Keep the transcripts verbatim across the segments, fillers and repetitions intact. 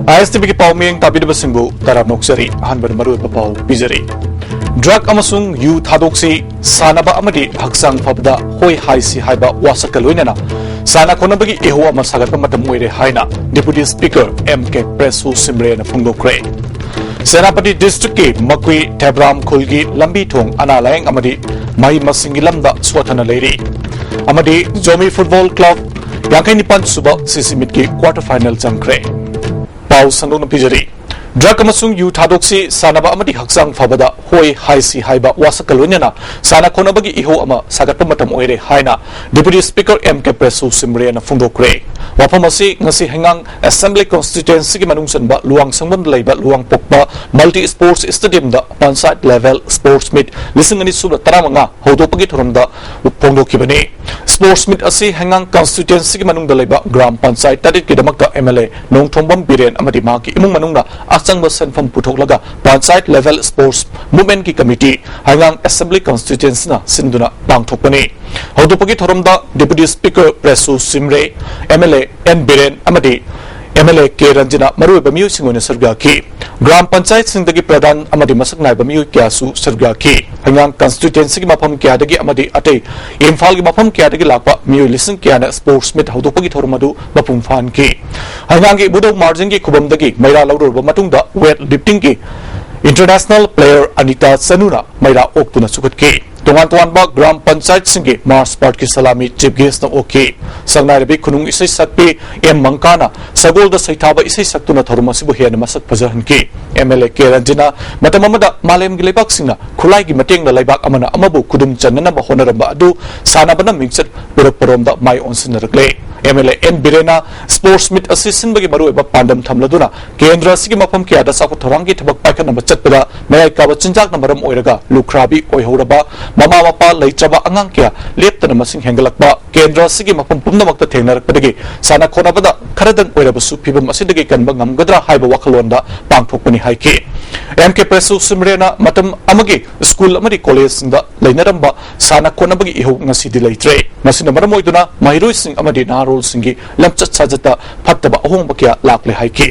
ꯑꯥꯏ ꯑꯦꯁ T ꯚꯤꯒꯤ ꯄꯥꯎ ꯃꯤꯌꯦꯡ ꯇꯥꯕꯤꯔꯤꯕꯁꯤꯡꯕꯨ ꯇꯔꯥꯝꯅ ꯑꯣꯛꯆꯔꯤ꯫ ꯑꯍꯥꯟꯕꯗ ꯃꯔꯨꯑꯣꯏꯕ ꯄꯥꯎ ꯄꯤꯖꯔꯤ꯫ ꯗ꯭ꯔꯒ ꯑꯃꯁꯨꯡ ꯌꯨ ꯊꯥꯗꯣꯛꯁꯤ, ꯁꯥꯟꯅꯕ ꯑꯃꯗꯤ ꯍꯛꯆꯥꯡ ꯐꯕꯗ ꯍꯣꯏ ꯍꯥꯏꯁꯤ ꯍꯥꯏꯕ ꯋꯥꯁꯛꯀ ꯂꯣꯏꯅꯅ ꯁꯥꯟꯅ ꯈꯣꯠꯅꯕꯒꯤ ꯏꯍꯧ ꯑꯃ ꯁꯥꯒꯠꯄ ꯃꯇꯝ ꯑꯣꯏꯔꯦ ꯍꯥꯏꯅ Deputy Speaker ꯑꯦꯝ ꯀꯦ ꯄ꯭ꯔꯦꯁꯨ ꯁꯤꯝꯔꯦꯅ ꯐꯣꯡꯗꯣꯛꯈ꯭ꯔꯦ꯫ ꯁꯦꯅꯥꯄꯇꯤ district ꯀꯤ ꯃꯀꯨꯏ ꯊꯦꯕ꯭ꯔꯥꯝ ꯈꯨꯜꯒꯤ ꯂꯝꯕꯤ ꯊꯣꯡ, ꯑꯅꯥ ꯂꯥꯌꯦꯡ ꯑꯃꯗꯤ ꯃꯍꯩ ꯃꯁꯤꯡꯒꯤ ꯂꯝꯗ ꯁꯣꯠꯊꯅ ꯂꯩꯔꯤ꯫ ꯑꯃꯗꯤ ꯖꯣꯃꯤ Football Club ꯌꯥꯡꯈꯩ ꯅꯤꯄꯥꯟ ꯁꯨꯕ ꯁꯤ ꯁꯤ meet ꯀꯤ quarter final ꯆꯪꯈ꯭ꯔꯦ꯫ ꯄꯥꯎ ꯁꯟꯗꯣꯛꯅ ꯄꯤꯖꯔꯤ꯫ ꯗ꯭ꯔꯒ ꯑꯃꯁꯨꯡ ꯌꯨ ꯊꯥꯗꯣꯛꯁꯤ, ꯁꯥꯟꯅꯕ ꯑꯃꯗꯤ ꯍꯛꯆꯥꯡ ꯐꯕꯗ ꯍꯣꯏ ꯍꯥꯏꯁꯤ ꯍꯥꯏꯕ ꯋꯥꯁꯛꯀ ꯂꯣꯏꯅꯅ ꯁꯥꯟꯅ ꯈꯣꯠꯅꯕꯒꯤ ꯏꯍꯧ ꯑꯃ ꯁꯥꯒꯠꯄ ꯃꯇꯝ ꯑꯣꯏꯔꯦ ꯍꯥꯏꯅ Deputy Speaker ꯑꯦꯝ ꯀꯦ ꯄ꯭ꯔꯦꯁꯨ ꯁꯤꯝꯔꯦꯅ ꯐꯣꯡꯗꯣꯛꯈ꯭ꯔꯦ꯫ ꯋꯥꯐꯝ ꯑꯁꯤ ꯉꯁꯤ ꯍꯩꯉꯥꯡ Assembly Constituency ꯒꯤ ꯃꯅꯨꯡ ꯆꯟꯕ ꯂꯨꯋꯥꯡ ꯁꯪꯕꯝꯗ ꯂꯩꯕ ꯂꯨꯋꯥꯡꯄꯣꯛꯄ Multi Sports Stadium ꯗ Panchayat Level Sports Meet ꯂꯤꯁꯤꯡ ꯑꯅꯤ ꯁꯨꯞꯅ ꯇꯔꯥꯃꯉꯥ ꯍꯧꯗꯣꯛꯄꯒꯤ ꯊꯧꯔꯝꯗ ꯐꯣꯡꯗꯣꯛꯈꯤꯕꯅꯤ꯫ Sports Meet ꯑꯁꯤ ꯍꯩꯉꯥꯡ Constituency ꯒꯤ ꯃꯅꯨꯡꯗ ꯂꯩꯕ ꯒ꯭ꯔꯥꯝ ꯄꯟꯆꯥꯌꯠ ꯇꯔꯦꯠꯀꯤꯗꯃꯛꯇ M L A Nongthombam Biren ꯑꯃꯗꯤ ꯃꯍꯥꯛꯀꯤ ꯏꯃꯨꯡ ꯃꯅꯨꯡꯅ ꯑꯆꯪꯕ ꯁꯦꯟꯐꯝ ꯄꯨꯊꯣꯛꯂꯒ Panchayat Level Sports Movement ꯀꯤ committee ꯍꯩꯉꯥꯡ Assembly Constituency ꯅ ꯁꯤꯟꯗꯨꯅ ꯄꯥꯡꯊꯣꯛꯄꯅꯤ꯫ ꯍꯧꯗꯣꯛꯄꯒꯤ ꯊꯧꯔꯝꯗ Deputy Speaker ꯄ꯭ꯔꯦꯁꯨ ꯁꯤꯝꯔꯦ, M L A N Biren ꯑꯃꯗꯤ ꯑꯦꯝ ꯑꯦꯜ ꯑꯦ ꯀꯦ ꯔꯟꯖꯅꯥ ꯃꯔꯨꯑꯣꯏꯕ ꯃꯤꯑꯣꯏꯁꯤꯡ ꯑꯣꯏꯅ ꯁꯔꯨꯛ ꯌꯥꯈꯤ꯫ ꯒ꯭ꯔꯥꯝ ꯄꯟꯆꯥꯌꯠꯁꯤꯡꯗꯒꯤ ꯄ꯭ꯔꯙꯥꯟ ꯑꯃꯗꯤ ꯃꯁꯛ ꯅꯥꯏꯕ ꯃꯤꯑꯣꯏ ꯀꯌꯥꯁꯨ ꯁꯔꯨꯛ ꯌꯥꯈꯤ꯫ ꯍꯩꯉꯥꯡ Constituency ꯒꯤ ꯃꯐꯝ ꯀꯌꯥꯗꯒꯤ ꯑꯃꯗꯤ ꯑꯇꯩ ꯏꯝꯐꯥꯜꯒꯤ ꯃꯐꯝ ꯀꯌꯥꯗꯒꯤ ꯂꯥꯛꯄ ꯃꯤꯑꯣꯏ ꯂꯤꯁꯤꯡ ꯀꯌꯥꯅ Sports Meet ꯍꯧꯗꯣꯛꯄꯒꯤ ꯊꯧꯔꯝ ꯑꯗꯨ ꯃꯄꯨꯡ ꯐꯥꯍꯟꯈꯤ꯫ ꯍꯩꯉꯥꯡꯒꯤ ꯏꯕꯨꯙꯧ ꯃꯥꯔꯖꯤꯡꯒꯤ ꯈꯨꯕꯝꯗꯒꯤ ꯃꯩꯔꯥ ꯂꯧꯔꯨꯔꯕ ꯃꯇꯨꯡꯗ weight lifting ꯒꯤ international player ꯑꯅꯤꯇꯥ ꯆꯅꯨꯅ ꯃꯩꯔꯥ ꯑꯣꯛꯇꯨꯅ ꯆꯨꯈꯠꯈꯤ꯫ ꯇꯣꯉꯥꯟ ꯇꯣꯉꯥꯟꯕ ꯒ꯭ꯔꯥꯝ ꯄꯟꯆꯥꯌꯠꯁꯤꯡꯒꯤ march past ꯀꯤ ꯁꯂꯥꯃꯤ chief guest ꯅ ꯑꯣꯛꯈꯤ꯫ ꯁꯛꯅꯥꯏꯔꯕꯤ ꯈꯨꯅꯨꯡ ꯏꯁꯩ ꯁꯛꯄꯤ ꯑꯦꯝ ꯃꯪꯀꯥꯅ ꯁꯒꯣꯜꯗ ꯁꯩꯊꯥꯕ ꯏꯁꯩ ꯁꯛꯇꯨꯅ ꯊꯧꯔꯝ ꯑꯁꯤꯕꯨ ꯍꯦꯟꯅ ꯃꯁꯛ ꯐꯖꯍꯟꯈꯤ꯫ ꯑꯦꯝ ꯑꯦꯜ ꯑꯦ ꯀꯦ ꯔꯟꯖꯅꯥ ꯃꯇꯝ ꯑꯃꯗ ꯃꯥꯂꯦꯝꯒꯤ ꯂꯩꯕꯥꯛꯁꯤꯡꯅ ꯈꯨꯠꯂꯥꯏꯒꯤ ꯃꯇꯦꯡꯅ ꯂꯩꯕꯥꯛ ꯑꯃꯅ ꯑꯃꯕꯨ ꯈꯨꯗꯨꯝ ꯆꯟꯅꯅꯕ ꯍꯣꯠꯅꯔꯝꯕ ꯑꯗꯨ ꯁꯥꯟꯅꯕꯅ ꯃꯤꯡꯆꯠ ꯄꯨꯔꯛꯄꯔꯣꯝꯗ ꯃꯥꯏ ꯑꯣꯟꯁꯤꯟꯅꯔꯛꯂꯦ꯫ ꯑꯦꯝ ꯑꯦꯜ ꯑꯦ ꯑꯦꯟ ꯕꯤꯔꯦꯟꯅ Sports Meet ꯑꯁꯤ ꯁꯤꯟꯕꯒꯤ ꯃꯔꯨꯑꯣꯏꯕ ꯄꯥꯟꯗꯝ ꯊꯝꯂꯗꯨꯅ ꯀꯦꯟꯗ꯭ꯔ ꯑꯁꯤꯒꯤ ꯃꯐꯝ ꯀꯌꯥꯗ ꯆꯥꯎꯈꯠ ꯊꯧꯔꯥꯡꯒꯤ ꯊꯕꯛ ꯄꯥꯏꯈꯠꯅꯕ ꯆꯠꯄꯗ ꯃꯌꯥꯏ ꯀꯥꯕ ꯆꯤꯟꯖꯥꯛꯅ ꯃꯔꯝ ꯑꯣꯏꯔꯒ ꯂꯨꯈ꯭ꯔꯥꯕꯤ ꯑꯣꯏꯍꯧꯔꯕ ꯃꯃꯥ ꯃꯄꯥ ꯂꯩꯇ꯭ꯔꯕ ꯑꯉꯥꯡ ꯀꯌꯥ ꯂꯦꯞꯇꯅ ꯃꯁꯤꯡ ꯍꯦꯟꯒꯠꯂꯛꯄ, ꯀꯦꯟꯗ꯭ꯔ ꯑꯁꯤꯒꯤ ꯃꯐꯝ ꯄꯨꯝꯅꯃꯛꯇ ꯊꯦꯡꯅꯔꯛꯄꯗꯒꯤ ꯁꯥꯟꯅ ꯈꯣꯠꯅꯕꯗ ꯈꯔꯗꯪ ꯑꯣꯏꯔꯕꯁꯨ ꯐꯤꯕꯝ ꯑꯁꯤꯗꯒꯤ ꯀꯟꯕ ꯉꯝꯒꯗ꯭ꯔꯥ ꯍꯥꯏꯕ ꯋꯥꯈꯜꯂꯣꯟꯗ ꯄꯥꯡꯊꯣꯛꯄꯅꯤ ꯍꯥꯏꯈꯤ꯫ ꯑꯦꯝ ꯀꯦ ꯄ꯭ꯔꯦꯁꯨ ꯁꯤꯝꯔꯦꯅ ꯃꯇꯝ ꯑꯃꯒꯤ ꯁ꯭ꯀꯨꯜ ꯑꯃꯗꯤ ꯀꯣꯂꯦꯖꯁꯤꯡꯗ ꯂꯩꯅꯔꯝꯕ ꯁꯥꯟꯅ ꯈꯣꯠꯅꯕꯒꯤ ꯏꯍꯧ ꯉꯁꯤꯗꯤ ꯂꯩꯇ꯭ꯔꯦ꯫ ꯃꯁꯤꯅ ꯃꯔꯝ ꯑꯣꯏꯗꯨꯅ ꯃꯍꯩꯔꯣꯏꯁꯤꯡ ꯑꯃꯗꯤ ꯅꯍꯥꯔꯣꯜꯁꯤꯡꯒꯤ ꯂꯝꯆꯠ ꯁꯥꯖꯠꯇ ꯐꯠꯇꯕ ꯑꯍꯣꯡꯕ ꯀꯌꯥ ꯂꯥꯛꯂꯦ ꯍꯥꯏꯈꯤ꯫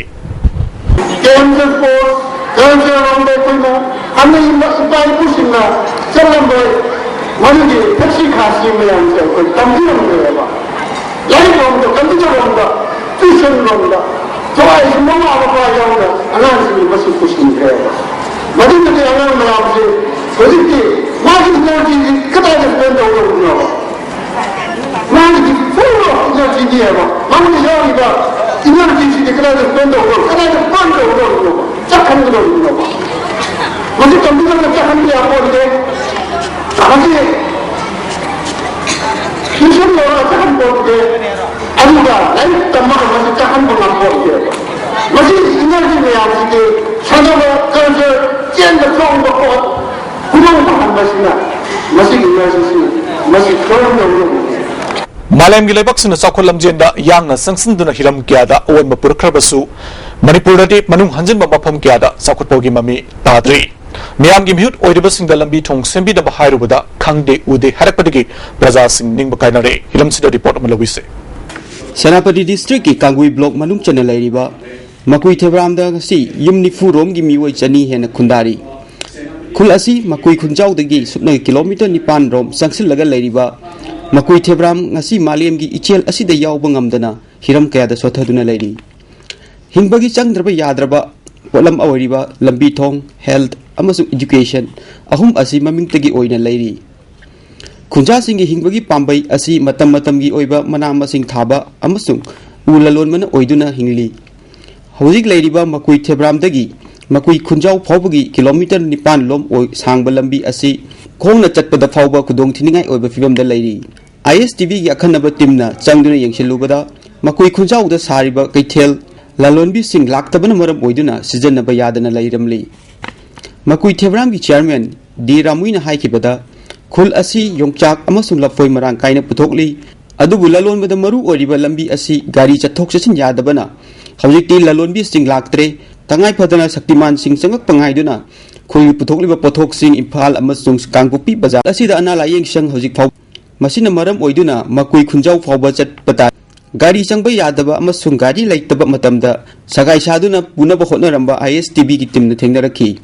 ꯀꯦꯟꯁꯔ ꯄꯣꯁ, ꯀꯦꯟꯁꯔ ꯔꯣꯝꯗ ꯑꯩꯈꯣꯏꯅ ꯑꯅꯩꯕ ꯏꯄꯥ ꯏꯄꯨꯁꯤꯡꯅ ꯆꯠꯂꯝꯕ ꯃꯗꯨꯒꯤ ꯊꯛꯁꯤ ꯈꯥꯁꯤ ꯃꯌꯥꯝꯁꯦ ꯑꯩꯈꯣꯏ ꯇꯝꯕꯤꯔꯝꯗ꯭ꯔꯦꯕ꯫ ꯂꯥꯏꯔꯤꯛ ꯂꯣꯝꯗ, ꯀꯝꯄ꯭ꯌꯨꯇꯔ ꯂꯣꯝꯗ, ꯇ꯭ꯌꯨꯁꯟ ꯂꯣꯝꯗ, ꯊꯋꯥꯏꯁꯤ ꯃꯃꯥ ꯃꯄꯥ ꯌꯥꯎꯅ ꯑꯉꯥꯡꯁꯤꯡꯒꯤ ꯃꯁꯤ ꯄꯨꯁꯤꯟꯈ꯭ꯔꯦꯕ꯫ ꯃꯗꯨꯅꯗꯤ ꯑꯉꯥꯡ ꯃꯌꯥꯝꯁꯦ ꯍꯧꯖꯤꯛꯇꯤ ꯃꯥꯒꯤ ꯏꯅꯔꯖꯤꯁꯤ ꯀꯗꯥꯏꯗ ꯁ꯭ꯄꯦꯟ ꯇꯧꯗꯧꯔꯤꯅꯣꯕ? ꯃꯥꯒꯤ ꯐꯨꯜ ꯑꯣꯐ ꯏꯅꯔꯖꯤꯅꯦꯕ꯫ ꯃꯉꯣꯟꯗ ꯌꯥꯎꯔꯤꯕ ꯏꯅꯔꯖꯤꯁꯤꯗꯤ ꯀꯗꯥꯏꯗ ꯁ꯭ꯄꯦꯟ ꯇꯧꯗꯧꯔꯤꯅꯣ? ꯀꯗꯥꯏꯗ ꯕꯔꯟ ꯇꯧꯗꯧꯔꯤꯅꯣꯕ? ꯆꯠꯍꯟꯒꯗꯧꯔꯤꯅꯣꯕ? ꯃꯁꯤ ꯀꯝꯄ꯭ꯌꯨꯇꯔꯗ ꯆꯠꯍꯟꯕ ꯌꯥꯄꯣꯟꯇꯦ꯫ ꯃꯁꯤ ꯇ꯭ꯌꯨꯁꯟ ꯂꯧꯔꯒ ꯆꯠꯍꯟꯄꯣꯟꯇꯦ꯫ ꯑꯗꯨꯒ ꯂꯥꯏꯔꯤꯛ ꯇꯝꯃꯒ ꯃꯁꯤ ꯆꯠꯍꯟꯕ ꯉꯝꯄꯣꯟꯇꯦꯕ꯫ ꯃꯁꯤ ꯏꯅꯔꯖꯤ ꯃꯌꯥꯝꯁꯤꯗꯤ ꯁꯥꯟꯅꯕ, ꯀꯜꯆꯔ, ꯆꯦꯟꯕ ꯆꯣꯡꯕ ꯄꯣꯠ, ꯈꯨꯗꯣꯡ ꯐꯪꯍꯟꯕꯁꯤꯅ ꯃꯁꯤꯒꯤ ꯏꯅꯔꯖꯤꯁꯤ ꯃꯁꯤ ꯀꯔꯝꯅ ꯂꯧꯒꯅꯤ? ꯃꯥꯂꯦꯝꯒꯤ ꯂꯩꯕꯥꯛꯁꯤꯡꯅ ꯆꯥꯎꯈꯠ ꯂꯝꯖꯦꯟꯗ ꯌꯥꯡꯅ ꯆꯪꯁꯤꯟꯗꯨꯅ ꯍꯤꯔꯝ ꯀꯌꯥꯗ ꯑꯑꯣꯟꯕ ꯄꯨꯔꯛꯈ꯭ꯔꯕꯁꯨ, ꯃꯅꯤꯄꯨꯔꯗꯗꯤ ꯃꯅꯨꯡ ꯍꯟꯖꯤꯟꯕ ꯃꯐꯝ ꯀꯌꯥꯗ ꯆꯥꯎꯈꯠꯄꯒꯤ ꯃꯃꯤ ꯇꯥꯗ꯭ꯔꯤ꯫ ꯃꯤꯌꯥꯝꯒꯤ ꯃꯤꯍꯨꯠ ꯑꯣꯏꯔꯤꯕꯁꯤꯡꯗ ꯂꯝꯕꯤ ꯊꯣꯡ ꯁꯦꯝꯕꯤꯅꯕ ꯍꯥꯏꯔꯨꯕꯗ ꯈꯪꯗꯦ ꯎꯗꯦ ꯍꯥꯏꯔꯛꯄꯗꯒꯤ ꯄ꯭ꯔꯖꯥꯁꯤꯡ ꯅꯤꯡꯕ ꯀꯥꯏꯅꯔꯦ꯫ ꯍꯤꯔꯝꯁꯤꯗ ꯔꯤꯄꯣꯔꯠ ꯑꯃ ꯂꯧꯕꯤꯁꯦ꯫ ꯁꯦꯅꯥꯄꯇꯤ ꯗꯤꯁꯇ꯭ꯔꯤꯛꯀꯤ ꯀꯥꯡꯒꯨꯏ ꯕ꯭ꯂꯣꯛ ꯃꯅꯨꯡ ꯆꯟꯅ ꯂꯩꯔꯤꯕ ꯃꯀꯨꯏ ꯊꯦꯕ꯭ꯔꯥꯝꯗ ꯉꯁꯤ ꯌꯨꯝ ꯅꯤꯐꯨ ꯔꯣꯝꯒꯤ ꯃꯤꯑꯣꯏ ꯆꯅꯤ ꯍꯦꯟꯅ ꯈꯨꯟꯗꯥꯔꯤ꯫ ꯈꯨꯜ ꯑꯁꯤ ꯃꯀꯨꯏ ꯈꯨꯟꯖꯥꯎꯗꯒꯤ ꯁꯨꯞꯅꯒꯤ ꯀꯤꯂꯣꯃꯤꯇꯔ ꯅꯤꯄꯥꯟ ꯔꯣꯝ ꯆꯪꯁꯤꯜꯂꯒ ꯂꯩꯔꯤꯕ ꯃꯀꯨꯏ ꯊꯦꯕ꯭ꯔꯥꯝ ꯉꯁꯤ ꯃꯥꯂꯦꯝꯒꯤ ꯏꯆꯦꯜ ꯑꯁꯤꯗ ꯌꯥꯎꯕ ꯉꯝꯗꯅ ꯍꯤꯔꯝ ꯀꯌꯥꯗ ꯁꯣꯠꯊꯗꯨꯅ ꯂꯩꯔꯤ꯫ ꯍꯤꯡꯕꯒꯤ ꯆꯪꯗ꯭ꯔꯕ ꯌꯥꯗ꯭ꯔꯕ ꯄꯣꯠꯂꯝ ꯑꯣꯏꯔꯤꯕ ꯂꯝꯕꯤ ꯊꯣꯡ, ꯍꯦꯜꯊ ꯑꯃꯁꯨꯡ ꯏꯗꯨꯀꯦꯁꯟ ꯑꯍꯨꯝ ꯑꯁꯤ ꯃꯃꯤꯡꯇꯒꯤ ꯑꯣꯏꯅ ꯂꯩꯔꯤ꯫ ꯈꯨꯟꯖꯥꯁꯤꯡꯒꯤ ꯍꯤꯡꯕꯒꯤ ꯄꯥꯝꯕꯩ ꯑꯁꯤ ꯃꯇꯝ ꯃꯇꯝꯒꯤ ꯑꯣꯏꯕ ꯃꯅꯥ ꯃꯁꯤꯡ ꯊꯥꯕ ꯑꯃꯁꯨꯡ ꯎ ꯂꯂꯣꯟꯕꯅ ꯑꯣꯏꯗꯨꯅ ꯍꯤꯡꯂꯤ꯫ ꯍꯧꯖꯤꯛ ꯂꯩꯔꯤꯕ ꯃꯀꯨꯏ ꯊꯦꯕ꯭ꯔꯥꯝꯗꯒꯤ ꯃꯀꯨꯏ ꯈꯨꯟꯖꯥꯎ ꯐꯥꯎꯕꯒꯤ ꯀꯤꯂꯣꯃꯤꯇꯔ ꯅꯤꯄꯥꯟ ꯂꯣꯝ ꯑꯣꯏ-, ꯁꯥꯡꯕ ꯂꯝꯕꯤ ꯑꯁꯤ ꯈꯣꯡꯅ ꯆꯠꯄꯗ ꯐꯥꯎꯕ ꯈꯨꯗꯣꯡꯊꯤꯅꯤꯡꯉꯥꯏ ꯑꯣꯏꯕ ꯐꯤꯕꯝꯗ ꯂꯩꯔꯤ꯫ ꯑꯥꯏ ꯑꯦꯁ ꯇꯤ ꯚꯤꯒꯤ ꯑꯈꯟꯅꯕ ꯇꯤꯝꯅ ꯆꯪꯗꯨꯅ ꯌꯦꯡꯁꯤꯜꯂꯨꯕꯗ, ꯃꯀꯨꯏ ꯈꯨꯟꯖꯥꯎꯗ ꯁꯥꯔꯤꯕ ꯀꯩꯊꯦꯜ ꯂꯂꯣꯟꯕꯤꯁꯤꯡ ꯂꯥꯛꯇꯕꯅ ꯃꯔꯝ ꯑꯣꯏꯗꯨꯅ ꯁꯤꯖꯤꯟꯅꯕ ꯌꯥꯗꯅ ꯂꯩꯔꯝꯂꯤ꯫ ꯃꯀꯨꯏ ꯊꯦꯕ꯭ꯔꯥꯝꯒꯤ ꯆꯤꯌꯥꯔꯃꯦꯟ ꯗꯤ ꯔꯥꯃꯨꯏꯅ ꯍꯥꯏꯈꯤꯕꯗ, ꯈꯨꯜ ꯑꯁꯤ ꯌꯣꯡꯆꯥꯛ ꯑꯃꯁꯨꯡ ꯂꯐꯣꯏ ꯃꯔꯥꯡ ꯀꯥꯏꯅ ꯄꯨꯊꯣꯛꯂꯤ, ꯑꯗꯨꯕꯨ ꯂꯂꯣꯟꯕꯗ ꯃꯔꯨ ꯑꯣꯏꯔꯤꯕ ꯂꯝꯕꯤ ꯑꯁꯤ ꯒꯥꯔꯤ ꯆꯠꯊꯣꯛ ꯆꯠꯁꯤꯟ ꯌꯥꯗꯕꯅ ꯍꯧꯖꯤꯛꯇꯤ ꯂꯂꯣꯟꯕꯤꯁꯤꯡ ꯂꯥꯛꯇ꯭ꯔꯦ꯫ ꯇꯉꯥꯏ ꯐꯗꯅ ꯁꯛꯇꯤꯃꯥꯟꯁꯤꯡ ꯆꯪꯂꯛꯄ ꯉꯥꯏꯗꯨꯅ ꯈꯨꯜꯒꯤ ꯄꯨꯊꯣꯛꯂꯤꯕ ꯄꯣꯠꯊꯣꯛꯁꯤꯡ ꯏꯝꯐꯥꯜ ꯑꯃꯁꯨꯡ ꯀꯥꯡꯄꯣꯛꯄꯤ ꯕꯖꯥꯔ ꯑꯁꯤꯗ ꯑꯅꯥ ꯂꯥꯌꯦꯡ ꯁꯪ ꯍꯧꯖꯤꯛ ꯐꯥꯎ, ꯃꯁꯤꯅ ꯃꯔꯝ ꯑꯣꯏꯗꯨꯅ ꯃꯀꯨꯏ ꯈꯨꯟꯖꯥꯎ ꯐꯥꯎꯕ ꯆꯠꯄ ꯇꯥꯏ꯫ ꯒꯥꯔꯤ ꯆꯪꯕ ꯌꯥꯗꯕ ꯑꯃꯁꯨꯡ ꯒꯥꯔꯤ ꯂꯩꯇꯕ ꯃꯇꯝꯗ ꯁꯒꯥꯏ ꯁꯥꯗꯨꯅ ꯄꯨꯅꯕ ꯍꯣꯠꯅꯔꯝꯕ ꯑꯥꯏ ꯑꯦꯁ ꯇꯤ ꯚꯤꯒꯤ ꯇꯤꯝꯅ ꯊꯦꯡꯅꯔꯛꯈꯤ꯫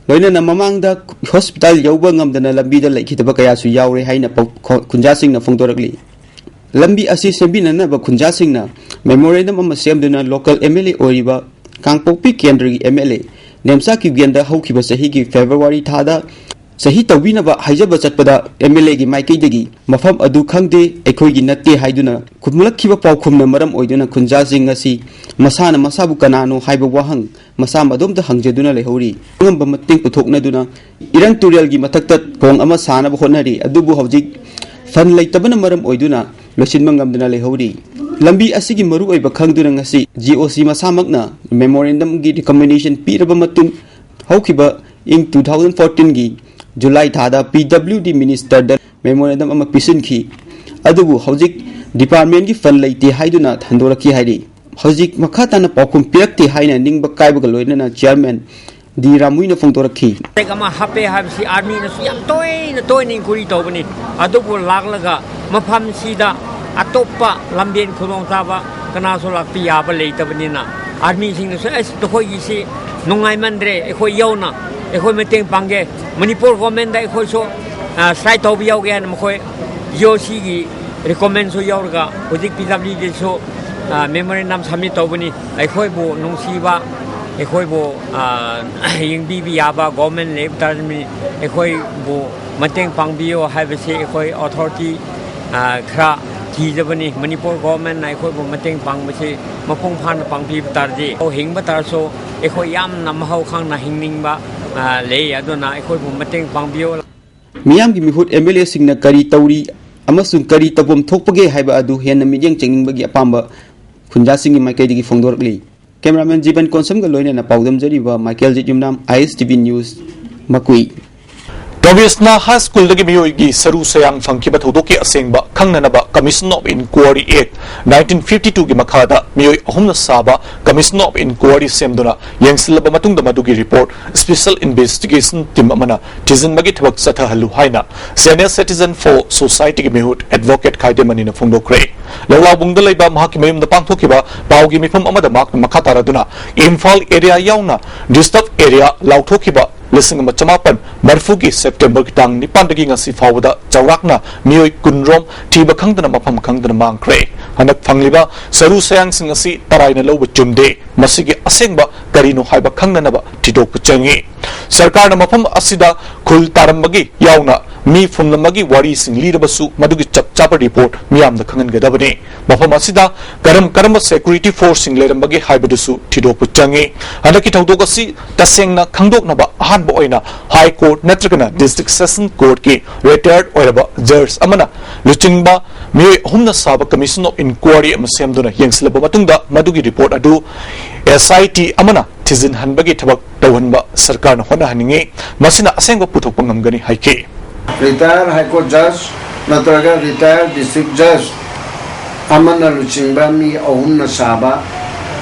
ꯂꯣꯏꯅꯅ ꯃꯃꯥꯡꯗ ꯍꯣꯁꯄꯤꯇꯥꯜ ꯌꯧꯕ ꯉꯝꯗꯅ ꯂꯝꯕꯤꯗ ꯂꯩꯈꯤꯗꯕ ꯀꯌꯥꯁꯨ ꯌꯥꯎꯔꯦ ꯍꯥꯏꯅ ꯄꯥꯎ-, ꯈꯣ-, ꯈꯨꯟꯖꯥꯁꯤꯡꯅ ꯐꯣꯡꯗꯣꯔꯛꯂꯤ꯫ ꯂꯝꯕꯤ ꯑꯁꯤ ꯁꯦꯝꯕꯤꯅꯅꯕ ꯈꯨꯟꯖꯥꯁꯤꯡꯅ memorandum ꯑꯃ ꯁꯦꯝꯗꯨꯅ local M L A ꯑꯣꯏꯔꯤꯕ ꯀꯥꯡꯄꯣꯛꯄꯤ ꯀꯦꯟꯗ꯭ꯔꯒꯤ M L A ꯅꯦꯝꯆꯥ ꯀꯤꯞꯒꯦꯟꯗ ꯍꯧꯈꯤꯕ ꯆꯍꯤꯒꯤ February ꯊꯥꯗ ꯆꯍꯤ ꯇꯧꯕꯤꯅꯕ ꯍꯥꯏꯖꯕ ꯆꯠꯄꯗ M L A ꯒꯤ ꯃꯥꯏꯀꯩꯗꯒꯤ ꯃꯐꯝ ꯑꯗꯨ ꯈꯪꯗꯦ, ꯑꯩꯈꯣꯏꯒꯤ ꯅꯠꯇꯦ ꯍꯥꯏꯗꯨꯅ ꯈꯨꯝꯂꯛꯈꯤꯕ ꯄꯥꯎꯈꯨꯝꯅ ꯃꯔꯝ ꯑꯣꯏꯗꯨꯅ ꯈꯨꯟꯖꯥꯁꯤꯡ ꯑꯁꯤ ꯃꯁꯥꯅ ꯃꯁꯥꯕꯨ ꯀꯅꯥꯅꯣ ꯍꯥꯏꯕ ꯋꯥꯍꯪ ꯃꯁꯥ ꯃꯗꯣꯝꯇ ꯍꯪꯖꯗꯨꯅ ꯂꯩꯍꯧꯔꯤ꯫ ꯑꯉꯝꯕ ꯃꯇꯦꯡ ꯄꯨꯊꯣꯛꯅꯗꯨꯅ ꯏꯔꯪ ꯇꯨꯔꯦꯜꯒꯤ ꯃꯊꯛꯇ ꯊꯣꯡ ꯑꯃ ꯁꯥꯅꯕ ꯍꯣꯠꯅꯔꯤ, ꯑꯗꯨꯕꯨ ꯍꯧꯖꯤꯛ fund ꯂꯩꯇꯕꯅ ꯃꯔꯝ ꯑꯣꯏꯗꯨꯅ ꯂꯣꯏꯁꯤꯟꯕ ꯉꯝꯗꯅ ꯂꯩꯍꯧꯔꯤ꯫ ꯂꯝꯕꯤ ꯑꯁꯤꯒꯤ ꯃꯔꯨꯑꯣꯏꯕ ꯈꯪꯗꯨꯅ ꯉꯁꯤ G O C ꯃꯁꯥꯃꯛꯅ memorandum ꯒꯤ recommendation ꯄꯤꯔꯕ ꯃꯇꯨꯡ ꯍꯧꯈꯤꯕ ꯏꯪ two thousand fourteen ꯒꯤ July ꯊꯥꯗ P W D minister ꯗ memorandum ꯑꯃ ꯄꯤꯁꯤꯟꯈꯤ꯫ ꯑꯗꯨꯕꯨ ꯍꯧꯖꯤꯛ department ꯒꯤ fund ꯂꯩꯇꯦ ꯍꯥꯏꯗꯨꯅ ꯍꯟꯗꯣꯔꯛꯈꯤ ꯍꯥꯏꯔꯤ꯫ ꯍꯧꯖꯤꯛ ꯃꯈꯥ ꯇꯥꯅ ꯄꯥꯎꯈꯨꯝ ꯄꯤꯔꯛꯇꯦ ꯍꯥꯏꯅ ꯅꯤꯡꯕ ꯀꯥꯏꯕꯒ ꯂꯣꯏꯅꯅ chairman ꯗꯤ ꯔꯥꯃꯨꯏꯅ ꯐꯣꯡꯗꯣꯔꯛꯈꯤ꯫ ꯑꯃ ꯍꯥꯞꯄꯦ ꯍꯥꯏꯕꯁꯤ army ꯅꯁꯨ ꯌꯥꯝ ꯇꯣꯏꯅ, ꯇꯣꯏꯅ inquiry ꯇꯧꯕꯅꯤ꯫ ꯑꯗꯨꯕꯨ ꯂꯥꯛꯂꯒ ꯃꯐꯝꯁꯤꯗ ꯑꯇꯣꯞꯄ ꯂꯝꯕꯦꯟ ꯈꯨꯗꯣꯡꯆꯥꯕ ꯀꯅꯥꯁꯨ ꯂꯥꯛꯄ ꯌꯥꯕ ꯂꯩꯇꯕꯅꯤꯅ, army ꯁꯤꯡꯅꯁꯨ, "ꯑꯁ, ꯅꯈꯣꯏꯒꯤꯁꯤ ꯅꯨꯡꯉꯥꯏꯃꯟꯗ꯭ꯔꯦ, ꯑꯩꯈꯣꯏ ꯌꯧꯅ ꯑꯩꯈꯣꯏ ꯃꯇꯦꯡ ꯄꯥꯡꯒꯦ, ꯃꯅꯤꯄꯨꯔ government ꯗ ꯑꯩꯈꯣꯏꯁꯨ, ꯑ, strike ꯇꯧꯕ ꯌꯥꯎꯒꯦ" ꯍꯥꯏꯅ ꯃꯈꯣꯏ G O C ꯒꯤ recommend ꯁꯨ ꯌꯥꯎꯔꯒ ꯍꯧꯖꯤꯛ P W D ꯁꯨ, ꯑ, memorandum submit ꯇꯧꯕꯅꯤ꯫ ꯑꯩꯈꯣꯏꯕꯨ ꯅꯨꯡꯁꯤꯕ, ꯑꯩꯈꯣꯏꯕꯨ, ꯑ, ꯌꯦꯡꯕꯤꯕ ꯌꯥꯕ government ꯂꯩꯕ ꯇꯥꯔꯗꯤ ꯑꯩꯈꯣꯏꯕꯨ ꯃꯇꯦꯡ ꯄꯥꯡꯕꯤꯌꯣ ꯍꯥꯏꯕꯁꯤ ꯑꯩꯈꯣꯏ authority, ꯑ, ꯈꯔ ꯊꯤꯖꯕꯅꯤ꯫ ꯃꯅꯤꯄꯨꯔ government ꯅ ꯑꯩꯈꯣꯏꯕꯨ ꯃꯇꯦꯡ ꯄꯥꯡꯕꯁꯤ ꯃꯄꯨꯡ ꯐꯥꯅ ꯄꯥꯡꯕꯤꯕ ꯇꯥꯔꯗꯤ, ꯍꯤꯡꯕ ꯇꯥꯔꯁꯨ ꯑꯩꯈꯣꯏ ꯌꯥꯝꯅ ꯃꯍꯥꯎ ꯈꯪꯅ ꯍꯤꯡꯅꯤꯡꯕ, ꯑ, ꯂꯩ꯫ ꯑꯗꯨꯅ ꯑꯩꯈꯣꯏꯕꯨ ꯃꯇꯦꯡ ꯄꯥꯡꯕꯤꯌꯣ꯫ ꯃꯤꯌꯥꯝꯒꯤ ꯃꯤꯍꯨꯠ M L A ꯁꯤꯡꯅ ꯀꯔꯤ ꯇꯧꯔꯤ ꯑꯃꯁꯨꯡ ꯀꯔꯤ ꯇꯧꯐꯝ ꯊꯣꯛꯄꯒꯦ ꯍꯥꯏꯕ ꯑꯗꯨ ꯍꯦꯟꯅ ꯃꯤꯠꯌꯦꯡ ꯆꯪꯅꯤꯡꯕꯒꯤ ꯑꯄꯥꯝꯕ ꯈꯨꯟꯖꯥꯁꯤꯡꯒꯤ ꯃꯥꯏꯀꯩꯗꯒꯤ ꯐꯣꯡꯗꯣꯔꯛꯂꯤ꯫ Cameraman ꯖꯤꯕꯟ ꯀꯣꯟꯁꯝꯒ ꯂꯣꯏꯅꯅ ꯄꯥꯎꯗꯝꯖꯔꯤꯕ ꯃꯥꯏꯀꯦꯜꯖꯤꯠ ꯌꯨꯝꯅꯥꯝ, I S T V News, ꯃꯀꯨꯏ꯫ ꯇꯣꯕꯤꯁꯅꯥ ꯍꯥꯏ ꯁ꯭ꯀꯨꯜꯗꯒꯤ ꯃꯤꯑꯣꯏꯒꯤ ꯁꯔꯨ ꯁꯌꯥꯡ ꯐꯪꯈꯤꯕ ꯊꯧꯗꯣꯛꯀꯤ ꯑꯁꯦꯡꯕ ꯈꯪꯅꯅꯕ Commission of Inquiry Act nineteen fifty two ꯒꯤ ꯃꯈꯥꯗ ꯃꯤꯑꯣꯏ ꯑꯍꯨꯝꯅ ꯁꯥꯕ Commission of Inquiry ꯁꯦꯝꯗꯨꯅ ꯌꯦꯡꯁꯤꯜꯂꯕ ꯃꯇꯨꯡꯗ ꯃꯗꯨꯒꯤ report Special Investigation Team ꯑꯃꯅ ꯊꯤꯖꯤꯟꯕꯒꯤ ꯊꯕꯛ ꯆꯠꯊꯍꯜꯂꯨ ꯍꯥꯏꯅ Senior Citizen for Society ꯒꯤ ꯃꯤꯍꯨꯠ Advocate ꯈꯥꯏꯗꯦꯃꯅꯤꯅ ꯐꯣꯡꯗꯣꯛꯈ꯭ꯔꯦ꯫ ꯂꯧꯂꯥꯕꯨꯡꯗ ꯂꯩꯕ ꯃꯍꯥꯛꯀꯤ ꯃꯌꯨꯝꯗ ꯄꯥꯡꯊꯣꯛꯈꯤꯕ ꯄꯥꯎꯒꯤ ꯃꯤꯐꯝ ꯑꯃꯗ ꯃꯍꯥꯛꯅ ꯃꯈꯥ ꯇꯥꯔꯗꯨꯅ ꯏꯝꯐꯥꯜ area ꯌꯥꯎꯅ disturb area ꯂꯥꯎꯊꯣꯛꯈꯤꯕ ꯂꯤꯁꯤꯡ ꯑꯃ ꯆꯃꯥꯄꯟ ꯃꯔꯤꯐꯨꯒꯤ September ꯒꯤ ꯇꯥꯡ ꯅꯤꯄꯥꯟꯗꯒꯤ ꯉꯁꯤ ꯐꯥꯎꯕꯗ ꯆꯥꯎꯔꯥꯛꯅ ꯃꯤꯑꯣꯏ ꯀꯨꯟꯔꯣꯝ ꯊꯤꯕ ꯈꯪꯗꯅ ꯃꯐꯝ ꯈꯪꯗꯅ ꯃꯥꯡꯈ꯭ꯔꯦ꯫ ꯍꯟꯗꯛ ꯐꯪꯂꯤꯕ ꯁꯔꯨ ꯁꯌꯥꯡꯁꯤꯡ ꯑꯁꯤ ꯇꯔꯥꯏꯅ ꯂꯧꯕ ꯆꯨꯝꯗꯦ꯫ ꯃꯁꯤꯒꯤ ꯑꯁꯦꯡꯕ ꯀꯔꯤꯅꯣ ꯍꯥꯏꯕ ꯈꯪꯅꯅꯕ ꯊꯤꯗꯣꯛꯄ ꯆꯪꯏ꯫ ꯁꯔꯀꯥꯔꯅ ꯃꯐꯝ ꯑꯁꯤꯗ ꯈꯨꯜ ꯇꯥꯔꯝꯕꯒꯤ ꯌꯥꯎꯅ ꯃꯤ ꯐꯨꯝꯂꯝꯕꯒꯤ ꯋꯥꯔꯤꯁꯤꯡ ꯂꯤꯔꯕꯁꯨ ꯃꯗꯨꯒꯤ ꯆꯞ ꯆꯥꯕ report ꯃꯤꯌꯥꯝꯗ ꯈꯪꯍꯟꯒꯗꯕꯅꯤ꯫ ꯃꯐꯝ ꯑꯁꯤꯗ ꯀꯔꯝ ꯀꯔꯝꯕ security force ꯁꯤꯡ ꯂꯩꯔꯝꯕꯒꯦ ꯍꯥꯏꯕꯗꯨꯁꯨ ꯊꯤꯗꯣꯛꯄ ꯆꯪꯏ꯫ ꯍꯟꯗꯛꯀꯤ ꯊꯧꯗꯣꯛ ꯑꯁꯤ ꯇꯁꯦꯡꯅ ꯈꯪꯗꯣꯛꯅꯕ ꯑꯍꯥꯟꯕ ꯑꯣꯏꯅ High Court ꯅꯠꯇ꯭ꯔꯒꯅ District Session Court ꯀꯤ retired ꯑꯣꯏꯔꯕ judge ꯑꯃꯅ ꯂꯨꯆꯤꯡꯕ ꯃꯤꯑꯣꯏ ꯑꯍꯨꯝꯅ ꯁꯥꯕ Commission of Inquiry ꯑꯃ ꯁꯦꯝꯗꯨꯅ ꯌꯦꯡꯁꯤꯜꯂꯕ ꯃꯇꯨꯡꯗ ꯃꯗꯨꯒꯤ report ꯑꯗꯨ S I T ꯑꯃꯅ ꯊꯤꯖꯤꯟꯍꯟꯕꯒꯤ ꯊꯕꯛ ꯇꯧꯍꯟꯕ ꯁꯔꯀꯥꯔꯅ ꯍꯣꯠꯅꯍꯟꯅꯤꯡꯏ꯫ ꯃꯁꯤꯅ ꯑꯁꯦꯡꯕ ꯄꯨꯊꯣꯛꯄ ꯉꯝꯒꯅꯤ ꯍꯥꯏꯈꯤ꯫ Retired High Court judge ꯅꯠꯇ꯭ꯔꯒ retired district judge ꯑꯃꯅ ꯂꯨꯆꯤꯡꯕ ꯃꯤ ꯑꯍꯨꯝꯅ ꯁꯥꯕ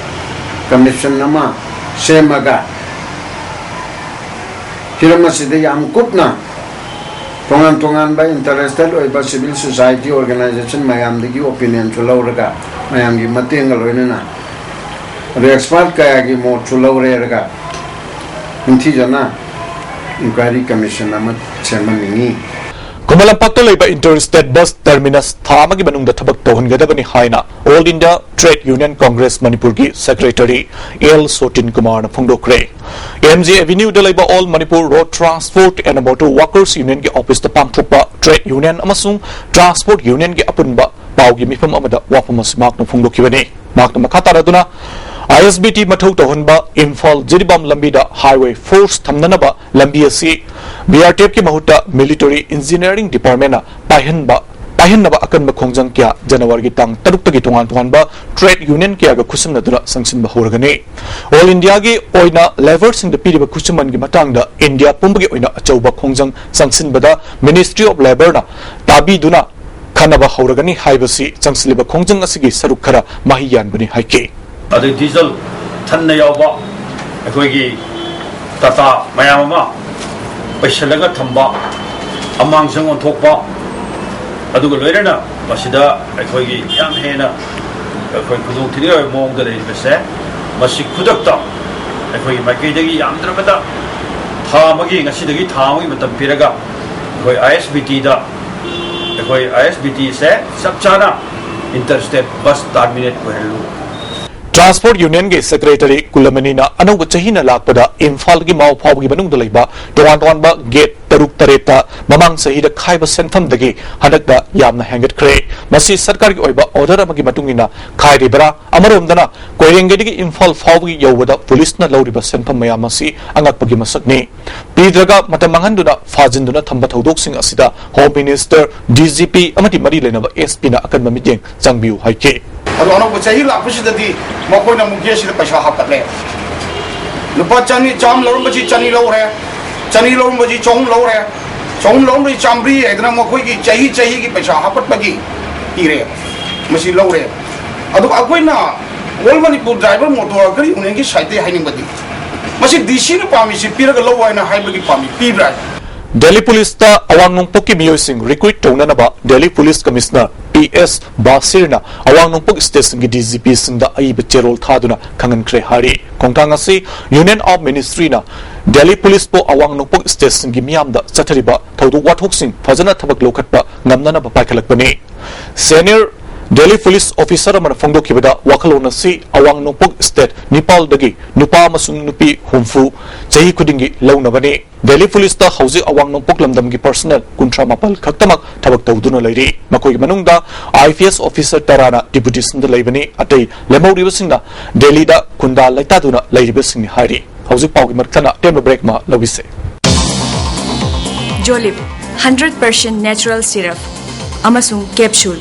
commission ꯑꯃ ꯁꯦꯝꯃꯒ ꯍꯤꯔꯝ ꯑꯁꯤꯗ ꯌꯥꯝ ꯀꯨꯞꯅ ꯇꯣꯉꯥꯟ ꯇꯣꯉꯥꯟꯕ interested ꯑꯣꯏꯕ civil society organization ꯃꯌꯥꯝꯗꯒꯤ opinion ꯁꯨ ꯂꯧꯔꯒ, ꯃꯌꯥꯝꯒꯤ ꯃꯇꯦꯡꯒ ꯂꯣꯏꯅꯅ, ꯑꯗꯨ expert ꯀꯌꯥꯒꯤ ꯃꯣꯠꯁꯨ ꯂꯧꯔꯦꯔꯒ ꯅꯤꯡꯊꯤꯖꯅ inquiry commission ꯑꯃ ꯁꯦꯝꯍꯟꯅꯤꯡꯏ꯫ ꯈꯨꯃꯟ ꯂꯝꯄꯥꯛꯇ ꯂꯩꯕ inter state bus terminus ꯊꯥ ꯑꯃꯒꯤ ꯃꯅꯨꯡꯗ ꯊꯕꯛ ꯇꯧꯍꯟꯒꯗꯕꯅꯤ ꯍꯥꯏꯅ All India Trade Union Congress ꯃꯅꯤꯄꯨꯔꯒꯤ secretary L ꯁꯣꯇꯤꯟ ꯀꯨꯃꯥꯔꯅ ꯐꯣꯡꯗꯣꯛꯈ꯭ꯔꯦ꯫ M G Avenue ꯗ ꯂꯩꯕ All Manipur Road Transport and Motor Workers Union ꯒꯤ office ꯇ ꯄꯥꯡꯊꯣꯛꯄ trade union ꯑꯃꯁꯨꯡ transport union ꯒꯤ ꯑꯄꯨꯟꯕ ꯄꯥꯎꯒꯤ ꯃꯤꯐꯝ ꯑꯃꯗ ꯋꯥꯐꯝ ꯑꯁꯤ ꯃꯍꯥꯛꯅ ꯐꯣꯡꯗꯣꯛꯈꯤꯕꯅꯤ꯫ ꯃꯍꯥꯛꯅ ꯃꯈꯥ ꯇꯥꯔꯗꯨꯅ, I S B T ꯃꯊꯧ ꯇꯧꯍꯟꯕ ꯏꯝꯐꯥꯜ ꯖꯤꯔꯤꯕꯥꯝ ꯂꯝꯕꯤꯗ highway force ꯊꯝꯅꯅꯕ ꯂꯝꯕꯤ ꯑꯁꯤ B R T F ꯀꯤ ꯃꯍꯨꯠꯇ Military Engineering Department ꯅ ꯄꯥꯏꯍꯟꯕ ꯀꯥꯏꯍꯟꯅꯕ ꯑꯀꯟꯕ ꯈꯣꯡꯖꯪ ꯀꯌꯥ ꯖꯅꯋꯥꯔꯤꯒꯤ ꯇꯥꯡ ꯇꯔꯨꯛꯇꯒꯤ ꯇꯣꯉꯥꯟ ꯇꯣꯉꯥꯟꯕ trade union ꯀꯌꯥꯒ ꯈꯨꯠꯁꯝꯅꯗꯨꯅ ꯆꯪꯁꯤꯟꯕ ꯍꯧꯔꯒꯅꯤ꯫ All Indiaꯒꯤ ꯑꯣꯏꯅ labourꯁꯤꯡꯗ ꯄꯤꯔꯤꯕ ꯈꯨꯠꯁꯨꯃꯟꯒꯤ ꯃꯇꯥꯡꯗ ꯏꯟꯗꯤꯌꯥ ꯄꯨꯝꯕꯒꯤ ꯑꯣꯏꯅ ꯑꯆꯧꯕ ꯈꯣꯡꯖꯪ ꯆꯪꯁꯤꯟꯕꯗ Ministry of Labourꯅ ꯇꯥꯕꯤꯗꯨꯅ ꯈꯟꯅꯕ ꯍꯧꯔꯒꯅꯤ ꯍꯥꯏꯕꯁꯤ ꯆꯪꯁꯤꯜꯂꯤꯕ ꯈꯣꯡꯖꯪ ꯑꯁꯤꯒꯤ ꯁꯔꯨꯛ ꯈꯔ ꯃꯍꯩ ꯌꯥꯟꯕꯅꯤ ꯍꯥꯏꯈꯤ꯫ ꯑꯗꯩ ꯗꯤꯖꯜ ꯊꯟꯅ ꯌꯥꯎꯕ ꯑꯩꯈꯣꯏꯒꯤ ꯇꯥꯇꯥ ꯃꯌꯥꯝ ꯑꯃ ꯄꯩꯁꯜꯂꯒ ꯊꯝꯕ, ꯑꯃꯥꯡꯖꯪ ꯑꯣꯟꯊꯣꯛꯄ, ꯑꯗꯨꯒ ꯂꯣꯏꯅꯅ ꯃꯁꯤꯗ ꯑꯩꯈꯣꯏꯒꯤ ꯌꯥꯝ ꯍꯦꯟꯅ ꯑꯩꯈꯣꯏ ꯈꯨꯗꯣꯡꯊꯤꯅꯤꯡꯉꯥꯏ ꯑꯣꯏꯕ ꯃꯑꯣꯡꯗ ꯂꯩꯔꯤꯕꯁꯦ, ꯃꯁꯤ ꯈꯨꯗꯛꯇ ꯑꯩꯈꯣꯏꯒꯤ ꯃꯥꯏꯀꯩꯗꯒꯤ ꯌꯥꯝꯗ꯭ꯔꯕꯗ ꯊꯥ ꯑꯃꯒꯤ, ꯉꯁꯤꯗꯒꯤ ꯊꯥ ꯑꯃꯒꯤ ꯃꯇꯝ ꯄꯤꯔꯒ ꯑꯩꯈꯣꯏ ISBTꯗ, ꯑꯩꯈꯣꯏ ISBTꯁꯦ ꯆꯞ ꯆꯥꯅ inter state bus terminate ꯑꯣꯏꯍꯜꯂꯨ꯫ Transport Unionꯒꯤ Secretary ꯀꯨꯂꯃꯅꯤꯅ ꯑꯅꯧꯕ ꯆꯍꯤꯅ ꯂꯥꯛꯄꯗ ꯏꯝꯐꯥꯜꯒꯤ ꯃꯥꯎ ꯐꯥꯎꯕꯒꯤ ꯃꯅꯨꯡꯗ ꯂꯩꯕ ꯇꯣꯉꯥꯟ ꯇꯣꯉꯥꯟꯕ gate ꯇꯔꯨꯛ ꯇꯔꯦꯠꯇ ꯃꯃꯥꯡ ꯆꯍꯤꯗ ꯈꯥꯏꯕ ꯁꯦꯟꯐꯝꯗꯒꯤ ꯍꯟꯗꯛꯇ ꯌꯥꯝꯅ ꯍꯦꯟꯒꯠꯈ꯭ꯔꯦ꯫ ꯃꯁꯤ ꯁꯔꯀꯥꯔꯒꯤ ꯑꯣꯏꯕ order ꯑꯃꯒꯤ ꯃꯇꯨꯡ ꯏꯟꯅ ꯈꯥꯏꯔꯤꯕ꯭ꯔꯥ? ꯑꯃꯔꯣꯝꯗꯅ ꯀꯣꯏꯔꯦꯡꯒꯩꯗꯒꯤ ꯏꯝꯐꯥꯜ ꯐꯥꯎꯕꯒꯤ ꯌꯧꯕꯗ ꯄꯨꯂꯤꯁꯅ ꯂꯧꯔꯤꯕ ꯁꯦꯟꯐꯝ ꯃꯌꯥꯝ ꯑꯁꯤ ꯑꯉꯛꯄꯒꯤ ꯃꯁꯛꯅꯤ꯫ ꯄꯤꯗ꯭ꯔꯒ ꯃꯇꯝ ꯃꯥꯡꯍꯟꯗꯨꯅ ꯐꯥꯖꯤꯟꯗꯨꯅ ꯊꯝꯕ ꯊꯧꯗꯣꯛꯁꯤꯡ ꯑꯁꯤꯗ Home Minister, DGP ꯑꯃꯗꯤ ꯃꯔꯤ ꯂꯩꯅꯕ SPꯅ ꯑꯀꯟꯕ ꯃꯤꯠꯌꯦꯡ ꯆꯪꯕꯤꯌꯨ ꯍꯥꯏꯈꯤ꯫ ꯑꯗꯣ ꯑꯅꯧꯕ ꯆꯍꯤ ꯂꯥꯛꯄꯁꯤꯗꯗꯤ ꯃꯈꯣꯏꯅ ꯑꯃꯨꯛ ꯒꯦꯠꯁꯤꯗ ꯄꯩꯁꯥ ꯍꯥꯞꯀꯠꯂꯦ꯫ ꯂꯨꯄꯥ ꯆꯅꯤ, ꯆꯥꯝꯃ ꯂꯧꯔꯝꯕꯁꯤ ꯆꯅꯤ ꯂꯧꯔꯦ, ꯆꯅꯤ ꯂꯧꯔꯝꯕꯁꯤ ꯆꯍꯨꯝ ꯂꯧꯔꯦ, ꯆꯍꯨꯝ ꯂꯧꯔꯝꯕꯁꯤ ꯆꯥꯝꯃꯔꯤ ꯍꯥꯏꯗꯅ ꯃꯈꯣꯏꯒꯤ ꯆꯍꯤ ꯆꯍꯤꯒꯤ ꯄꯩꯁꯥ ꯍꯥꯞꯀꯠꯄꯒꯤ ꯄꯤꯔꯦ, ꯃꯁꯤ ꯂꯧꯔꯦ꯫ ꯑꯗꯨꯒ ꯑꯩꯈꯣꯏꯅ All Manipur Driver Motor Worker Unionꯒꯤ sideꯇꯒꯤ ꯍꯥꯏꯅꯤꯡꯕꯗꯤ, ꯃꯁꯤ DCꯅ ꯄꯥꯝꯃꯤꯁꯤ ꯄꯤꯔꯒ ꯂꯧ ꯍꯥꯏꯅ ꯍꯥꯏꯕꯒꯤ ꯄꯥꯝꯃꯤ, ꯄꯤꯕ꯭ꯔꯥ? ꯗꯦꯜꯂꯤ ꯄꯨꯂꯤꯁꯇ ꯑꯋꯥꯡ ꯅꯣꯡꯄꯣꯛꯀꯤ ꯃꯤꯑꯣꯏꯁꯤꯡ recruit ꯇꯧꯅꯅꯕ Delhi police commissioner P S ꯕꯥꯁꯤꯔꯅ ꯑꯋꯥꯡ ꯅꯣꯡꯄꯣꯛ stateꯁꯤꯡꯒꯤ DGPꯁꯤꯡꯗ ꯑꯏꯕ ꯆꯦꯔꯣꯜ ꯊꯥꯗꯨꯅ ꯈꯪꯍꯟꯈ꯭ꯔꯦ ꯍꯥꯏꯔꯤ꯫ ꯈꯣꯡꯊꯥꯡ ꯑꯁꯤ Union of Ministryꯅ ꯗꯦꯜꯂꯤ ꯄꯨꯂꯤꯁꯄꯨ ꯑꯋꯥꯡ ꯅꯣꯡꯄꯣꯛ stateꯁꯤꯡꯒꯤ ꯃꯤꯌꯥꯝꯗ ꯆꯠꯊꯔꯤꯕ ꯊꯧꯗꯣꯛ ꯋꯥꯊꯣꯛꯁꯤꯡ ꯐꯖꯅ ꯊꯕꯛ ꯂꯧꯈꯠꯄ ꯉꯝꯅꯅꯕ ꯄꯥꯏꯈꯠꯂꯛꯄꯅꯤ꯫ Senior ꯗꯦꯜꯂꯤ ꯄꯨꯂꯤꯁ officer ꯑꯃꯅ ꯐꯣꯡꯗꯣꯛꯈꯤꯕꯗ, ꯋꯥꯈꯜꯂꯣꯟ ꯑꯁꯤ ꯑꯋꯥꯡ ꯅꯣꯡꯄꯣꯛ state ꯅꯤꯄꯥꯜꯗꯒꯤ ꯅꯨꯄꯥ ꯑꯃꯁꯨꯡ ꯅꯨꯄꯤ ꯍꯨꯝꯐꯨ ꯆꯍꯤ ꯈꯨꯗꯤꯡꯒꯤ ꯂꯧꯅꯕꯅꯤ꯫ ꯗꯦꯜꯂꯤ ꯄꯨꯂꯤꯁꯇ ꯍꯧꯖꯤꯛ ꯑꯋꯥꯡ ꯅꯣꯡꯄꯣꯛ ꯂꯝꯗꯝꯒꯤ personnel ꯀꯨꯟꯊ꯭ꯔꯥ ꯃꯥꯄꯜ ꯈꯛꯇꯃꯛ ꯊꯕꯛ ꯇꯧꯗꯨꯅ ꯂꯩꯔꯤ꯫ ꯃꯈꯣꯏꯒꯤ ꯃꯅꯨꯡꯗ IPS officer ꯇꯔꯥꯅ deputationꯗ ꯂꯩꯕꯅꯤ꯫ ꯑꯇꯩ ꯂꯦꯝꯍꯧꯔꯤꯕꯁꯤꯡꯅ ꯗꯦꯜꯂꯤꯗ ꯈꯨꯟꯗꯥ ꯂꯩꯇꯥꯗꯨꯅ ꯂꯩꯔꯤꯕꯁꯤꯡꯅꯤ ꯍꯥꯏꯔꯤ꯫ ꯍꯧꯖꯤꯛ ꯄꯥꯎꯒꯤ ꯃꯔꯛ ꯊꯠꯅ ꯑꯇꯦꯟꯕ break ꯑꯃ ꯂꯧꯈꯤꯁꯦ꯫ Jolib, hundred percent natural syrup. ꯑꯃꯁꯨꯡ ꯀꯦꯞꯁꯨꯜ꯫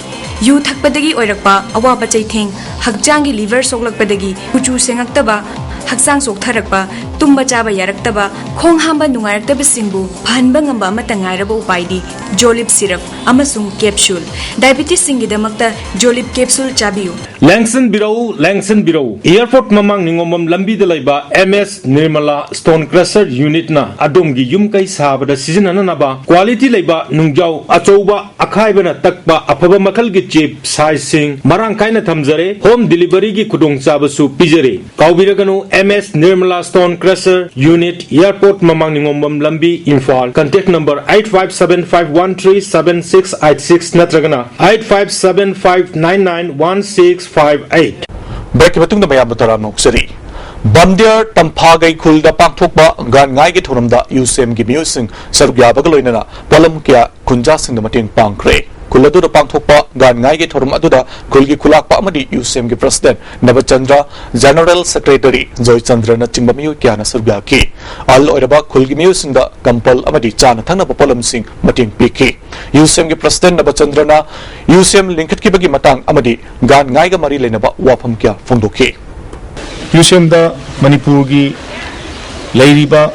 ꯌꯨ ꯊꯛꯄꯗꯒꯤ ꯑꯣꯏꯔꯛꯄ ꯑꯋꯥꯕ ꯆꯩꯊꯦꯡ, ꯍꯛꯆꯥꯡꯒꯤ ꯂꯤꯚꯔ ꯁꯣꯛꯂꯛꯄꯗꯒꯤ ꯀꯨꯆꯨ ꯁꯦꯡꯉꯛꯇꯕ, ꯍꯛꯆꯥꯡ ꯆꯣꯛꯊꯔꯛꯄ, ꯇꯨꯝꯕ ꯆꯥꯕ ꯌꯥꯔꯛꯇꯕ, ꯈꯣꯡ ꯍꯥꯝꯕ ꯅꯨꯡꯉꯥꯏꯔꯛꯇꯕꯁꯤꯡꯕꯨ ꯐꯍꯟꯕ ꯉꯝꯕ ꯑꯃꯠꯇ ꯉꯥꯏꯔꯕ ꯎꯄꯥꯏꯗꯤ ꯖꯣꯂꯤꯞ ꯁꯤꯔꯞ ꯑꯃꯁꯨꯡ ꯀꯦꯞꯁꯨꯜ꯫ ꯗꯥꯏꯕꯤꯇꯤꯁꯁꯤꯡꯒꯤꯗꯃꯛꯇ ꯖꯣꯂꯤꯞ ꯀꯦꯞꯁꯨꯜ ꯆꯥꯕꯤꯌꯨ꯫ ꯂꯦꯡꯁꯤꯟꯕꯤꯔꯧ, ꯂꯦꯡꯁꯤꯟꯕꯤꯔꯧ꯫ ꯑꯦꯌꯔꯄꯣꯔꯠ ꯃꯃꯥꯡ ꯅꯤꯉꯣꯝꯕꯝ ꯂꯝꯕꯤꯗ ꯂꯩꯕ ꯑꯦꯝ ꯑꯦꯁ ꯅꯤꯔꯃꯂꯥ ꯁ꯭ꯇꯣꯟ ꯀ꯭ꯔꯁꯔ ꯌꯨꯅꯤꯠꯅ ꯑꯗꯣꯝꯒꯤ ꯌꯨꯝ ꯀꯩ ꯁꯥꯕꯗ ꯁꯤꯖꯤꯟꯅꯅꯕ ꯀ꯭ꯋꯥꯂꯤꯇꯤ ꯂꯩꯕ ꯅꯨꯡꯖꯥꯎ ꯑꯆꯧꯕ ꯑꯈꯥꯏꯕꯅ ꯇꯛꯄ ꯑꯐꯕ ꯃꯈꯜꯒꯤ ꯆꯤꯞ ꯁꯥꯏꯖꯁꯤꯡ ꯃꯔꯥꯡ ꯀꯥꯏꯅ ꯊꯝꯖꯔꯦ꯫ ꯍꯣꯝ ꯗꯤꯂꯤꯚꯔꯤꯒꯤ ꯈꯨꯗꯣꯡꯆꯥꯕꯁꯨ ꯄꯤꯖꯔꯤ꯫ ꯀꯥꯎꯕꯤꯔꯒꯅꯨ, ꯑꯦꯝ ꯑꯦꯁ ꯅꯤꯔꯃꯂꯥ ꯁ꯭ꯇꯣꯟ ꯀ꯭ꯔꯁꯔ ꯌꯨꯅꯤꯠ, ꯑꯦꯌꯔꯄꯣꯔꯠ ꯃꯃꯥꯡ ꯅꯤꯉꯣꯝꯕꯝ ꯂꯝꯕꯤ, Imphal. Contact number eight five seven five one three seven six eight six ꯅꯠꯇ꯭ꯔꯒꯅ eight five seven five nine nine one six five eight꯫ ꯕ꯭ꯔꯦꯛꯀꯤ ꯃꯇꯨꯡꯗ ꯃꯌꯥꯝꯕꯨ ꯇꯔꯥꯝꯅ ꯑꯣꯛꯆꯔꯤ꯫ ꯕꯝꯗꯤꯌꯥꯔ ꯇꯝꯐꯥꯒꯩ ꯈꯨꯜꯗ ꯄꯥꯡꯊꯣꯛꯄ ꯒꯥꯟ ꯉꯥꯏꯒꯤ ꯊꯧꯔꯝꯗ ꯌꯨꯁꯦꯝꯒꯤ ꯃꯤꯑꯣꯏꯁꯤꯡ ꯁꯔꯨꯛ ꯌꯥꯕꯒ ꯂꯣꯏꯅꯅ ꯄꯣꯠꯂꯝ ꯀꯌꯥ ꯈꯨꯟꯖꯥꯁꯤꯡꯗ ꯃꯇꯦꯡ ꯄꯥꯡꯈ꯭ꯔꯦ꯫ ꯈꯨꯜ ꯑꯗꯨꯗ ꯄꯥꯡꯊꯣꯛꯄ ꯒꯥꯟ ꯉꯥꯏꯒꯤ ꯊꯧꯔꯝ ꯑꯗꯨꯗ ꯈꯨꯜꯒꯤ ꯈꯨꯂꯥꯛꯄ ꯑꯃꯗꯤ ꯌꯨꯁꯦꯝꯒꯤ ꯄ꯭ꯔꯁꯤꯗꯦꯟꯠ ꯅꯕꯆꯟꯗ꯭ꯔ, ꯖꯦꯅꯔꯦꯜ ꯁꯦꯀ꯭ꯔꯦꯇꯔꯤ ꯖꯣꯏꯆꯟꯗ꯭ꯔꯅꯆꯤꯡꯕ ꯃꯤꯑꯣꯏ ꯀꯌꯥꯅ ꯁꯔꯨꯛ ꯌꯥꯈꯤ꯫ ꯑꯍꯜ ꯑꯣꯏꯔꯕ ꯈꯨꯜꯒꯤ ꯃꯤꯑꯣꯏꯁꯤꯡꯗ ꯀꯝꯄꯜ ꯑꯃꯗꯤ ꯆꯥꯅ ꯊꯛꯅꯕ ꯄꯣꯠꯂꯝꯁꯤꯡ ꯃꯇꯦꯡ ꯄꯤꯈꯤ꯫ ꯌꯨꯁꯦꯝꯒꯤ ꯄ꯭ꯔꯁꯤꯗꯦꯟꯠ ꯅꯕꯆꯟꯗ꯭ꯔꯅ ꯌꯨꯁꯦꯝ ꯂꯤꯡꯈꯠꯈꯤꯕꯒꯤ ꯃꯇꯥꯡ ꯑꯃꯗꯤ ꯒꯥꯟ ꯉꯥꯏꯒ ꯃꯔꯤ ꯂꯩꯅꯕ ꯋꯥꯐꯝ ꯀꯌꯥ ꯐꯣꯡꯗꯣꯛꯈꯤ꯫ ꯌꯨꯁꯦꯝꯗ ꯃꯅꯤꯄꯨꯔꯒꯤ ꯂꯩꯔꯤꯕ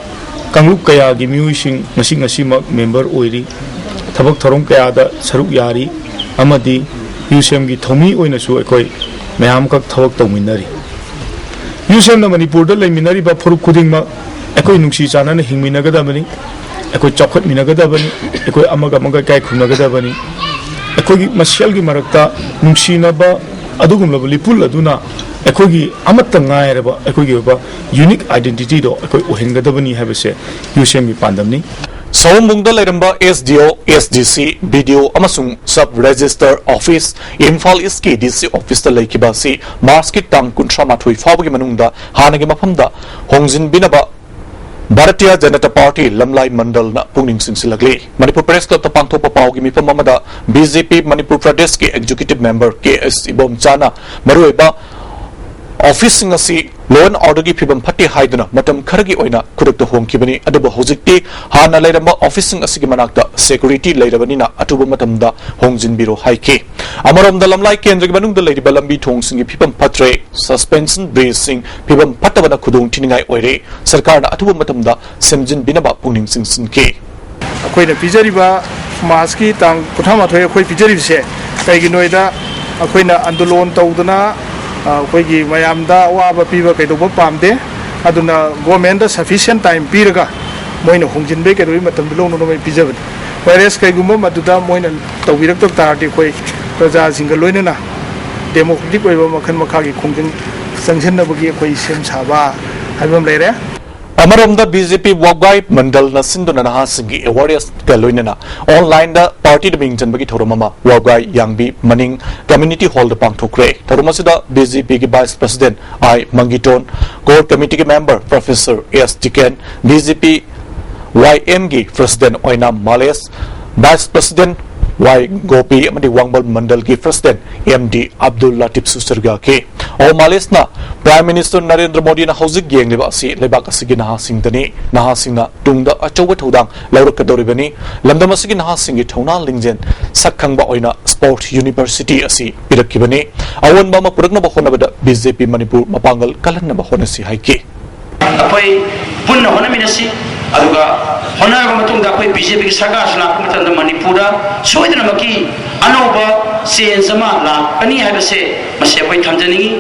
ꯀꯥꯡꯂꯨꯞ ꯀꯌꯥꯒꯤ ꯃꯤꯑꯣꯏꯁꯤꯡ ꯉꯁꯤ ꯉꯁꯤꯃꯛ ꯃꯦꯝꯕꯔ ꯑꯣꯏꯔꯤ, ꯊꯕꯛ ꯊꯧꯔꯝ ꯀꯌꯥꯗ ꯁꯔꯨꯛ ꯌꯥꯔꯤ ꯑꯃꯗꯤ ꯌꯨꯁꯦꯝꯒꯤ ꯊꯧꯃꯤ ꯑꯣꯏꯅꯁꯨ ꯑꯩꯈꯣꯏ ꯃꯌꯥꯝꯈꯛ ꯊꯕꯛ ꯇꯧꯃꯤꯟꯅꯔꯤ꯫ ꯌꯨꯁꯦꯝꯅ ꯃꯅꯤꯄꯨꯔꯗ ꯂꯩꯃꯤꯟꯅꯔꯤꯕ ꯐꯨꯔꯨꯞ ꯈꯨꯗꯤꯡꯃꯛ ꯑꯩꯈꯣꯏ ꯅꯨꯡꯁꯤ ꯆꯥꯟꯅꯅ ꯍꯤꯡꯃꯤꯟꯅꯒꯗꯕꯅꯤ, ꯑꯩꯈꯣꯏ ꯆꯥꯎꯈꯠꯃꯤꯟꯅꯒꯗꯕꯅꯤ, ꯑꯩꯈꯣꯏ ꯑꯃꯒ ꯑꯃꯒ ꯏꯀꯥꯏ ꯈꯨꯝꯅꯒꯗꯕꯅꯤ꯫ ꯑꯩꯈꯣꯏꯒꯤ ꯃꯁꯦꯜꯒꯤ ꯃꯔꯛꯇ ꯅꯨꯡꯁꯤꯅꯕ ꯑꯗꯨꯒꯨꯝꯂꯕ ꯂꯤꯄꯨꯜ ꯑꯗꯨꯅ ꯑꯩꯈꯣꯏꯒꯤ ꯑꯃꯠꯇ ꯉꯥꯏꯔꯕ ꯑꯩꯈꯣꯏꯒꯤ ꯑꯣꯏꯕ ꯌꯨꯅꯤꯛ ꯑꯥꯏꯗꯦꯟꯇꯤꯇꯤꯗꯣ ꯑꯩꯈꯣꯏ ꯑꯣꯏꯍꯟꯒꯗꯕꯅꯤ ꯍꯥꯏꯕꯁꯦ ꯌꯨꯁꯦꯝꯒꯤ ꯄꯥꯟꯗꯝꯅꯤ꯫ ꯁꯑꯣꯝꯕꯨꯡꯗ ꯂꯩꯔꯝꯕ ꯑꯦꯁ ꯗꯤ ꯑꯣ, ꯑꯦꯁ ꯗꯤ ꯁꯤ, ꯕꯤ ꯗꯤ ꯑꯣ ꯑꯃꯁꯨꯡ ꯁꯕ ꯔꯦꯖꯤꯁꯇꯔ ꯑꯣꯐꯤꯁ, ꯏꯝꯐꯥꯜ ꯏꯁꯀꯤ ꯗꯤ ꯁꯤ ꯑꯣꯐꯤꯁꯇ ꯂꯩꯈꯤꯕ ꯑꯁꯤ ꯃꯥꯔꯆꯀꯤ ꯇꯥꯡ ꯀꯨꯟꯊ꯭ꯔꯥ ꯃꯥꯊꯣꯏ ꯐꯥꯎꯕꯒꯤ ꯃꯅꯨꯡꯗ ꯍꯥꯟꯅꯒꯤ ꯃꯐꯝꯗ ꯍꯣꯡꯖꯤꯟꯕꯤꯅꯕ ꯚꯥꯔꯇꯤꯌ ꯖꯅꯇꯥ ꯄꯥꯔꯇꯤ ꯂꯝꯂꯥꯏ ꯃꯟꯗꯜꯅ ꯄꯨꯛꯅꯤꯡ ꯆꯤꯡꯁꯤꯜꯂꯛꯂꯤ꯫ ꯃꯅꯤꯄꯨꯔ ꯄ꯭ꯔꯦꯁ ꯀ꯭ꯂꯕꯇ ꯄꯥꯡꯊꯣꯛꯄ ꯄꯥꯎꯒꯤ ꯃꯤꯐꯝ ꯑꯃꯗ ꯕꯤ ꯖꯦ ꯄꯤ ꯃꯅꯤꯄꯨꯔ ꯄ꯭ꯔꯗꯦꯁꯀꯤ ꯑꯦꯛꯖꯤꯀ꯭ꯌꯨꯇꯤꯚ ꯃꯦꯝꯕꯔ ꯀꯦ ꯑꯦꯁ ꯏꯕꯣꯝꯆꯥꯅ ꯃꯔꯨꯑꯣꯏꯕ ꯑꯣꯐꯤꯁꯁꯤꯡ ꯑꯁꯤ law and orderꯒꯤ ꯐꯤꯕꯝ ꯐꯠꯇꯦ ꯍꯥꯏꯗꯨꯅ ꯃꯇꯝ ꯈꯔꯒꯤ ꯑꯣꯏꯅ ꯈꯨꯗꯛꯇ ꯍꯣꯡꯈꯤꯕꯅꯤ, ꯑꯗꯨꯕꯨ ꯍꯧꯖꯤꯛꯇꯤ ꯍꯥꯟꯅ ꯂꯩꯔꯝꯕ ꯑꯣꯐꯤꯁꯁꯤꯡ ꯑꯁꯤꯒꯤ ꯃꯅꯥꯛꯇ security ꯂꯩꯔꯕꯅꯤꯅ ꯑꯊꯨꯕ ꯃꯇꯝꯗ ꯍꯣꯡꯖꯤꯟꯕꯤꯔꯣ ꯍꯥꯏꯈꯤ꯫ ꯑꯃꯔꯣꯝꯗ ꯂꯝꯂꯥꯏ ꯀꯦꯟꯗ꯭ꯔꯒꯤ ꯃꯅꯨꯡꯗ ꯂꯩꯔꯤꯕ ꯂꯝꯕꯤ ꯊꯣꯡꯁꯤꯡꯒꯤ ꯐꯤꯕꯝ ꯐꯠꯇ꯭ꯔꯦ, suspension bridgeꯁꯤꯡ ꯐꯤꯕꯝ ꯐꯠꯇꯕꯅ ꯈꯨꯗꯣꯡ ꯊꯤꯅꯤꯡꯉꯥꯏ ꯑꯣꯏꯔꯦ, ꯁꯔꯀꯥꯔꯅ ꯑꯊꯨꯕ ꯃꯇꯝꯗ ꯁꯦꯝꯖꯤꯟꯕꯤꯅꯕ ꯄꯨꯛꯅꯤꯡ ꯆꯤꯡꯁꯤꯟꯈꯤ꯫ ꯑꯩꯈꯣꯏꯅ ꯄꯤꯖꯔꯤꯕ ꯃꯥꯔꯆꯀꯤ ꯇꯥꯡ ꯀꯨꯟꯊ꯭ꯔꯥ ꯃꯥꯊꯣꯏ ꯑꯩꯈꯣꯏ ꯄꯤꯖꯔꯤꯕꯁꯦ ꯀꯩꯒꯤꯅꯣ ꯍꯥꯏꯗ, ꯑꯩꯈꯣꯏꯅ ꯑꯟꯗꯣꯂꯣꯟ ꯇꯧꯗꯅ, ꯑ, ꯑꯩꯈꯣꯏꯒꯤ ꯃꯌꯥꯝꯗ ꯑꯋꯥꯕ ꯄꯤꯕ ꯀꯩꯗꯧꯕ ꯄꯥꯝꯗꯦ꯫ ꯑꯗꯨꯅ governmentꯗ sufficient time ꯄꯤꯔꯒ ꯃꯣꯏꯅ ꯍꯣꯡꯖꯤꯟꯕꯩ ꯀꯩꯗꯧꯕꯩ ꯃꯇꯝꯗꯨ ꯂꯧꯅꯅꯕ ꯄꯤꯖꯕꯅꯤ꯫ Whereas ꯀꯩꯒꯨꯝꯕ ꯃꯗꯨꯗ ꯃꯣꯏꯅ ꯇꯧꯕꯤꯔꯛꯇꯕ ꯇꯥꯔꯗꯤ ꯑꯩꯈꯣꯏ ꯄ꯭ꯔꯖꯥꯁꯤꯡꯒ ꯂꯣꯏꯅꯅ democratic ꯑꯣꯏꯕ ꯃꯈꯜ ꯃꯈꯥꯒꯤ ꯈꯣꯡꯖꯪ ꯆꯪꯁꯤꯟꯅꯕꯒꯤ ꯑꯩꯈꯣꯏ ꯁꯦꯝ ꯁꯥꯕ ꯍꯥꯏꯕ ꯑꯃ ꯂꯩꯔꯦ꯫ ꯑꯃꯔꯣꯝꯗ BJP ꯋꯥꯕꯒꯥꯏ ꯃꯟꯗꯜꯅ ꯁꯤꯟꯗꯨꯅ ꯅꯍꯥꯁꯤꯡꯒꯤ awarenessꯀ ꯂꯣꯏꯅꯅ onlineꯗ partyꯗ ꯃꯤꯡ ꯆꯟꯕꯒꯤ ꯊꯧꯔꯝ ꯑꯃ ꯋꯥꯕꯒꯥꯏ ꯌꯥꯡꯕꯤ ꯃꯅꯤꯡ community hallꯗ ꯄꯥꯡꯊꯣꯛꯈ꯭ꯔꯦ꯫ ꯊꯧꯔꯝ ꯑꯁꯤꯗ BJPꯒꯤ vice president I ꯃꯪꯒꯤꯇꯣꯟ, core committeeꯒꯤ member professor S ꯖꯤꯀꯦꯟ, BJP YMꯒꯤ president Oinam ꯃꯥꯂꯦꯁ, vice president Y ꯒꯣꯄꯤ ꯑꯃꯗꯤ ꯋꯥꯡꯕꯜ ꯃꯟꯗꯜꯒꯤ president M D ꯑꯕꯗꯨꯜ ꯂꯥꯇꯤꯐꯁꯨ ꯁꯔꯨꯛ ꯌꯥꯈꯤ꯫ ꯑꯣ ꯃꯥꯂꯦꯁꯅ Prime Minister ꯅꯔꯦꯟꯗ꯭ꯔ ꯃꯣꯗꯤꯅ ꯍꯧꯖꯤꯛ ꯌꯦꯡꯂꯤꯕ ꯑꯁꯤ ꯂꯩꯕꯥꯛ ꯑꯁꯤꯒꯤ ꯅꯍꯥꯁꯤꯡꯗꯅꯤ꯫ ꯅꯍꯥꯁꯤꯡꯅ ꯇꯨꯡꯗ ꯑꯆꯧꯕ ꯊꯧꯗꯥꯡ ꯂꯧꯔꯛꯀꯗꯧꯔꯤꯕꯅꯤ꯫ ꯂꯝꯗꯝ ꯑꯁꯤꯒꯤ ꯅꯍꯥꯁꯤꯡꯒꯤ ꯊꯧꯅꯥ ꯂꯤꯡꯖꯦꯜ ꯁꯛ ꯈꯪꯕ ꯑꯣꯏꯅ sport university ꯑꯁꯤ ꯄꯤꯔꯛꯈꯤꯕꯅꯤ꯫ ꯑꯑꯣꯟꯕ ꯑꯃ ꯄꯨꯔꯛꯅꯕ ꯍꯣꯠꯅꯕꯗ BJP ꯃꯅꯤꯄꯨꯔ ꯃꯄꯥꯡꯒꯜ ꯀꯜꯍꯟꯅꯕ ꯍꯣꯠꯅꯁꯤ ꯍꯥꯏꯈꯤ꯫ ꯑꯩꯈꯣꯏ ꯄꯨꯟꯅ ꯍꯣꯠꯅꯃꯤꯟꯅꯁꯤ꯫ ꯑꯗꯨꯒ ꯍꯣꯠꯅꯔꯕ ꯃꯇꯨꯡꯗ ꯑꯩꯈꯣꯏ BJPꯒꯤ ꯁꯔꯀꯥꯔꯁꯨ ꯂꯥꯛꯄ ꯃꯇꯝꯗ ꯃꯅꯤꯄꯨꯔꯗ ꯁꯣꯏꯗꯅꯃꯛꯀꯤ ꯑꯅꯧꯕ change ꯑꯃ ꯂꯥꯛꯀꯅꯤ ꯍꯥꯏꯕꯁꯦ ꯃꯁꯤ ꯑꯩꯈꯣꯏ ꯊꯝꯖꯅꯤꯡꯏ꯫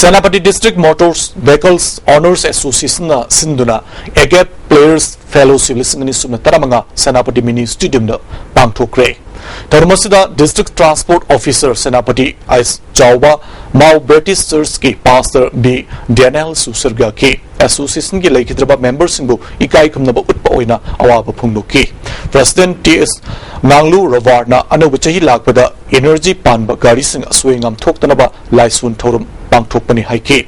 Senapati District Motor Vehicles Owners Associationꯅ ꯁꯤꯟꯗꯨꯅ Agate Players Fellowship ꯂꯤꯁꯤꯡ ꯑꯅꯤ ꯁꯨꯞꯅ ꯇꯔꯥꯃꯉꯥ ꯁꯦꯅꯥꯄꯇꯤ mini stadiumꯗ ꯄꯥꯡꯊꯣꯛꯈ꯭ꯔꯦ꯫ ꯊꯧꯔꯝ ꯑꯁꯤꯗ District Transport Officer Senapati ice ꯆꯥꯎꯕ, Mao Baptist Churchꯀꯤ Pastor B ꯗꯦꯅꯦꯜꯁꯨ ꯁꯔꯨꯛ ꯌꯥꯈꯤ꯫ Associationꯒꯤ ꯂꯩꯈꯤꯗ꯭ꯔꯕ memberꯁꯤꯡꯕꯨ ꯏꯀꯥꯏ ꯈꯨꯝꯅꯕ ꯎꯠꯄ ꯑꯣꯏꯅ ꯑꯋꯥꯕ ꯐꯣꯡꯗꯣꯛꯈꯤ꯫ President T S ꯉꯥꯡꯂꯨ ꯔꯣꯕꯥꯔꯠꯅ ꯑꯅꯧꯕ ꯆꯍꯤ ꯂꯥꯛꯄꯗ energy ꯄꯥꯟꯕ ꯒꯥꯔꯤꯁꯤꯡ ꯑꯁꯣꯏ ꯑꯉꯥꯝ ꯊꯣꯛꯇꯅꯕ ꯂꯥꯏꯁꯣꯟ ꯊꯧꯔꯝ ꯄꯥꯡꯊꯣꯛꯄꯅꯤ ꯍꯥꯏꯈꯤ꯫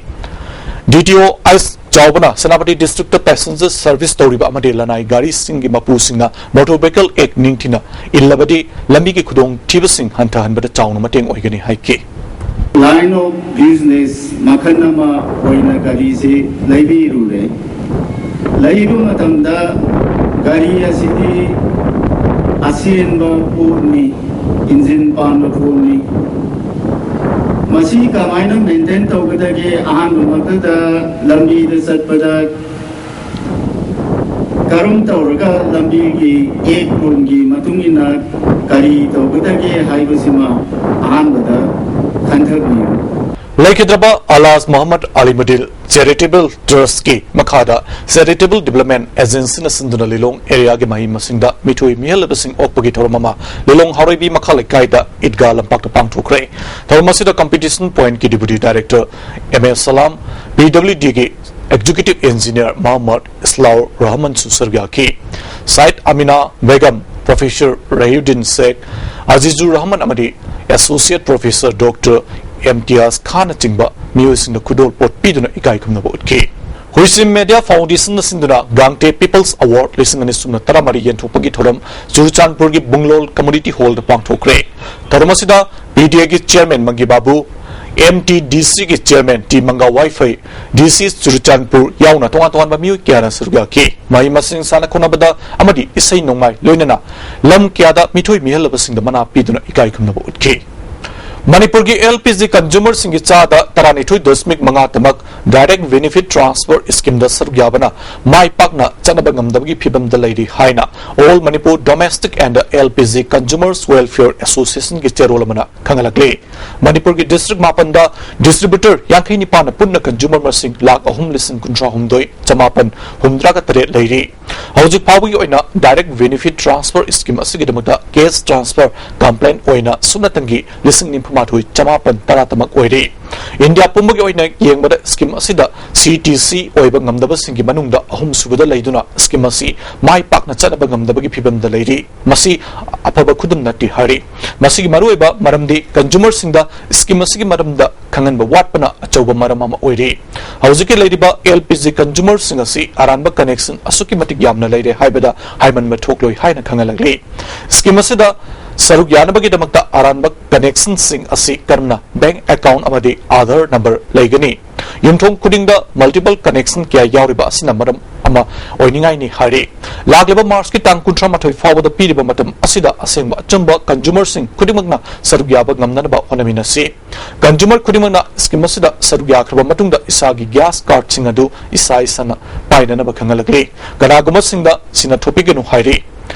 DTO ꯑꯥꯏꯁ ꯆꯥꯎꯕꯅ ꯁꯦꯅꯥꯄꯇꯤ districtꯇ passenger service ꯇꯧꯔꯤꯕ ꯑꯃꯗꯤ ꯂꯅꯥꯏ ꯒꯥꯔꯤꯁꯤꯡꯒꯤ ꯃꯄꯨꯁꯤꯡꯅ Motor Vehicle Act ꯅꯤꯡꯊꯤꯅ ꯏꯜꯂꯕꯗꯤ ꯂꯝꯕꯤꯒꯤ ꯈꯨꯗꯣꯡꯊꯤꯕꯁꯤꯡ ꯍꯟꯊꯍꯟꯕꯗ ꯆꯥꯎꯅ ꯃꯇꯦꯡ ꯑꯣꯏꯒꯅꯤ ꯍꯥꯏꯈꯤ꯫ Line of business ꯃꯈꯜ ꯑꯃ ꯑꯣꯏꯅ ꯒꯥꯔꯤꯁꯤ ꯂꯩꯕꯤꯔꯨꯔꯦ꯫ ꯂꯩꯕ ꯃꯇꯝꯗ ꯒꯥꯔꯤ ꯑꯁꯤꯗꯤ ꯑꯁꯦꯟꯕ ꯄꯣꯠꯅꯤ, ꯏꯟꯖꯤꯟ ꯄꯥꯟꯕ ꯄꯣꯠꯅꯤ꯫ ꯃꯁꯤ ꯀꯃꯥꯏꯅ ꯃꯦꯟꯇꯦꯟ ꯇꯧꯒꯗꯒꯦ? ꯑꯍꯥꯟꯕꯃꯛꯇꯗ ꯂꯝꯕꯤꯗ ꯆꯠꯄꯗ ꯀꯔꯝ ꯇꯧꯔꯒ ꯂꯝꯕꯤꯒꯤ ꯑꯦꯛ ꯔꯨꯜꯒꯤ ꯃꯇꯨꯡ ꯏꯟꯅ ꯀꯔꯤ ꯇꯧꯒꯗꯒꯦ ꯍꯥꯏꯕꯁꯤꯃ ꯑꯍꯥꯟꯕꯗ ꯈꯟꯊꯕꯤꯌꯨ꯫ ꯂꯩꯈꯤꯗ꯭ꯔꯕ ꯑꯂꯥꯖ ꯃꯣꯍꯝꯃꯗ ꯑꯂꯤꯃꯨꯗꯤꯟ ꯆꯦꯔꯤꯇꯦꯕꯜ ꯇ꯭ꯔꯁꯀꯤ ꯃꯈꯥꯗ ꯆꯦꯔꯤꯇꯦꯕꯜ ꯗꯤꯕꯂꯞꯃꯦꯟ ꯑꯦꯖꯦꯟꯁꯤꯅ ꯁꯤꯟꯗꯨꯅ ꯂꯤꯂꯣꯡ ꯑꯦꯔꯤꯌꯥꯒꯤ ꯃꯍꯩ ꯃꯁꯤꯡꯗ ꯃꯤꯊꯣꯏ ꯃꯤꯍꯦꯜꯂꯕꯁꯤꯡ ꯑꯣꯛꯄꯒꯤ ꯊꯧꯔꯝ ꯑꯃ ꯂꯤꯂꯣꯡ ꯍꯥꯎꯔꯩꯕꯤ ꯃꯈꯥ ꯂꯩꯀꯥꯏꯗ ꯏꯗꯒꯥ ꯂꯝꯄꯥꯛꯇ ꯄꯥꯡꯊꯣꯛꯈ꯭ꯔꯦ꯫ ꯊꯧꯔꯝ ꯑꯁꯤꯗ ꯀꯝꯄꯤꯇꯤꯁꯟ ꯄꯣꯏꯟꯠꯀꯤ deputy director M A Salam, P W ꯗꯤꯒꯤ ꯑꯦꯛꯖꯤꯀ꯭ꯌꯨꯇꯤꯚ ꯏꯟꯖꯤꯅꯤꯌꯔ ꯃꯣꯍꯝꯃꯗ ꯏꯁꯂꯥꯎꯔ ꯔꯍꯃꯟꯁꯨ ꯁꯔꯨꯛ ꯌꯥꯈꯤ꯫ ꯁꯥꯏꯗ ꯑꯃꯤꯅꯥ ꯕꯦꯒꯝ, ꯄ꯭ꯔꯣꯐꯦꯁꯔ ꯔꯍꯤꯎꯗꯤꯟ ꯁꯦꯈ, ꯑꯖꯤꯖꯨꯔ ꯔꯍꯃꯟ ꯑꯃꯗꯤ ꯑꯦꯁꯣꯁꯤꯌꯦꯠ ꯄ꯭ꯔꯣꯐꯦꯁꯔ ꯗꯣꯛꯇꯔ ꯏꯝꯇꯤꯌꯥꯖ ꯈꯥꯟꯅꯆꯤꯡꯕ ꯃꯤꯑꯣꯏꯁꯤꯡꯅ ꯈꯨꯗꯣꯜꯄꯣꯠ ꯄꯤꯗꯨꯅ ꯏꯀꯥꯏ ꯈꯨꯝꯅꯕ ꯎꯠꯈꯤ꯫ ꯍꯨꯏꯁꯤꯝ ꯃꯦꯗꯤꯌꯥ ꯐꯥꯎꯟꯗꯦꯁꯟꯅ ꯁꯤꯟꯗꯨꯅ ꯒꯥꯡꯇꯦ ꯄꯤꯄꯜꯁ ꯑꯦꯋꯥꯔꯗ ꯂꯤꯁꯤꯡ ꯑꯅꯤ ꯁꯨꯞꯅ ꯇꯔꯥꯃꯔꯤ ꯌꯦꯟꯊꯣꯛꯄꯒꯤ ꯊꯧꯔꯝ ꯆꯨꯔꯆꯥꯟꯄꯨꯔꯒꯤ ꯕꯨꯡꯂꯣꯜ ꯀꯝꯃꯨꯅꯤꯇꯤ ꯍꯣꯜꯗ ꯄꯥꯡꯊꯣꯛꯈ꯭ꯔꯦ꯫ ꯊꯧꯔꯝ ꯑꯁꯤꯗ ꯄꯤ ꯗꯤ ꯑꯦꯒꯤ ꯆꯤꯌꯔꯃꯦꯟ ꯃꯪꯒꯤ ꯕꯥꯕꯨ, ꯑꯦꯝ ꯇꯤ ꯗꯤ ꯁꯤꯒꯤ ꯆꯤꯌꯔꯃꯦꯟ ꯇꯤ ꯃꯪꯒꯥ ꯋꯥꯏꯐꯩ, ꯗꯤ ꯁꯤ ꯆꯨꯔꯆꯥꯟꯄꯨꯔ ꯌꯥꯎꯅ ꯇꯣꯉꯥꯟ ꯇꯣꯉꯥꯟꯕ ꯃꯤꯑꯣꯏ ꯀꯌꯥꯅ ꯁꯔꯨꯛ ꯌꯥꯈꯤ꯫ ꯃꯍꯩ ꯃꯁꯤꯡ, ꯁꯥꯟꯅ ꯈꯣꯠꯅꯕꯗ ꯑꯃꯗꯤ ꯏꯁꯩ ꯅꯣꯡꯃꯥꯏ ꯂꯣꯏꯅꯅ ꯂꯝ ꯀꯌꯥꯗ ꯃꯤꯊꯣꯏ ꯃꯤꯍꯦꯜꯂꯕꯁꯤꯡꯗ ꯃꯅꯥ ꯄꯤꯗꯨꯅ ꯏꯀꯥꯏ ꯈꯨꯝꯅꯕ ꯎꯠꯈꯤ꯫ ꯃꯅꯤꯄꯨꯔꯒꯤ ꯑꯦꯜ ꯄꯤ ꯖꯤ ꯀꯟꯖꯨꯃꯔꯁꯤꯡꯒꯤ ꯆꯥꯗ ꯇꯔꯥꯅꯤꯊꯣꯏ ꯗꯁꯃꯤꯛ ꯃꯉꯥ ꯇꯃꯛ ꯗꯥꯏꯔꯦꯛ ꯕꯦꯅꯤꯐꯤꯠ ꯇ꯭ꯔꯥꯟꯁꯐꯔ ꯁ꯭ꯀꯤꯝꯗ ꯁꯔꯨꯛ ꯌꯥꯕꯅ ꯃꯥꯏ ꯄꯥꯛꯅ ꯆꯠꯅꯕ ꯉꯝꯗꯕꯒꯤ ꯐꯤꯕꯝꯗ ꯂꯩꯔꯤ ꯍꯥꯏꯅ All Manipur Domestic and L P G Consumers Welfare Associationꯒꯤ ꯆꯦꯔꯣꯜ ꯑꯃꯅ ꯈꯪꯍꯜꯂꯛꯂꯤ꯫ ꯃꯅꯤꯄꯨꯔꯒꯤ ꯗꯤꯁꯇ꯭ꯔꯤꯛ ꯃꯥꯄꯟꯗ ꯗꯤꯁꯇ꯭ꯔꯤꯕ꯭ꯌꯨꯇꯔ ꯌꯥꯡꯈꯩ ꯅꯤꯄꯥꯟꯅ ꯄꯨꯟꯅ ꯀꯟꯖꯨꯃꯔ ꯃꯁꯤꯡ ꯂꯥꯈ ꯑꯍꯨꯝ ꯂꯤꯁꯤꯡ ꯀꯨꯟꯊ꯭ꯔꯥ ꯍꯨꯝꯗꯣꯏ ꯆꯃꯥꯄꯟ ꯍꯨꯝꯗ꯭ꯔꯥꯒ ꯇꯔꯦꯠ ꯂꯩꯔꯤ꯫ ꯍꯧꯖꯤꯛ ꯐꯥꯎꯕꯒꯤ ꯑꯣꯏꯅ ꯗꯥꯏꯔꯦꯛ ꯕꯦꯅꯤꯐꯤꯠ ꯇ꯭ꯔꯥꯟꯁꯐꯔ ꯁ꯭ꯀꯤꯝ ꯑꯁꯤꯒꯤꯗꯃꯛꯇ ꯀꯦꯁ ꯇ꯭ꯔꯥꯟꯁꯐꯔ ꯀꯝꯄ꯭ꯂꯦꯟ ꯑꯣꯏꯅ ꯁꯨꯞꯅꯇꯪꯒꯤ ꯂꯤꯁꯤꯡ ꯅꯤꯐꯨ ꯃꯥꯊꯣꯏ ꯆꯃꯥꯄꯟ ꯇꯔꯥ ꯇꯃꯛ ꯑꯣꯏꯔꯤ꯫ ꯏꯟꯗꯤꯌꯥ ꯄꯨꯝꯕꯒꯤ ꯑꯣꯏꯅ ꯌꯦꯡꯕꯗ ꯁ꯭ꯀꯤꯝ ꯑꯁꯤꯗ ꯁꯤ ꯇꯤ ꯁꯤ ꯑꯣꯏꯕ ꯉꯝꯗꯕꯁꯤꯡꯒꯤ ꯃꯅꯨꯡꯗ ꯑꯍꯨꯝꯁꯨꯕꯗ ꯂꯩꯗꯨꯅ ꯁ꯭ꯀꯤꯝ ꯑꯁꯤ ꯃꯥꯏ ꯄꯥꯛꯅ ꯆꯠꯅꯕ ꯉꯝꯗꯕꯒꯤ ꯐꯤꯕꯝꯗ ꯂꯩꯔꯤ꯫ ꯃꯁꯤ ꯑꯐꯕ ꯈꯨꯗꯝ ꯅꯠꯇꯦ ꯍꯥꯏꯔꯤ꯫ ꯃꯁꯤꯒꯤ ꯃꯔꯨꯑꯣꯏꯕ ꯃꯔꯝꯗꯤ ꯀꯟꯖꯨꯃꯔꯁꯤꯡꯗ ꯁ꯭ꯀꯤꯝ ꯑꯁꯤꯒꯤ ꯃꯔꯝꯗ ꯈꯪꯍꯟꯕ ꯋꯥꯠꯄꯅ ꯑꯆꯧꯕ ꯃꯔꯝ ꯑꯃ ꯑꯣꯏꯔꯤ꯫ ꯍꯧꯖꯤꯛꯀꯤ ꯂꯩꯔꯤꯕ ꯑꯦꯜ ꯄꯤ ꯖꯤ ꯀꯟꯖꯨꯃꯔꯁꯤꯡ ꯑꯁꯤ ꯑꯔꯥꯟꯕ ꯀꯅꯦꯛꯁꯟ ꯑꯁꯨꯛꯀꯤ ꯃꯇꯤꯛ ꯌꯥꯝꯅ ꯂꯩꯔꯦ ꯍꯥꯏꯕꯗ ꯍꯥꯏꯃꯟꯕ ꯊꯣꯛꯂꯣꯏ ꯍꯥꯏꯅ ꯈꯪꯍꯜꯂꯛꯂꯤ꯫ ꯁ꯭ꯀꯤꯝ ꯑꯁꯤꯗ ꯁꯔꯨꯛ ꯌꯥꯅꯕꯒꯤꯗꯃꯛꯇ ꯑꯔꯥꯟꯕ ꯀꯅꯦꯛꯁꯟꯁꯤꯡ ꯑꯁꯤ ꯀꯔꯝꯅ ꯕꯦꯡꯛ ꯑꯦꯀꯥꯎꯟꯠ ꯑꯃꯗꯤ ꯑꯥꯙꯥꯔ ꯅꯝꯕꯔ ꯂꯩꯒꯅꯤ? ꯌꯨꯝꯊꯣꯡ ꯈꯨꯗꯤꯡꯗ ꯃꯜꯇꯤꯄꯜ ꯀꯅꯦꯛꯁꯟ ꯀꯌꯥ ꯌꯥꯎꯔꯤꯕ ꯑꯁꯤꯅ ꯃꯔꯝ ꯑꯃ ꯑꯣꯏꯅꯤꯡꯉꯥꯏꯅꯤ ꯍꯥꯏꯔꯤ꯫ ꯂꯥꯛꯂꯤꯕ ꯃꯥꯔꯆꯀꯤ ꯇꯥꯡ ꯀꯨꯟꯊ꯭ꯔꯥ ꯃꯥꯊꯣꯏ ꯐꯥꯎꯕꯗ ꯄꯤꯔꯤꯕ ꯃꯇꯝ ꯑꯁꯤꯗ ꯑꯁꯦꯡꯕ ꯑꯆꯨꯝꯕ ꯀꯟꯖꯨꯃꯔꯁꯤꯡ ꯈꯨꯗꯤꯡꯃꯛꯅ ꯁꯔꯨꯛ ꯌꯥꯕ ꯉꯝꯅꯅꯕ ꯍꯣꯠꯅꯃꯤꯟꯅꯁꯤ꯫ ꯀꯟꯖꯨꯃꯔ ꯈꯨꯗꯤꯡꯃꯛꯅ ꯁ꯭ꯀꯤꯝ ꯑꯁꯤꯗ ꯁꯔꯨꯛ ꯌꯥꯈ꯭ꯔꯕ ꯃꯇꯨꯡꯗ ꯏꯁꯥꯒꯤ ꯒ꯭ꯌꯥꯁ ꯀꯥꯔꯗꯁꯤꯡ ꯑꯗꯨ ꯏꯁꯥ ꯏꯁꯥꯅ ꯄꯥꯏꯅꯅꯕ ꯈꯪꯍꯜꯂꯛꯂꯤ꯫ ꯀꯅꯥꯒꯨꯝꯕꯁꯤꯡꯗ ꯁꯤꯟꯅ ꯊꯣꯛꯄꯤꯒꯅꯨ ꯍꯥꯏꯔꯤ꯫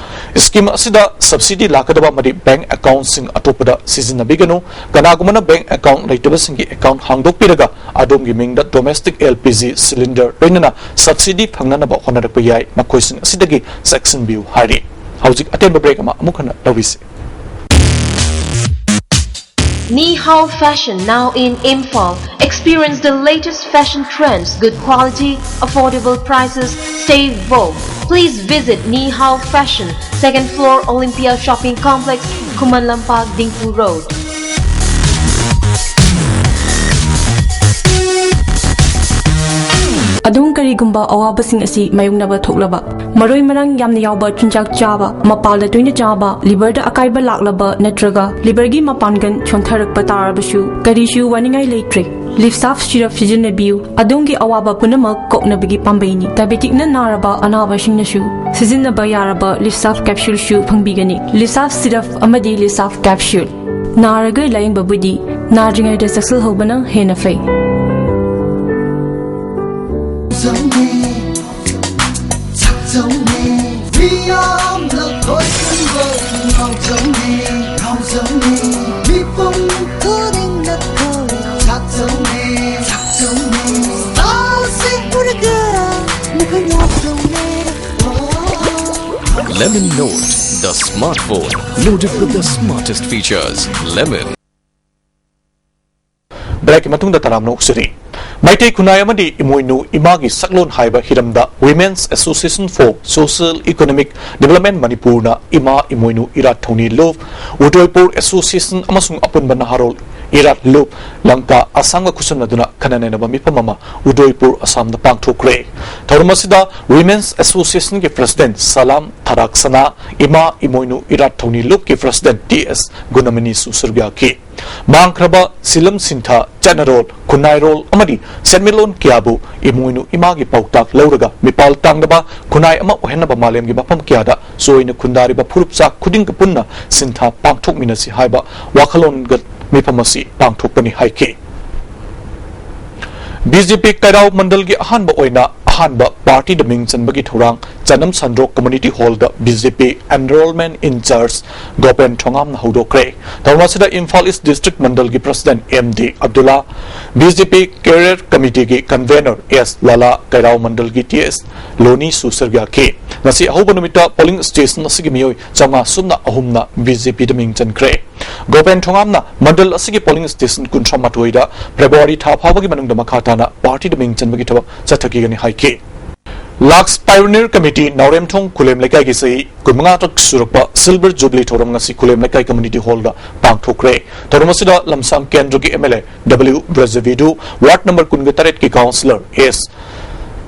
ꯁ꯭ꯀꯤꯝ ꯑꯁꯤꯗ ꯁꯕꯁꯤꯗꯤ ꯂꯥꯛꯀꯗꯕ ꯑꯃꯗꯤ ꯕꯦꯡꯛ ꯑꯦꯀꯥꯎꯟꯠꯁꯤꯡ ꯑꯇꯣꯞꯄꯗ ꯁꯤꯖꯤꯟꯅꯕꯤꯒꯅꯨ꯫ ꯀꯅꯥꯒꯨꯝꯕꯅ ꯕꯦꯡꯛ ꯑꯦꯀꯥꯎꯟꯠ ꯂꯩꯇꯕꯁꯤꯡꯒꯤ ꯑꯦꯀꯥꯎꯟꯠ ꯍꯥꯡꯗꯣꯛꯄꯤꯔꯒ ꯑꯗꯣꯝꯒꯤ ꯃꯤꯡꯗ domestic L P G cylinder ꯂꯣꯏꯅꯅ ꯁꯕꯁꯤꯗꯤ ꯐꯪꯅꯅꯕ ꯍꯣꯠꯅꯔꯛꯄ ꯌꯥꯏ꯫ ꯃꯈꯣꯏꯁꯤꯡ ꯑꯁꯤꯗꯒꯤ ꯆꯦꯛꯁꯤꯟꯕꯤꯌꯨ ꯍꯥꯏꯔꯤ꯫ ꯍꯧꯖꯤꯛ ꯑꯇꯦꯟꯕ ꯕ꯭ꯔꯦꯛ ꯑꯃ ꯑꯃꯨꯛ ꯍꯟꯅ ꯂꯧꯕꯤꯁꯤ꯫ Nihao Fashion, now in Imphal. Experience the latest fashion trends, good quality, affordable prices, stay woke. Please visit Nihao Fashion, second floor, Olympia Shopping Complex, Khuman Lampak, Dingpu Road. ꯑꯗꯣꯝ ꯀꯔꯤꯒꯨꯝꯕ ꯑꯋꯥꯕꯁꯤꯡ ꯑꯁꯤ ꯃꯥꯌꯣꯛꯅꯕ ꯊꯣꯛꯂꯕ, ꯃꯔꯣꯏ ꯃꯔꯥꯡ ꯌꯥꯝꯅ ꯌꯥꯎꯕ ꯆꯤꯟꯖꯥꯛ ꯆꯥꯕ, ꯃꯄꯥꯜꯗ ꯇꯣꯏꯅ ꯆꯥꯕ, ꯂꯤꯚꯔꯗ ꯑꯀꯥꯏꯕ ꯂꯥꯛꯂꯕ ꯅꯠꯇ꯭ꯔꯒ ꯂꯤꯚꯔꯒꯤ ꯃꯄꯥꯡꯒꯜ ꯁꯣꯟꯊꯔꯛꯄ ꯇꯥꯔꯕꯁꯨ ꯀꯔꯤꯁꯨ ꯋꯥꯅꯤꯡꯉꯥꯏ ꯂꯩꯇ꯭ꯔꯦ꯫ ꯂꯤꯞꯁꯥꯐ ꯁꯤꯔꯞ ꯁꯤꯖꯤꯟꯅꯕꯤꯌꯨ꯫ ꯑꯗꯣꯝꯒꯤ ꯑꯋꯥꯕ ꯄꯨꯝꯅꯃꯛ ꯀꯣꯛꯅꯕꯒꯤ ꯄꯥꯝꯕꯩꯅꯤ꯫ ꯗꯥꯏꯕꯦꯇꯤꯛꯅ ꯅꯥꯔꯕ ꯑꯅꯥꯕꯁꯤꯡꯅꯁꯨ ꯁꯤꯖꯤꯟꯅꯕ ꯌꯥꯔꯕ ꯂꯤꯞꯁꯥꯐ ꯀꯦꯞꯁꯨꯜꯁꯨ ꯐꯪꯕꯤꯒꯅꯤ꯫ ꯂꯤꯞꯁꯥꯐ ꯁꯤꯔꯞ ꯑꯃꯗꯤ ꯂꯤꯞꯁꯥꯐ ꯀꯦꯞꯁꯨꯜ꯫ ꯅꯥꯔꯒ ꯂꯥꯌꯦꯡꯕꯕꯨꯗꯤ ꯅꯥꯗ꯭ꯔꯤꯉꯩꯗ ꯆꯦꯛꯁꯤꯜꯍꯧꯕꯅ ꯍꯦꯟꯅ ꯐꯩ꯫ ꯆꯥꯛꯆꯧꯅꯦ, ꯃꯤꯌꯥꯝꯅ ꯂꯣꯏꯁꯤꯟꯕ ꯉꯥꯎꯖꯧꯅꯦ, ꯉꯥꯎꯖꯧꯅꯦ, ꯃꯤꯄꯨꯝ ꯈꯨꯗꯤꯡꯅ ꯊꯧꯔꯤ ꯆꯥꯛꯆꯧꯅꯦ, ꯆꯥꯛꯆꯧꯅꯦ, ꯁ꯭ꯇꯥꯏꯜꯁꯤꯡ ꯎꯔꯒ ꯃꯈꯣꯏ ꯉꯥꯎꯖꯧꯅꯦ꯫ Lemon Note, the smartphone loaded with the smartest features. Lemon. ꯕ꯭ꯔꯦꯛꯀꯤ ꯃꯇꯨꯡꯗ ꯇꯔꯥꯝꯅ ꯑꯣꯛꯆꯔꯤ꯫ ꯃꯩꯇꯩ ꯈꯨꯟꯅꯥꯏ ꯑꯃꯗꯤ ꯏꯃꯣꯏꯅꯨ ꯏꯃꯥꯒꯤ ꯁꯛꯂꯣꯟ ꯍꯥꯏꯕ ꯍꯤꯔꯝꯗ Women's Association for Social Economic Development ꯃꯅꯤꯄꯨꯔꯅ ꯏꯃꯥ ꯏꯃꯣꯏꯅꯨ ꯏꯔꯥꯠ ꯊꯧꯅꯤ ꯂꯨꯞ, ꯎꯗꯣꯏꯄꯨꯔ ꯑꯦꯁꯣꯁꯤꯌꯦꯁꯟ ꯑꯃꯁꯨꯡ ꯑꯄꯨꯟꯕ ꯅꯍꯥꯔꯣꯜ ꯏꯔꯥꯠ ꯂꯨꯞ, ꯂꯪꯀꯥ ꯑꯁꯥꯝꯒ ꯈꯨꯠꯁꯝꯅꯗꯨꯅ ꯈꯟꯅ ꯅꯩꯅꯕ ꯃꯤꯐꯝ ꯑꯃ ꯎꯗꯣꯏꯄꯨꯔ, ꯑꯁꯥꯝꯗ ꯄꯥꯡꯊꯣꯛꯈ꯭ꯔꯦ꯫ ꯊꯧꯔꯝ ꯑꯁꯤꯗ Women's Associationꯒꯤ President ꯁꯂꯥꯝ ꯊꯔꯥꯛꯁꯅꯥ, ꯏꯃꯥ ꯏꯃꯣꯏꯅꯨ ꯏꯔꯥꯠ ꯊꯧꯅꯤ ꯂꯨꯞꯀꯤ President ꯇꯤ ꯑꯦꯁ ꯒꯨꯅꯃꯅꯤꯁꯨ ꯁꯔꯨꯛ ꯌꯥꯈꯤ꯫ ꯃꯥꯡꯈ꯭ꯔꯕ ꯁꯤꯂꯝ ꯁꯤꯟꯊꯥ, ꯆꯠꯅꯔꯣꯜ, ꯈꯨꯟꯅꯥꯏꯔꯣꯜ ꯑꯃꯗꯤ ꯁꯦꯟꯃꯤꯠꯂꯣꯟ ꯀꯌꯥꯕꯨ ꯏꯃꯣꯏꯅꯨ ꯏꯃꯥꯒꯤ ꯄꯥꯎꯇꯥꯛ ꯂꯧꯔꯒ ꯃꯤꯄꯥꯜ ꯇꯥꯡꯗꯕ ꯈꯨꯟꯅꯥꯏ ꯑꯃ ꯑꯣꯏꯍꯟꯅꯕ ꯃꯥꯂꯦꯝꯒꯤ ꯃꯐꯝ ꯀꯌꯥꯗ ꯆꯣꯏꯅ ꯈꯨꯟꯗꯥꯔꯤꯕ ꯐꯨꯔꯨꯞ ꯆꯥꯛ ꯈꯨꯗꯤꯡꯒ ꯄꯨꯟꯅ ꯁꯤꯟꯊꯥ ꯄꯥꯡꯊꯣꯛꯃꯤꯟꯅꯁꯤ ꯍꯥꯏꯕ ꯋꯥꯈꯜꯂꯣꯟꯒ ꯃꯤꯐꯝ ꯑꯁꯤ ꯄꯥꯡꯊꯣꯛꯄꯅꯤ ꯍꯥꯏꯈꯤ꯫ ꯕꯤ ꯖꯦ ꯄꯤ ꯀꯩꯔꯥꯎ ꯃꯟꯗꯜꯒꯤ ꯑꯍꯥꯟꯕ ꯑꯣꯏꯅ ꯑꯍꯥꯟꯕ partyꯗ ꯃꯤꯡ ꯆꯟꯕꯒꯤ ꯊꯧꯔꯥꯡ ꯆꯅꯝ ꯁꯟꯗ꯭ꯔꯣꯛ Community Hallꯗ B J P Enrollment in Charge Gopen ꯊꯣꯉꯥꯝꯅ ꯍꯧꯗꯣꯛꯈ꯭ꯔꯦ꯫ ꯊꯧꯔꯝ ꯑꯁꯤꯗ ꯏꯝꯐꯥꯜ ꯏꯁ ꯗꯤꯁꯇ꯭ꯔꯤꯛ ꯃꯟꯗꯜꯒꯤ President M D Abdulla, B J P Career Committeeꯒꯤ Convener ꯑꯦꯁ ꯂꯥꯂꯥ, ꯀꯩꯔꯥꯎ ꯃꯟꯗꯜꯒꯤ ꯇꯤ ꯑꯦꯁ ꯂꯣꯅꯤꯁꯨ ꯁꯔꯨꯛ ꯌꯥꯈꯤ꯫ ꯉꯁꯤ ꯑꯍꯧꯕ ꯅꯨꯃꯤꯠꯇ polling station ꯑꯁꯤꯒꯤ ꯃꯤꯑꯣꯏ ꯆꯥꯝꯃꯉꯥ ꯁꯨꯞꯅ ꯑꯍꯨꯝꯅ ꯕꯤ ꯖꯦ ꯄꯤꯗ ꯃꯤꯡ ꯆꯟꯈ꯭ꯔꯦ꯫ ꯒꯣꯄꯦꯟ ꯊꯣꯉꯥꯝꯅ ꯃꯟꯗꯜ ꯑꯁꯤꯒꯤ polling station ꯀꯨꯟꯊ꯭ꯔꯥ ꯃꯥꯊꯣꯏꯗ February ꯊꯥ ꯐꯥꯎꯕꯒꯤ ꯃꯅꯨꯡꯗ ꯃꯈꯥ ꯇꯥꯅ partyꯗ ꯃꯤꯡ ꯆꯟꯕꯒꯤ ꯊꯕꯛ ꯆꯠꯊꯈꯤꯒꯅꯤ ꯍꯥꯏꯈꯤ꯫ Lux Pioneer Committee ꯅꯥꯎꯔꯦꯝꯊꯣꯡ ꯈꯨꯂꯦꯝ ꯂꯩꯀꯥꯏꯒꯤ ꯆꯍꯤ ꯀꯨꯟꯃꯉꯥ ꯇꯔꯨꯛ ꯁꯨꯔꯛꯄ Silver Jubilee ꯊꯧꯔꯝ ꯉꯁꯤ ꯈꯨꯂꯦꯝ ꯂꯩꯀꯥꯏ Community Hallꯗ ꯄꯥꯡꯊꯣꯛꯈ꯭ꯔꯦ꯫ ꯊꯧꯔꯝ ꯑꯁꯤꯗ ꯂꯝꯁꯥꯡ ꯀꯦꯟꯗ꯭ꯔꯒꯤ M L A W Brajabidhu, ward number ꯀꯨꯟꯒ ꯇꯔꯦꯠꯀꯤ councillor ꯑꯦꯁ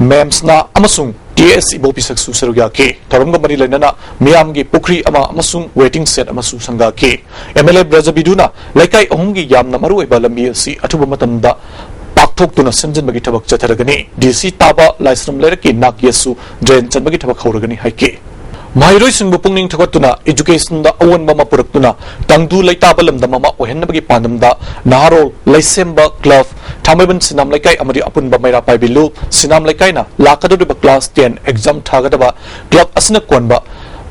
ꯃꯦꯝꯁꯅꯥ ꯑꯃꯁꯨꯡ ꯇꯤ ꯑꯦꯁ ꯏꯕꯣꯄꯤꯁꯛꯁꯨ ꯁꯔꯨꯛ ꯌꯥꯈꯤ꯫ ꯊꯧꯔꯝꯒ ꯃꯔꯤ ꯂꯩꯅꯅ ꯃꯤꯌꯥꯝꯒꯤ ꯄꯨꯈ꯭ꯔꯤ ꯑꯃ ꯑꯃꯁꯨꯡ waiting shed ꯑꯃꯁꯨ ꯁꯪꯒꯥꯈꯤ꯫ ꯑꯦꯝ ꯑꯦꯜ ꯑꯦ ꯕ꯭ꯔꯖꯕꯤꯗꯨꯅ ꯂꯩꯀꯥꯏ ꯑꯍꯨꯝꯒꯤ ꯌꯥꯝꯅ ꯃꯔꯨꯑꯣꯏꯕ ꯂꯝꯕꯤ ꯑꯁꯤ ꯑꯊꯨꯕ ꯃꯇꯝꯗ ꯄꯥꯛꯊꯣꯛꯇꯨꯅ ꯁꯦꯝꯖꯤꯟꯕꯒꯤ ꯊꯕꯛ ꯆꯠꯊꯔꯒꯅꯤ꯫ ꯗꯤ ꯁꯤ ꯇꯥꯕ ꯂꯥꯏꯁ꯭ꯔꯝ ꯂꯩꯔꯛꯀꯤ ꯅꯥꯛ ꯌꯦꯠꯁꯨ drain ꯆꯟꯕꯒꯤ ꯊꯕꯛ ꯍꯧꯔꯒꯅꯤ ꯍꯥꯏꯈꯤ꯫ ꯃꯍꯩꯔꯣꯏꯁꯤꯡꯕꯨ ꯄꯨꯛꯅꯤꯡ ꯊꯧꯒꯠꯇꯨꯅ educationꯗ ꯑꯑꯣꯟꯕ ꯑꯃ ꯄꯨꯔꯛꯇꯨꯅ ꯇꯪꯗꯨ ꯂꯩꯇꯥꯕ ꯂꯝꯗꯝ ꯑꯃ ꯑꯣꯏꯍꯟꯅꯕꯒꯤ ꯄꯥꯟꯗꯝꯗ ꯅꯍꯥꯔꯣꯜ ꯂꯩꯁꯦꯝꯕ club, ꯊꯥꯡꯃꯩꯕꯟ ꯁꯤꯅꯥꯝ ꯂꯩꯀꯥꯏ ꯑꯃꯗꯤ ꯑꯄꯨꯟꯕ ꯃꯩꯔꯥ ꯄꯥꯏꯕꯤ ꯂꯨꯞ, ꯁꯤꯅꯥꯝ ꯂꯩꯀꯥꯏꯅ ꯂꯥꯛꯀꯗꯧꯔꯤꯕ class ten exam ꯊꯥꯒꯗꯕ club ꯑꯁꯤꯅ ꯀꯣꯟꯕ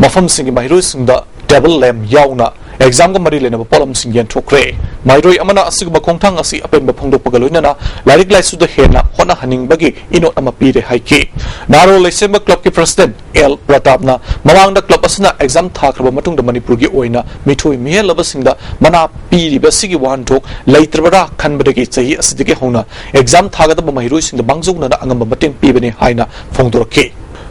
ꯃꯐꯝꯁꯤꯡꯒꯤ ꯃꯍꯩꯔꯣꯏꯁꯤꯡꯗ table lamp ꯌꯥꯎꯅ examꯒ ꯃꯔꯤ ꯂꯩꯅꯕ ꯄꯣꯠꯂꯝꯁꯤꯡ ꯌꯦꯟꯊꯣꯛꯈ꯭ꯔꯦ꯫ ꯃꯍꯩꯔꯣꯏ ꯑꯃꯅ ꯑꯁꯤꯒꯨꯝꯕ ꯈꯣꯡꯊꯥꯡ ꯑꯁꯤ ꯑꯄꯦꯟꯕ ꯐꯣꯡꯗꯣꯛꯄꯒ ꯂꯣꯏꯅꯅ ꯂꯥꯏꯔꯤꯛ ꯂꯥꯏꯁꯨꯗ ꯍꯦꯟꯅ ꯍꯣꯠꯅꯍꯟꯅꯤꯡꯕꯒꯤ ꯏꯅꯣꯠ ꯑꯃ ꯄꯤꯔꯦ ꯍꯥꯏꯈꯤ꯫ ꯅꯍꯥꯔꯣꯜ ꯂꯩꯁꯦꯝꯕ clubꯀꯤ President ꯑꯦꯜ ꯄ꯭ꯔꯇꯥꯞꯅ ꯃꯃꯥꯡꯗ club ꯑꯁꯤꯅ exam ꯊꯥꯈ꯭ꯔꯕ ꯃꯇꯨꯡꯗ ꯃꯅꯤꯄꯨꯔꯒꯤ ꯑꯣꯏꯅ ꯃꯤꯊꯣꯏ ꯃꯤꯍꯦꯜꯂꯕꯁꯤꯡꯗ ꯃꯅꯥ ꯄꯤꯔꯤꯕ ꯑꯁꯤꯒꯤ ꯋꯥꯍꯟꯊꯣꯛ ꯂꯩꯇ꯭ꯔꯕ꯭ꯔꯥ ꯈꯟꯕꯗꯒꯤ ꯆꯍꯤ ꯑꯁꯤꯗꯒꯤ ꯍꯧꯅ exam ꯊꯥꯒꯗꯕ ꯃꯍꯩꯔꯣꯏꯁꯤꯡꯗ ꯃꯥꯡꯖꯧꯅꯅ ꯑꯉꯝꯕ ꯃꯇꯦꯡ ꯄꯤꯕꯅꯤ ꯍꯥꯏꯅ ꯐꯣꯡꯗꯣꯔꯛꯈꯤ꯫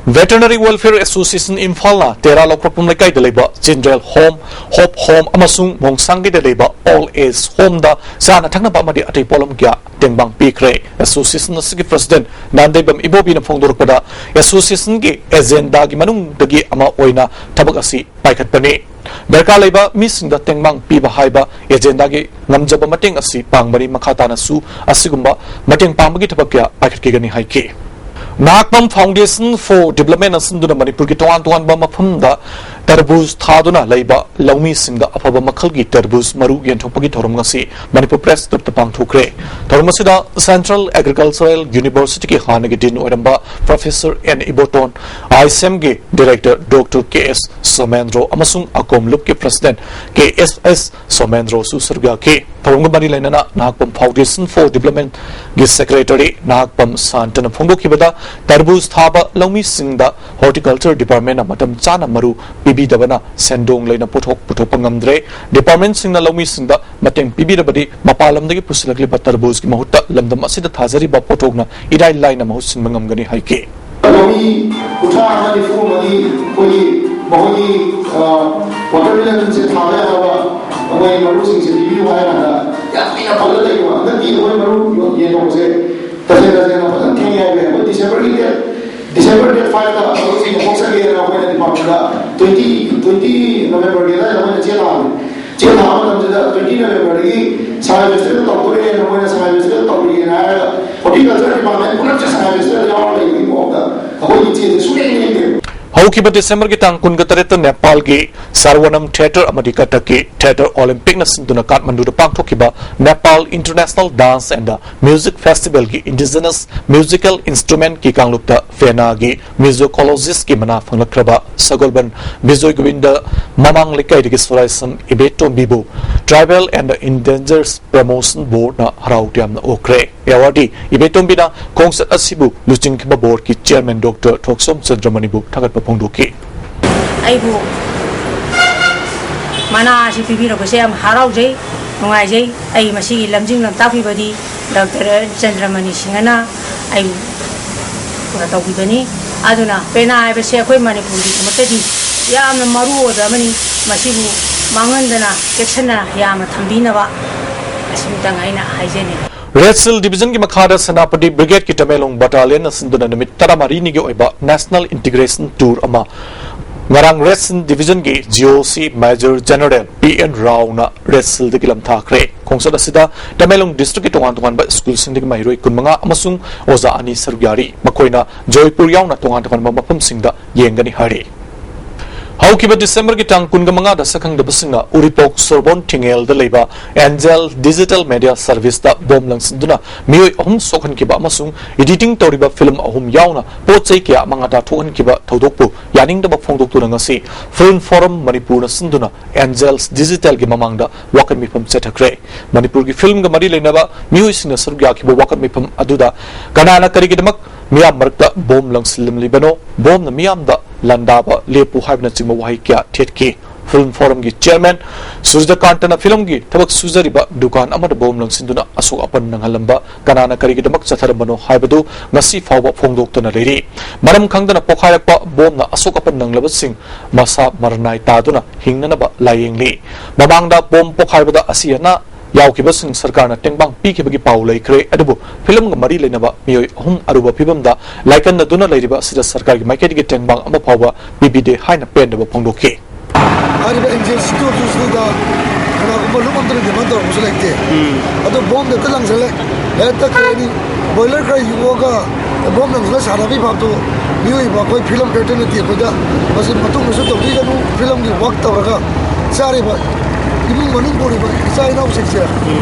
Veterinary Welfare Association ꯏꯝꯐꯥꯜꯅ ꯇꯦꯔꯥ ꯂꯧꯈ꯭ꯔꯣꯛꯄꯝ ꯂꯩꯀꯥꯏꯗ ꯂꯩꯕ ꯆꯤꯜꯗ꯭ꯔꯦꯟ ꯍꯣꯝ, ꯍꯣꯞ ꯍꯣꯝ ꯑꯃꯁꯨꯡ ꯃꯣꯡꯁꯥꯡꯒꯤꯗ ꯂꯩꯕ ꯑꯣꯜ ꯑꯦꯖ ꯍꯣꯝꯗ ꯆꯥꯅ ꯊꯛꯅꯕ ꯑꯃꯗꯤ ꯑꯇꯩ ꯄꯣꯠꯂꯝ ꯀꯌꯥ ꯇꯦꯡꯕꯥꯡ ꯄꯤꯈ꯭ꯔꯦ꯫ ꯑꯦꯁꯣꯁꯤꯌꯦꯁꯟ ꯑꯁꯤꯒꯤ ꯄ꯭ꯔꯁꯤꯗꯦꯟ ꯅꯥꯟꯗꯩꯕꯝ ꯏꯕꯣꯕꯤꯅ ꯐꯣꯡꯗꯣꯔꯛꯄꯗ, ꯑꯦꯁꯣꯁꯤꯌꯦꯁꯟꯒꯤ ꯑꯦꯖꯦꯟꯗꯥꯒꯤ ꯃꯅꯨꯡꯗꯒꯤ ꯑꯃ ꯑꯣꯏꯅ ꯊꯕꯛ ꯑꯁꯤ ꯄꯥꯏꯈꯠꯄꯅꯤ꯫ ꯗꯔꯀꯥꯔ ꯂꯩꯕ ꯃꯤꯁꯤꯡꯗ ꯇꯦꯡꯕꯥꯡ ꯄꯤꯕ ꯍꯥꯏꯕ ꯑꯦꯖꯦꯟꯗꯥꯒꯤ ꯉꯝꯖꯕ ꯃꯇꯦꯡ ꯑꯁꯤ ꯄꯥꯡꯕꯅꯤ꯫ ꯃꯈꯥ ꯇꯥꯅꯁꯨ ꯑꯁꯤꯒꯨꯝꯕ ꯃꯇꯦꯡ ꯄꯥꯡꯕꯒꯤ ꯊꯕꯛ ꯀꯌꯥ ꯄꯥꯏꯈꯠꯈꯤꯒꯅꯤ ꯍꯥꯏꯈꯤ꯫ ꯅꯍꯥꯛꯄꯝ Foundation for Development ꯅ ꯁꯤꯟꯗꯨꯅ ꯃꯅꯤꯄꯨꯔꯒꯤ ꯇꯣꯉꯥꯟ ꯇꯣꯉꯥꯟꯕ ꯃꯐꯝꯗ ꯇꯔꯕꯨꯖ ꯊꯥꯗꯨꯅ ꯂꯩꯕ ꯂꯧꯃꯤꯁꯤꯡꯗ ꯑꯐꯕ ꯃꯈꯜꯒꯤ ꯇꯔꯕꯨꯖ ꯃꯔꯨ ꯌꯦꯟꯊꯣꯛꯄꯒꯤ ꯊꯧꯔꯝ ꯉꯁꯤ ꯃꯅꯤꯄꯨꯔ ꯄ꯭ꯔꯦꯁ ꯀ꯭ꯂꯕꯇ ꯄꯥꯡꯊꯣꯛꯈ꯭ꯔꯦ꯫ ꯊꯧꯔꯝ ꯑꯁꯤꯗ Central Agricultural University ꯒꯤ ꯍꯥꯟꯅꯒꯤ ꯗꯤꯟ ꯑꯣꯏꯔꯝꯕ professor N Iboton, I S M ꯒꯤ director doctor K S Somendro ꯑꯃꯁꯨꯡ ꯑꯀꯣꯝ ꯂꯨꯞꯀꯤ ꯄ꯭ꯔꯁꯤꯗꯦꯟꯠ ꯀꯦ ꯑꯦꯁ ꯑꯦꯁ ꯁꯣꯃꯦꯟꯗ꯭ꯔꯣꯁꯨ ꯁꯔꯨꯛ ꯌꯥꯈꯤ꯫ ꯊꯧꯔꯝꯒ ꯃꯔꯤ ꯂꯩꯅꯅ ꯅꯍꯥꯛꯄꯝ Foundation for Development ꯒꯤ ꯁꯦꯀ꯭ꯔꯦꯇꯔꯤ ꯅꯍꯥꯛꯄꯝ ꯁꯥꯟꯇꯅ ꯐꯣꯡꯗꯣꯛꯈꯤꯕꯗ, ꯇꯔꯕꯨꯖ ꯊꯥꯕ ꯂꯧꯃꯤꯁꯤꯡꯗ ꯍꯣꯔꯇꯤꯀꯜꯆꯔ ꯗꯤꯄꯥꯔꯠꯃꯦꯟꯠꯅ ꯃꯇꯝ ꯆꯥꯅ ꯃꯔꯨ ꯄꯤꯕꯤꯗꯕꯅ ꯁꯦꯟꯗꯣꯡ ꯂꯩꯅ ꯄꯣꯠꯊꯣꯛ ꯄꯨꯊꯣꯛꯄ ꯉꯝꯗ꯭ꯔꯦ꯫ ꯗꯤꯄꯥꯔꯠꯃꯦꯟꯠꯁꯤꯡꯅ ꯂꯧꯃꯤꯁꯤꯡꯗ ꯃꯇꯦꯡ ꯄꯤꯕꯤꯔꯕꯗꯤ ꯃꯄꯥꯟ ꯂꯝꯗꯒꯤ ꯄꯨꯁꯤꯜꯂꯛꯂꯤꯕ ꯇꯔꯕꯨꯖꯒꯤ ꯃꯍꯨꯠꯇ ꯂꯝꯗꯝ ꯑꯁꯤꯗ ꯊꯥꯖꯔꯤꯕ ꯄꯣꯠꯊꯣꯛꯅ ꯏꯔꯥꯏ ꯂꯥꯏꯅ ꯃꯍꯨꯠ ꯁꯤꯟꯕ ꯉꯝꯒꯅꯤ ꯍꯥꯏꯈꯤ꯫ ꯂꯧꯃꯤ ꯀꯨꯟꯊ꯭ꯔꯥ ꯑꯃ ꯅꯤꯐꯨ ꯑꯃꯗꯤ ꯑꯩꯈꯣꯏꯒꯤ, ꯃꯈꯣꯏꯒꯤ, ꯑ, watermelon ꯁꯦ ꯊꯥꯕ ꯌꯥꯅꯕ ꯑꯩꯈꯣꯏ ꯃꯔꯨꯁꯤꯡꯁꯦ ꯄꯤꯕꯤꯌꯨ ꯍꯥꯏꯔ ꯀꯥꯟꯗ ꯌꯥꯝ ꯀꯨꯏꯅ ꯄꯜꯂ ꯂꯩꯕ꯫ ꯍꯟꯗꯛꯇꯤ ꯑꯩꯈꯣꯏ ꯃꯔꯨ ꯌꯦꯟꯊꯣꯛꯄꯁꯦ ꯇꯁꯦꯡ ꯇꯁꯦꯡꯅ ꯐꯖꯅ ꯊꯦꯡꯉꯦ ꯍꯥꯏꯕ ꯌꯥꯏ꯫ ꯑꯩꯈꯣꯏ December ꯒꯤ date, December date five ꯇ ꯃꯔꯨꯁꯤꯡ ꯌꯦꯟꯊꯣꯛꯆꯒꯦꯅ ꯑꯩꯈꯣꯏꯅ department ꯇ twenty, twenty November ꯒꯤ ꯑꯗꯨꯋꯥꯏꯗ ꯑꯩꯈꯣꯏꯅ ꯆꯦ ꯊꯥꯕꯅꯤ꯫ ꯆꯦ ꯊꯥꯕ ꯃꯇꯝꯁꯤꯗ twenty November ꯗꯒꯤ ꯁꯉꯥꯏ festival ꯇꯧꯗꯣꯔꯦꯅ ꯃꯣꯏꯅ ꯁꯉꯥꯏ festival ꯇꯧꯔꯤꯅ ꯍꯥꯏꯔꯒ horticulture department ꯄꯨꯂꯞꯁꯦ ꯁꯉꯥꯏ festival ꯌꯥꯎꯔ ꯂꯩꯕꯒꯤ ꯃꯑꯣꯡꯗ ꯑꯩꯈꯣꯏꯒꯤ ꯆꯦꯁꯦ ꯁꯨꯡꯌꯦꯡ ꯌꯦꯡꯗꯦꯕ꯫ ꯍꯧꯈꯤꯕ ꯗꯤꯁꯦꯝꯕꯔꯒꯤ ꯇꯥꯡ ꯀꯨꯟꯒ ꯇꯔꯦꯠꯇ ꯅꯦꯄꯥꯜꯒꯤ ꯁꯥꯔꯋꯅꯝ ꯊꯤꯌꯦꯇꯔ ꯑꯃꯗꯤ ꯀꯇꯛꯀꯤ ꯊꯤꯌꯦꯇꯔ ꯑꯣꯂꯤꯝꯄꯤꯛꯅ ꯁꯤꯟꯗꯨꯅ ꯀꯥꯊꯃꯟꯗꯨꯗ ꯄꯥꯡꯊꯣꯛꯈꯤꯕ Nepal International Dance and Music Festival ꯒꯤ indigenous musical instrument ꯀꯤ ꯀꯥꯡꯂꯨꯞꯇ ꯐꯦꯅꯥꯒꯤ musicologist ꯀꯤ ꯃꯅꯥ ꯐꯪꯂꯛꯈ꯭ꯔꯕ ꯁꯒꯣꯜꯕꯟ ꯕꯤꯖꯣꯏ ꯒꯣꯕꯤꯟꯗ ꯃꯃꯥꯡ ꯂꯩꯀꯥꯏꯗꯒꯤ ꯁꯣꯔꯥꯏꯁꯝ ꯏꯕꯦꯇꯣꯝꯕꯤꯕꯨ Tribal and Indigenous Promotion Board ꯅ ꯍꯔꯥꯎ ꯇꯌꯥꯝꯅ ꯑꯣꯛꯈ꯭ꯔꯦ꯫ ꯑꯦꯋꯥꯔꯗꯤ ꯏꯕꯦꯇꯣꯝꯕꯤꯅ ꯈꯣꯡꯆꯠ ꯑꯁꯤꯕꯨ ꯂꯨꯆꯤꯡꯈꯤꯕ ꯕꯣꯔꯗꯀꯤ ꯆꯤꯌꯔꯃꯦꯟ ꯗꯣꯛꯇꯔ ꯊꯣꯛꯆꯣꯝ ꯆꯟꯗ꯭ꯔꯃꯅꯤꯕꯨ ꯊꯥꯒꯠꯄ ꯐꯣꯡꯗꯣꯛꯈꯤ꯫ ꯑꯩꯕꯨ ꯃꯅꯥ ꯑꯁꯤ ꯄꯤꯕꯤꯔꯛꯄꯁꯦ ꯌꯥꯝ ꯍꯔꯥꯎꯖꯩ, ꯅꯨꯡꯉꯥꯏꯖꯩ꯫ ꯑꯩ ꯃꯁꯤꯒꯤ ꯂꯝꯖꯤꯡ ꯂꯝꯇꯥꯛꯄꯤꯕꯗꯤ ꯗꯣꯛꯇꯔ ꯆꯟꯗ꯭ꯔꯃꯅꯤ ꯁꯤꯡꯍꯅ ꯑꯩꯕꯨ ꯀꯩꯅꯣ ꯇꯧꯕꯤꯕꯅꯤ꯫ ꯑꯗꯨꯅ ꯄꯦꯅꯥ ꯍꯥꯏꯕꯁꯦ ꯑꯩꯈꯣꯏ ꯃꯅꯤꯄꯨꯔꯒꯤꯗꯃꯛꯇꯗꯤ ꯌꯥꯝꯅ ꯃꯔꯨ ꯑꯣꯏꯕ ꯑꯃꯅꯤ꯫ ꯃꯁꯤꯕꯨ ꯃꯥꯡꯍꯟꯗꯅ ꯆꯦꯛꯁꯤꯟꯅ ꯌꯥꯝꯅ ꯊꯝꯕꯤꯅꯕ ꯑꯁꯤꯃꯇꯪ ꯑꯩꯅ ꯍꯥꯏꯖꯅꯤꯡꯏ꯫ Red Shield Division ꯒꯤ ꯃꯈꯥꯗ ꯁꯦꯅꯥꯄꯇꯤ Brigade ꯀꯤ ꯇꯃꯦꯡꯂꯣꯡ Battalion ꯅ ꯁꯤꯟꯗꯨꯅ ꯅꯨꯃꯤꯠ ꯇꯔꯥꯃꯔꯤꯅꯤꯒꯤ ꯑꯣꯏꯕ National Integration Tour ꯑꯃ ꯉꯔꯥꯡ Red Shield Division ꯒꯤ G O C Major General P N Rao ꯅ Red Shield ꯗꯒꯤ ꯂꯝꯊꯥꯈ꯭ꯔꯦ꯫ ꯈꯣꯡꯆꯠ ꯑꯁꯤꯗ ꯇꯃꯦꯡꯂꯣꯡ district ꯀꯤ ꯇꯣꯉꯥꯟ ꯇꯣꯉꯥꯟꯕ school ꯁꯤꯡꯗꯒꯤ ꯃꯍꯩꯔꯣꯏ ꯀꯨꯟꯃꯉꯥ ꯑꯃꯁꯨꯡ ꯑꯣꯖꯥ ꯑꯅꯤ ꯁꯔꯨꯛ ꯌꯥꯔꯤ꯫ ꯃꯈꯣꯏꯅ ꯖꯣꯏꯄꯨꯔ ꯌꯥꯎꯅ ꯇꯣꯉꯥꯟ ꯇꯣꯉꯥꯟꯕ ꯃꯐꯝꯁꯤꯡꯗ ꯌꯦꯡꯒꯅꯤ ꯍꯥꯏꯔꯤ꯫ ꯍꯧꯈꯤꯕ December ꯒꯤ ꯇꯥꯡ ꯀꯨꯟꯃꯉꯥꯗ ꯁꯛꯈꯪꯗꯕꯁꯤꯡꯅ ꯎꯔꯤꯄꯣꯛ ꯁꯣꯔꯕꯣꯟ ꯊꯤꯡꯉꯦꯜꯗ ꯂꯩꯕ Angel Digital Media Service ꯇ bomb ꯂꯪꯁꯤꯟꯗꯨꯅ ꯃꯤꯑꯣꯏ ꯑꯍꯨꯝ ꯁꯣꯛꯍꯟꯈꯤꯕ ꯑꯃꯁꯨꯡ editing ꯇꯧꯔꯤꯕ film ꯑꯍꯨꯝ ꯌꯥꯎꯅ ꯄꯣꯠ ꯆꯩ ꯀꯌꯥ ꯑꯃ ꯉꯥ ꯊꯣꯛꯍꯟꯈꯤꯕ ꯊꯧꯗꯣꯛꯄꯨ ꯌꯥꯅꯤꯡꯗꯕ ꯐꯣꯡꯗꯣꯛꯇꯨꯅ ꯉꯁꯤ Film Forum ꯃꯅꯤꯄꯨꯔꯅ ꯁꯤꯟꯗꯨꯅ Angels Digital ꯒꯤ ꯃꯃꯥꯡꯗ ꯋꯥꯀꯠ ꯃꯤꯐꯝ ꯆꯠꯊꯈ꯭ꯔꯦ꯫ ꯃꯅꯤꯄꯨꯔꯒꯤ film ꯒ ꯃꯔꯤ ꯂꯩꯅꯕ ꯃꯤꯑꯣꯏꯁꯤꯡꯅ ꯁꯔꯨꯛ ꯌꯥꯈꯤꯕ ꯋꯥꯀꯠ ꯃꯤꯐꯝ ꯑꯗꯨꯗ ꯀꯅꯥꯅ ꯀꯔꯤꯒꯤꯗꯃꯛ ꯃꯤꯌꯥꯝ ꯃꯔꯛꯇ bomb ꯂꯪꯁꯤꯜꯂꯝꯂꯤꯕꯅꯣ, bomb ꯅ ꯃꯤꯌꯥꯝꯗ ꯂꯥꯟꯗꯥꯕ ꯂꯦꯞꯄꯨ ꯍꯥꯏꯕꯅꯆꯤꯡꯕ ꯋꯥꯍꯩ ꯀꯌꯥ ꯊꯦꯠꯈꯤ꯫ Film Forum ꯒꯤ chairman ꯁꯨꯔꯖꯀꯥꯟꯇꯅ film ꯒꯤ ꯊꯕꯛ ꯁꯨꯖꯔꯤꯕ ꯗꯨꯀꯥꯟ ꯑꯃꯗ bomb ꯂꯪꯁꯤꯟꯗꯨꯅ ꯑꯁꯣꯛ ꯑꯄꯟ ꯅꯪꯍꯜꯂꯝꯕ ꯀꯅꯥꯅ ꯀꯔꯤꯒꯤꯗꯃꯛ ꯆꯠꯊꯔꯝꯕꯅꯣ ꯍꯥꯏꯕꯗꯨ ꯉꯁꯤ ꯐꯥꯎꯕ ꯐꯣꯡꯗꯣꯛꯇꯅ ꯂꯩꯔꯤ꯫ ꯃꯔꯝ ꯈꯪꯗꯅ ꯄꯣꯈꯥꯏꯔꯛꯄ bomb ꯅ ꯑꯁꯣꯛ ꯑꯄꯟ ꯅꯪꯂꯕꯁꯤꯡ ꯃꯁꯥ ꯃꯔꯅꯥꯏ ꯇꯥꯗꯨꯅ ꯍꯤꯡꯅꯅꯕ ꯂꯥꯌꯦꯡꯂꯤ꯫ ꯃꯃꯥꯡꯗ bomb ꯄꯣꯈꯥꯏꯕꯗ ꯑꯁꯤ ꯑꯅꯥ ꯌꯥꯎꯈꯤꯕꯁꯤꯡ ꯁꯔꯀꯥꯔꯅ ꯇꯦꯡꯕꯥꯡ ꯄꯤꯈꯤꯕꯒꯤ ꯄꯥꯎ ꯂꯩꯈ꯭ꯔꯦ꯫ ꯑꯗꯨꯕꯨ film ꯒ ꯃꯔꯤ ꯂꯩꯅꯕ ꯃꯤꯑꯣꯏ ꯑꯍꯨꯝ ꯑꯔꯨꯕ ꯐꯤꯕꯝꯗ ꯂꯥꯏꯀꯠꯅꯗꯨꯅ ꯂꯩꯔꯤꯕ ꯑꯁꯤꯗ ꯁꯔꯀꯥꯔꯒꯤ ꯃꯥꯏꯀꯩꯗꯒꯤ ꯇꯦꯡꯕꯥꯡ ꯑꯃ ꯐꯥꯎꯕ ꯄꯤꯕꯤꯗꯦ ꯍꯥꯏꯅ ꯄꯦꯟꯗꯕ ꯐꯣꯡꯗꯣꯛꯈꯤ꯫ ꯍꯥꯏꯔꯤꯕ Angels ꯁꯤꯗ ꯀꯅꯥꯒꯨꯝꯕ ꯂꯨꯞ ꯑꯝꯇꯅ demand ꯇꯧꯔꯛꯄꯁꯨ ꯂꯩꯇꯦ꯫ ꯑꯗꯣ bomb ꯗ ꯍꯦꯛꯇ ꯂꯪꯁꯤꯜꯂꯦ꯫ ꯍꯦꯛꯇ ꯀꯔꯤ ꯍꯥꯏꯅꯤ, boiler ꯈꯔ ꯌꯨꯡꯉꯒ bomb ꯂꯪꯁꯤꯜꯂ ꯁꯥꯟꯅꯕꯒꯤ ꯚꯥꯞꯇꯣ ꯃꯤꯑꯣꯏꯕ ꯑꯩꯈꯣꯏ film fraternity ꯑꯩꯈꯣꯏꯗ ꯃꯁꯤ ꯃꯇꯨꯡꯗꯁꯨ ꯇꯧꯕꯤꯒꯅꯨ꯫ Film ꯒꯤ work ꯇꯧꯔꯒ ꯆꯥꯔꯤꯕ ꯏꯃꯨꯡ ꯃꯅꯨꯡ ꯄꯨꯔꯤꯕ ꯏꯆꯥ ꯏꯅꯥꯎꯁꯤꯡꯁꯦ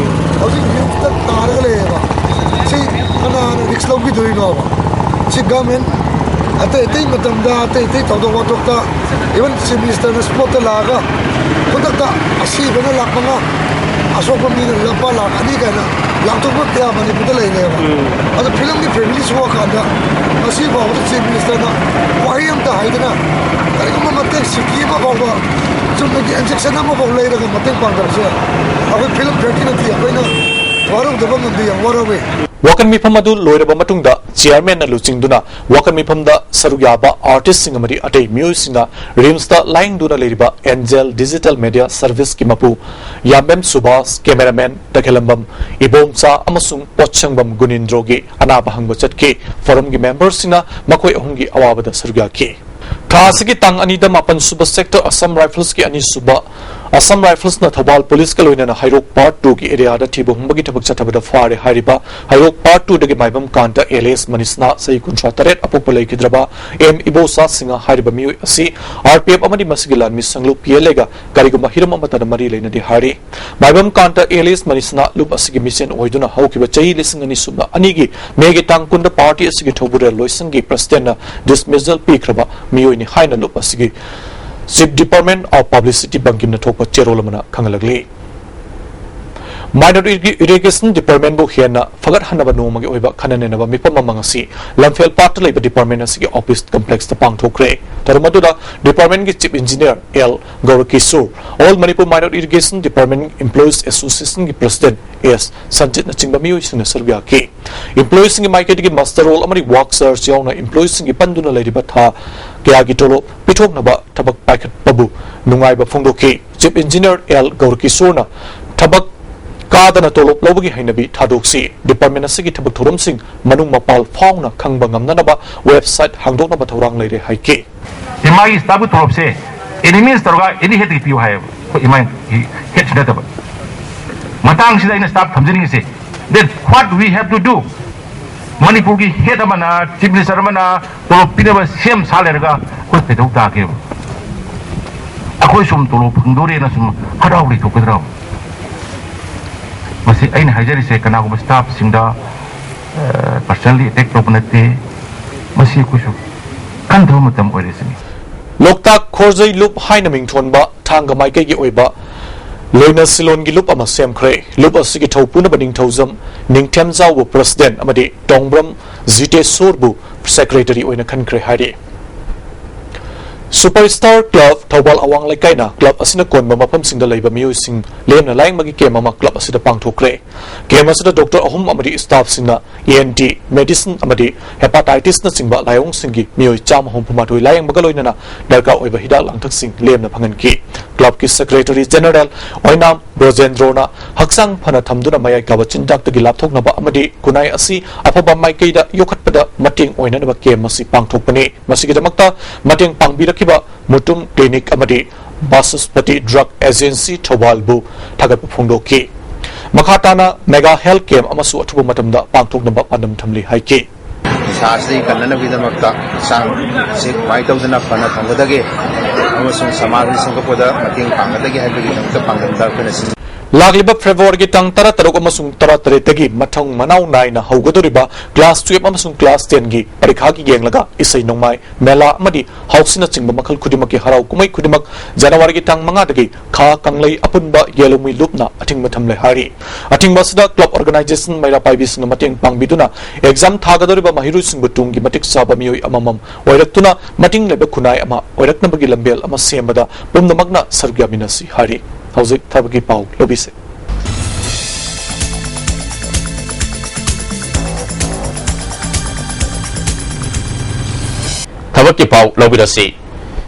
ꯍꯧꯖꯤꯛ risk ꯇ ꯇꯥꯔꯒ ꯂꯩꯌꯦꯕ꯫ ꯁꯤ ꯀꯅꯥꯅ risk ꯂꯧꯕꯤꯗꯣꯏꯅꯣꯕ? ꯁꯤ government ꯑꯇꯩ ꯑꯇꯩ ꯃꯇꯝꯗ ꯑꯇꯩ ꯑꯇꯩ ꯊꯧꯗꯣꯛ ꯋꯥꯊꯣꯛꯇ even Chief Minister ꯅ spot ꯇ ꯂꯥꯛꯑꯒ ꯈꯨꯗꯛꯇ ꯑꯁꯤꯕꯅ ꯂꯥꯛ ꯃꯉꯥ, ꯑꯁꯣꯛꯄ ꯃꯤꯅ ꯂꯨꯄꯥ ꯂꯥꯛ ꯑꯅꯤ ꯀꯥꯏꯅ ꯂꯥꯎꯊꯣꯛꯄ ꯀꯌꯥ ꯃꯅꯤꯄꯨꯔꯗ ꯂꯩꯔꯦꯕ꯫ ꯑꯗꯣ film ꯒꯤ family ꯁꯣꯛꯑꯀꯥꯟꯗ ꯉꯁꯤ ꯐꯥꯎꯕꯗ Chief Minister ꯅ ꯋꯥꯍꯩ ꯑꯝꯇ ꯍꯥꯏꯗꯅ ꯀꯔꯤꯒꯨꯝꯕ ꯃꯇꯦꯡ ꯁꯤꯀꯤ ꯑꯃ ꯐꯥꯎꯕ ꯆꯨꯝꯅꯒꯤ injection ꯑꯃꯐꯥꯎ ꯂꯩꯔꯒ ꯃꯇꯦꯡ ꯄꯥꯡꯗꯕꯁꯦ ꯑꯩꯈꯣꯏ film fraternity ꯑꯩꯈꯣꯏꯅ ꯋꯥꯔꯧꯗꯕ ꯉꯝꯗꯦ, ꯌꯥꯝ ꯋꯥꯔꯧꯋꯦ꯫ ꯋꯥꯀꯟ ꯃꯤꯐꯝ ꯑꯗꯨ ꯂꯣꯏꯔꯕ ꯃꯇꯨꯡꯗ ꯆꯤꯌꯔꯃꯦꯟꯅ ꯂꯨꯆꯤꯡꯗꯨꯅ ꯋꯥꯀꯟ ꯃꯤꯐꯝꯗ ꯁꯔꯨꯛ ꯌꯥꯕ ꯑꯥꯔꯇꯤꯁꯁꯤꯡ ꯑꯃꯗꯤ ꯑꯇꯩ ꯃꯤꯑꯣꯏꯁꯤꯡꯅ ꯔꯤꯝꯁꯇ ꯂꯥꯌꯦꯡꯗꯨꯅ ꯂꯩꯔꯤꯕ ꯑꯦꯟꯖꯦꯜ ꯗꯤꯖꯤꯇꯦꯜ ꯃꯦꯗꯤꯌꯥ ꯁꯔꯚꯤꯁꯀꯤ ꯃꯄꯨ ꯌꯥꯝꯕꯦꯝ ꯁꯨꯕꯥꯁ, ꯀꯦꯃꯦꯔꯥꯃꯦꯟ ꯇꯈꯦꯂꯝꯕꯝ ꯏꯕꯣꯝꯆꯥ ꯑꯃꯁꯨꯡ ꯄꯣꯠꯁꯪꯕꯝ ꯒꯨꯅꯤꯟꯗ꯭ꯔꯣꯒꯤ ꯑꯅꯥꯕ ꯍꯪꯕ ꯆꯠꯈꯤ꯫ ꯐꯣꯔꯝꯒꯤ ꯃꯦꯝꯕꯔꯁꯤꯡꯅ ꯃꯈꯣꯏ ꯑꯍꯨꯝꯒꯤ ꯑꯋꯥꯕꯗ ꯁꯔꯨꯛ ꯌꯥꯈꯤ꯫ ꯊꯥ ꯑꯁꯤꯒꯤ ꯇꯥꯡ ꯑꯅꯤꯗ ꯃꯥꯄꯟ ꯁꯨꯕ ꯁꯦꯛꯇꯔ ꯑꯁꯥꯝ ꯔꯥꯏꯐꯜꯁꯀꯤ ꯑꯅꯤꯁꯨꯕ ꯑꯁꯥꯝ ꯔꯥꯏꯐꯜꯁꯅ ꯊꯧꯕꯥꯜ ꯄꯨꯂꯤꯁꯀ ꯂꯣꯏꯅꯅ ꯍꯩꯔꯣꯛ ꯄꯥꯔꯠ ꯇꯨꯒꯤ ꯑꯦꯔꯤꯌꯥꯗ ꯊꯤꯕ ꯍꯨꯝꯕꯒꯤ ꯊꯕꯛ ꯆꯠꯊꯕꯗ ꯐꯥꯔꯦ ꯍꯥꯏꯔꯤꯕ ꯍꯩꯔꯣꯛ ꯄꯥꯔꯠ ꯇꯨꯗꯒꯤ ꯃꯥꯏꯕꯝ ꯀꯥꯟꯇ ꯑꯦꯂꯤꯌꯥꯁ ꯃꯅꯤꯁꯅꯥ, ꯆꯍꯤ ꯀꯨꯟꯊ꯭ꯔꯥ ꯇꯔꯦꯠ, ꯑꯄꯣꯛꯄ ꯂꯩꯈꯤꯗ꯭ꯔꯕ ꯑꯦꯝ ꯏꯕꯣꯆꯥ ꯁꯤꯡꯍ ꯍꯥꯏꯔꯤꯕ ꯃꯤꯑꯣꯏ ꯑꯁꯤ ꯑꯥꯔ ꯄꯤ ꯑꯦꯐ ꯑꯃꯗꯤ ꯃꯁꯤꯒꯤ ꯂꯥꯟꯃꯤ ꯁꯪꯂꯨꯞ ꯄꯤ ꯑꯦꯜ ꯑꯦꯒ ꯀꯔꯤꯒꯨꯝꯕ ꯍꯤꯔꯝ ꯑꯃꯠꯇꯗ ꯃꯔꯤ ꯂꯩꯅꯗꯦ ꯍꯥꯏꯔꯤ꯫ ꯃꯥꯏꯕꯝ ꯀꯥꯟꯇ ꯑꯦꯂꯤꯌꯥꯁ ꯃꯅꯤꯁꯅꯥ ꯂꯨꯞ ꯑꯁꯤꯒꯤ ꯃꯤꯁꯦꯟ ꯑꯣꯏꯗꯨꯅ ꯍꯧꯈꯤꯕ ꯆꯍꯤ ꯂꯤꯁꯤꯡ ꯑꯅꯤ ꯁꯨꯞꯅ ꯑꯅꯤꯒꯤ ꯃꯦꯒꯤ ꯇꯥꯡ ꯀꯨꯟꯗ ꯄꯥꯔꯇꯤ ꯑꯁꯤꯒꯤ ꯊꯧꯕꯨꯔꯦꯜ ꯂꯣꯏꯁꯪꯒꯤ ꯄ꯭ꯔꯁꯤꯗꯦꯟꯠꯅ ꯗꯤꯁꯃꯤꯁꯦꯜ ꯄꯤꯈ꯭ꯔꯕ ꯃꯤꯑꯣꯏꯅꯤ ꯍꯥꯏꯅ ꯂꯨꯞ ꯑꯁꯤꯒꯤ ꯆꯤꯐ ꯗꯤꯄꯥꯔꯠꯃꯦꯟꯠ ꯑꯣꯐ ꯄꯕ꯭ꯂꯤꯁꯤꯇꯤ ꯕꯪꯀꯤꯝꯅ ꯊꯣꯛꯄ ꯆꯦꯔꯣꯜ ꯑꯃꯅ ꯈꯪꯍꯜꯂꯛꯂꯤ꯫ ꯃꯥꯏꯅꯣꯔ ꯏꯔꯤ-, ꯏꯔꯤꯒꯦꯁꯟ ꯗꯤꯄꯥꯔꯠꯃꯦꯟꯕꯨ ꯍꯦꯟꯅ ꯐꯒꯠꯍꯟꯅꯕ ꯅꯣꯡꯃꯒꯤ ꯑꯣꯏꯕ ꯈꯟꯅ ꯅꯩꯅꯕ ꯃꯤꯐꯝ ꯑꯃ ꯉꯁꯤ ꯂꯝꯐꯦꯜ ꯄꯥꯠꯇ ꯂꯩꯕ ꯗꯤꯄꯥꯔꯠꯃꯦꯟ ꯑꯁꯤꯒꯤ ꯑꯣꯐꯤꯁ ꯀꯝꯄ꯭ꯂꯦꯛꯁꯇ ꯄꯥꯡꯊꯣꯛꯈ꯭ꯔꯦ꯫ ꯊꯧꯔꯝ ꯑꯗꯨꯗ ꯗꯤꯄꯥꯔꯠꯃꯦꯟꯒꯤ chief engineer L Gourakishor, all Manipur minor irrigation department employees ꯑꯦꯁꯣꯁꯤꯌꯦꯁꯟꯒꯤ ꯄ꯭ꯔꯁꯤꯗꯦꯟꯠ ꯑꯦꯁ ꯁꯟꯖꯤꯠꯅꯆꯤꯡꯕ ꯃꯤꯑꯣꯏꯁꯤꯡꯅ ꯁꯔꯨꯛ ꯌꯥꯈꯤ꯫ ꯏꯝꯄ꯭ꯂꯣꯌꯤꯁꯤꯡꯒꯤ ꯃꯥꯏꯀꯩꯗꯒꯤ ꯃꯁꯇꯔ ꯔꯣꯜ ꯑꯃꯗꯤ ꯋꯥꯔꯛ ꯆꯥꯔꯖ ꯌꯥꯎꯅ ꯏꯝꯄ꯭ꯂꯣꯌꯤꯁꯤꯡꯒꯤ ꯄꯟꯗꯨꯅ ꯂꯩꯔꯤꯕ ꯊꯥ ꯀꯌꯥꯒꯤ ꯇꯣꯂꯣꯞ ꯄꯤꯊꯣꯛꯅꯕ ꯊꯕꯛ ꯄꯥꯏꯈꯠꯄꯕꯨ ꯅꯨꯡꯉꯥꯏꯕ ꯐꯣꯡꯗꯣꯛꯈꯤ꯫ ꯆꯤꯐ ꯏꯟꯖꯤꯅꯤꯌꯔ ꯑꯦꯜ ꯒꯧꯔꯀꯤꯁꯣꯔꯅ ꯊꯕꯛ ꯀꯥꯗꯅ ꯇꯣꯂꯣꯞ ꯂꯧꯕꯒꯤ ꯍꯩꯅꯕꯤ ꯊꯥꯗꯣꯛꯁꯤ꯫ ꯗꯤꯄꯥꯔꯠꯃꯦꯟ ꯑꯁꯤꯒꯤ ꯊꯕꯛ ꯊꯧꯔꯝꯁꯤꯡ ꯃꯅꯨꯡ ꯃꯄꯥꯜ ꯐꯥꯎꯅ ꯈꯪꯕ ꯉꯝꯅꯅꯕ ꯋꯦꯕꯁꯥꯏꯠ ꯍꯥꯡꯗꯣꯛꯅꯕ ꯊꯧꯔꯥꯡ ꯂꯩꯔꯦ ꯍꯥꯏꯈꯤ꯫ ꯏꯃꯥꯒꯤ ꯁ꯭ꯇꯥꯐꯀꯤ ꯇꯣꯂꯣꯞꯁꯦ ꯑꯦꯅꯤꯃꯦꯁ ꯇꯧꯔꯒ ꯑꯦꯅꯤ ꯍꯦꯠꯇꯒꯤ ꯄꯤꯌꯨ ꯍꯥꯏꯌꯦꯕ꯫ ꯑꯩꯈꯣꯏ ꯏꯃꯥꯒꯤ ꯍꯦꯠꯁꯤ ꯅꯠꯇꯕ꯫ ꯃꯇꯥꯡꯁꯤꯗ ꯑꯩꯅ staff ꯊꯝꯖꯅꯤꯡꯉꯤꯁꯦ, that what we have to do, ꯃꯅꯤꯄꯨꯔꯒꯤ ꯍꯦꯠ ꯑꯃꯅ, ꯆꯤꯐ ꯃꯤꯅꯤꯁꯇꯔ ꯑꯃꯅ ꯇꯣꯂꯣꯞ ꯄꯤꯅꯕ ꯁꯦꯝ ꯁꯥ ꯂꯩꯔꯒ ꯑꯩꯈꯣꯏ ꯀꯩꯗꯧ ꯇꯥꯒꯦꯕ? ꯑꯩꯈꯣꯏ ꯁꯨꯝ ꯇꯣꯂꯣꯞ ꯐꯪꯗꯣꯔꯦꯅ ꯁꯨꯝ ꯍꯔꯥꯎ ꯂꯩꯊꯣꯛꯀꯗ꯭ꯔꯕ? ꯃꯁꯤ ꯑꯩꯅ ꯍꯥꯏꯖꯔꯤꯁꯦ, ꯀꯅꯥꯒꯨꯝꯕ ꯁ꯭ꯇꯥꯐꯁꯤꯡꯗ, ꯑ, ꯄꯔꯁꯅꯦꯜꯂꯤ ꯑꯦꯇꯦꯛ ꯇꯧꯕ ꯅꯠꯇꯦ꯫ ꯃꯁꯤ ꯑꯩꯈꯣꯏꯁꯨ ꯈꯟꯊꯕ ꯃꯇꯝ ꯑꯣꯏꯔꯦ ꯁꯤꯅꯤ꯫ ꯂꯣꯛꯇꯥꯛ ꯈꯣꯔꯖꯩ ꯂꯨꯞ ꯍꯥꯏꯅ ꯃꯤꯡꯊꯣꯟꯕ ꯊꯥꯡꯒ ꯃꯥꯏꯀꯩꯒꯤ ꯑꯣꯏꯕ ꯂꯣꯏꯅ ꯁꯤꯂꯣꯟꯒꯤ ꯂꯨꯞ ꯑꯃ ꯁꯦꯝꯈ꯭ꯔꯦ꯫ ꯂꯨꯞ ꯑꯁꯤꯒꯤ ꯊꯧ ꯄꯨꯅꯕ ꯅꯤꯡꯊꯧꯖꯝ ꯅꯤꯡꯊꯦꯝꯖꯥꯎꯕꯨ ꯄ꯭ꯔꯁꯤꯗꯦꯟꯠ ꯑꯃꯗꯤ ꯇꯣꯡꯕ꯭ꯔꯝ ꯖꯤꯇꯦꯁꯣꯔꯕꯨ ꯁꯦꯀ꯭ꯔꯦꯇꯔꯤ ꯑꯣꯏꯅ ꯈꯟꯈ꯭ꯔꯦ ꯍꯥꯏꯔꯤ꯫ Superstar Club ꯊꯧꯕꯥꯜ ꯑꯋꯥꯡ ꯂꯩꯀꯥꯏꯅ club ꯑꯁꯤꯅ ꯀꯣꯟꯕ ꯃꯐꯝꯁꯤꯡꯗ ꯂꯩꯕ ꯃꯤꯑꯣꯏꯁꯤꯡ ꯂꯦꯝꯅ ꯂꯥꯌꯦꯡꯕꯒꯤ camp ꯑꯃ club ꯑꯁꯤꯗ ꯄꯥꯡꯊꯣꯛꯈ꯭ꯔꯦ꯫ Camp ꯑꯁꯤꯗ doctor ꯑꯍꯨꯝ ꯑꯃꯗꯤ staffꯁꯤꯡꯅ E N T, medicine ꯑꯃꯗꯤ hepatitisꯅꯆꯤꯡꯕ ꯂꯥꯏꯑꯣꯡꯁꯤꯡꯒꯤ ꯃꯤꯑꯣꯏ ꯆꯥꯝꯃ ꯍꯨꯝꯐꯨ ꯃꯥꯊꯣꯏ ꯂꯥꯌꯦꯡꯕꯒ ꯂꯣꯏꯅꯅ ꯗꯔꯀꯥꯔ ꯑꯣꯏꯕ ꯍꯤꯗꯥꯛ ꯂꯥꯡꯊꯛꯁꯤꯡ ꯂꯦꯝꯅ ꯐꯪꯍꯟꯈꯤ꯫ Clubꯀꯤ Secretary General ꯑꯣꯏꯅꯥꯝ ꯕ꯭ꯔꯣꯖꯦꯟꯗ꯭ꯔꯣꯅ ꯍꯛꯆꯥꯡ ꯐꯅ ꯊꯝꯗꯨꯅ ꯃꯌꯥꯏ ꯀꯥꯕ ꯆꯤꯟꯖꯥꯛꯇꯒꯤ ꯂꯥꯞꯊꯣꯛꯅꯕ ꯑꯃꯗꯤ ꯈꯨꯟꯅꯥꯏ ꯑꯁꯤ ꯑꯐꯕ ꯃꯥꯏꯀꯩꯗ ꯌꯣꯛꯈꯠꯄꯗ ꯃꯇꯦꯡ ꯑꯣꯏꯅꯅꯕ camp ꯑꯁꯤ ꯄꯥꯡꯊꯣꯛꯄꯅꯤ꯫ ꯃꯁꯤꯒꯤꯗꯃꯛꯇ ꯃꯇꯦꯡ ꯄꯥꯡꯕꯤꯔꯛꯈꯤꯕ ꯃꯨꯇꯨꯝ Clinic ꯑꯃꯗꯤ ꯕꯥꯁꯁꯄꯇꯤ Drug Agency ꯊꯧꯕꯥꯜꯕꯨ ꯊꯥꯒꯠꯄ ꯐꯣꯡꯗꯣꯛꯈꯤ꯫ ꯃꯈꯥ ꯇꯥꯅ mega health camp ꯑꯃꯁꯨ ꯑꯊꯨꯕ ꯃꯇꯝꯗ ꯄꯥꯡꯊꯣꯛꯅꯕ ꯄꯥꯟꯗꯝ ꯊꯝꯂꯤ ꯍꯥꯏꯈꯤ꯫ ꯅꯤꯁꯥꯁꯤ ꯀꯟꯅꯅꯕꯒꯤꯗꯃꯛꯇ ꯍꯛꯆꯥꯡꯁꯤ ꯀꯃꯥꯏꯅ ꯇꯧꯗꯅ ꯐꯅ ꯊꯝꯒꯗꯒꯦ ꯑꯃꯁꯨꯡ ꯁꯃꯥꯖ ꯑꯁꯤ ꯁꯦꯝꯒꯠꯄꯗ ꯃꯇꯦꯡ ꯄꯥꯡꯒꯗꯒꯦ ꯍꯥꯏꯕꯒꯤꯗꯃꯛꯇ ꯄꯥꯟꯗꯝꯗ ꯑꯩꯈꯣꯏꯅ ꯁꯤꯟ- ꯂꯥꯛꯂꯤꯕ Februaryꯒꯤ ꯇꯥꯡ ꯇꯔꯥꯇꯔꯨꯛ ꯑꯃꯁꯨꯡ ꯇꯔꯥꯇꯔꯦꯠꯇꯒꯤ ꯃꯊꯪ ꯃꯅꯥꯎ ꯅꯥꯏꯅ ꯍꯧꯒꯗꯧꯔꯤꯕ class twelve ꯑꯃꯁꯨꯡ class tenꯒꯤ ꯄꯔꯤꯈꯥꯒꯤ ꯌꯦꯡꯂꯒ ꯏꯁꯩ ꯅꯣꯡꯃꯥꯏ, ꯃꯦꯂꯥ ꯑꯃꯗꯤ ꯍꯥꯎꯁꯤꯅꯆꯤꯡꯕ ꯃꯈꯜ ꯈꯨꯗꯤꯡꯃꯛꯀꯤ ꯍꯔꯥꯎ ꯀꯨꯝꯍꯩ ꯈꯨꯗꯤꯡꯃꯛ Januaryꯒꯤ ꯇꯥꯡ ꯃꯉꯥꯗꯒꯤ ꯈꯥ ꯀꯪꯂꯩ ꯑꯄꯨꯟꯕ ꯌꯦꯜꯍꯧꯃꯤ ꯂꯨꯞꯅ ꯑꯊꯤꯡꯕ ꯊꯝꯂꯦ ꯍꯥꯏꯔꯤ꯫ ꯑꯊꯤꯡꯕ ꯑꯁꯤꯗ club organization ꯃꯩꯔꯥ ꯄꯥꯏꯕꯤꯁꯤꯡꯅ ꯃꯇꯦꯡ ꯄꯥꯡꯕꯤꯗꯨꯅ exam ꯊꯥꯒꯗꯧꯔꯤꯕ ꯃꯍꯩꯔꯣꯏꯁꯤꯡꯕꯨ ꯇꯨꯡꯒꯤ ꯃꯇꯤꯛ ꯆꯥꯕ ꯃꯤꯑꯣꯏ ꯑꯃꯃꯝ ꯑꯣꯏꯔꯛꯇꯨꯅ ꯃꯇꯤꯡ ꯂꯩꯕ ꯈꯨꯟꯅꯥꯏ ꯑꯃ ꯑꯣꯏꯔꯛꯅꯕꯒꯤ ꯂꯝꯕꯦꯜ ꯑꯃ ꯁꯦꯝꯕꯗ ꯄꯨꯝꯅꯃꯛꯅ ꯁꯔꯨꯛ ꯌꯥꯃꯤꯟꯅꯁꯤ ꯍꯥꯏꯔꯤ꯫ ꯍꯧꯖꯤꯛ ꯊꯕꯛꯀꯤ ꯄꯥꯎ ꯂꯧꯕꯤꯁꯦ꯫ ꯊꯕꯛꯀꯤ ꯄꯥꯎ ꯂꯧꯕꯤꯔꯁꯤ꯫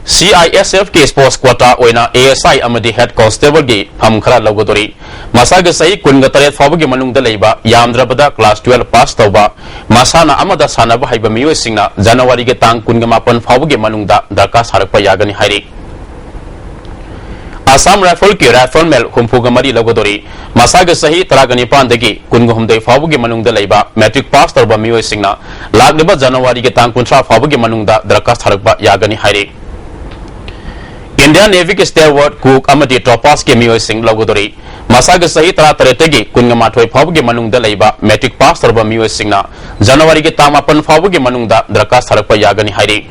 C I S Fꯀꯤ sports quota ꯑꯣꯏꯅ A S I ꯑꯃꯗꯤ head constableꯒꯤ ꯐꯝ ꯈꯔ ꯂꯧꯒꯗꯧꯔꯤ꯫ ꯃꯁꯥꯒꯤ ꯆꯍꯤ ꯀꯨꯟꯒ ꯇꯔꯦꯠ ꯐꯥꯎꯕꯒꯤ ꯃꯅꯨꯡꯗ ꯂꯩꯕ, ꯌꯥꯝꯗ꯭ꯔꯕꯗ class twelve pass ꯇꯧꯕ, ꯃꯁꯥꯟꯅ ꯑꯃꯗ ꯁꯥꯟꯅꯕ ꯍꯩꯕ ꯃꯤꯑꯣꯏꯁꯤꯡꯅ Januaryꯒꯤ ꯇꯥꯡ ꯀꯨꯟꯒ ꯃꯥꯄꯟ ꯐꯥꯎꯕꯒꯤ ꯃꯅꯨꯡꯗ ꯗꯔꯈꯥꯁ ꯊꯥꯔꯛꯄ ꯌꯥꯒꯅꯤ ꯍꯥꯏꯔꯤ꯫ Assam Riflesꯀꯤ rifleman ꯍꯨꯝꯐꯨꯒ ꯃꯔꯤ ꯂꯧꯒꯗꯧꯔꯤ꯫ ꯃꯁꯥꯒꯤ ꯆꯍꯤ ꯇꯔꯥꯒ ꯅꯤꯄꯥꯟꯗꯒꯤ ꯀꯨꯟꯒ ꯍꯨꯝꯗꯣꯏ ꯐꯥꯎꯕꯒꯤ ꯃꯅꯨꯡꯗ ꯂꯩꯕ, matric pass ꯇꯧꯔꯕ ꯃꯤꯑꯣꯏꯁꯤꯡꯅ ꯂꯥꯛꯂꯤꯕ Januaryꯒꯤ ꯇꯥꯡ ꯀꯨꯟꯊ꯭ꯔꯥ ꯐꯥꯎꯕꯒꯤ ꯃꯅꯨꯡꯗ ꯗꯔꯈꯥꯁ ꯊꯥꯔꯛꯄ ꯌꯥꯒꯅꯤ ꯍꯥꯏꯔꯤ꯫ Indian Navyꯒꯤ stalwart, cook ꯑꯃꯗꯤ topazꯀꯤ ꯃꯤꯑꯣꯏꯁꯤꯡ ꯂꯧꯒꯗꯧꯔꯤ꯫ ꯃꯁꯥꯒꯤ ꯆꯍꯤ ꯇꯔꯥꯇꯔꯦꯠꯇꯒꯤ ꯀꯨꯟꯒ ꯃꯥꯊꯣꯏ ꯐꯥꯎꯕꯒꯤ ꯃꯅꯨꯡꯗ ꯂꯩꯕ, matric pass ꯇꯧꯔꯕ ꯃꯤꯑꯣꯏꯁꯤꯡꯅ Januaryꯒꯤ ꯇꯥꯡ ꯃꯥꯄꯟ ꯐꯥꯎꯕꯒꯤ ꯃꯅꯨꯡꯗ ꯗꯔꯈꯥꯁ ꯊꯥꯔꯛꯄ ꯌꯥꯒꯅꯤ ꯍꯥꯏꯔꯤ꯫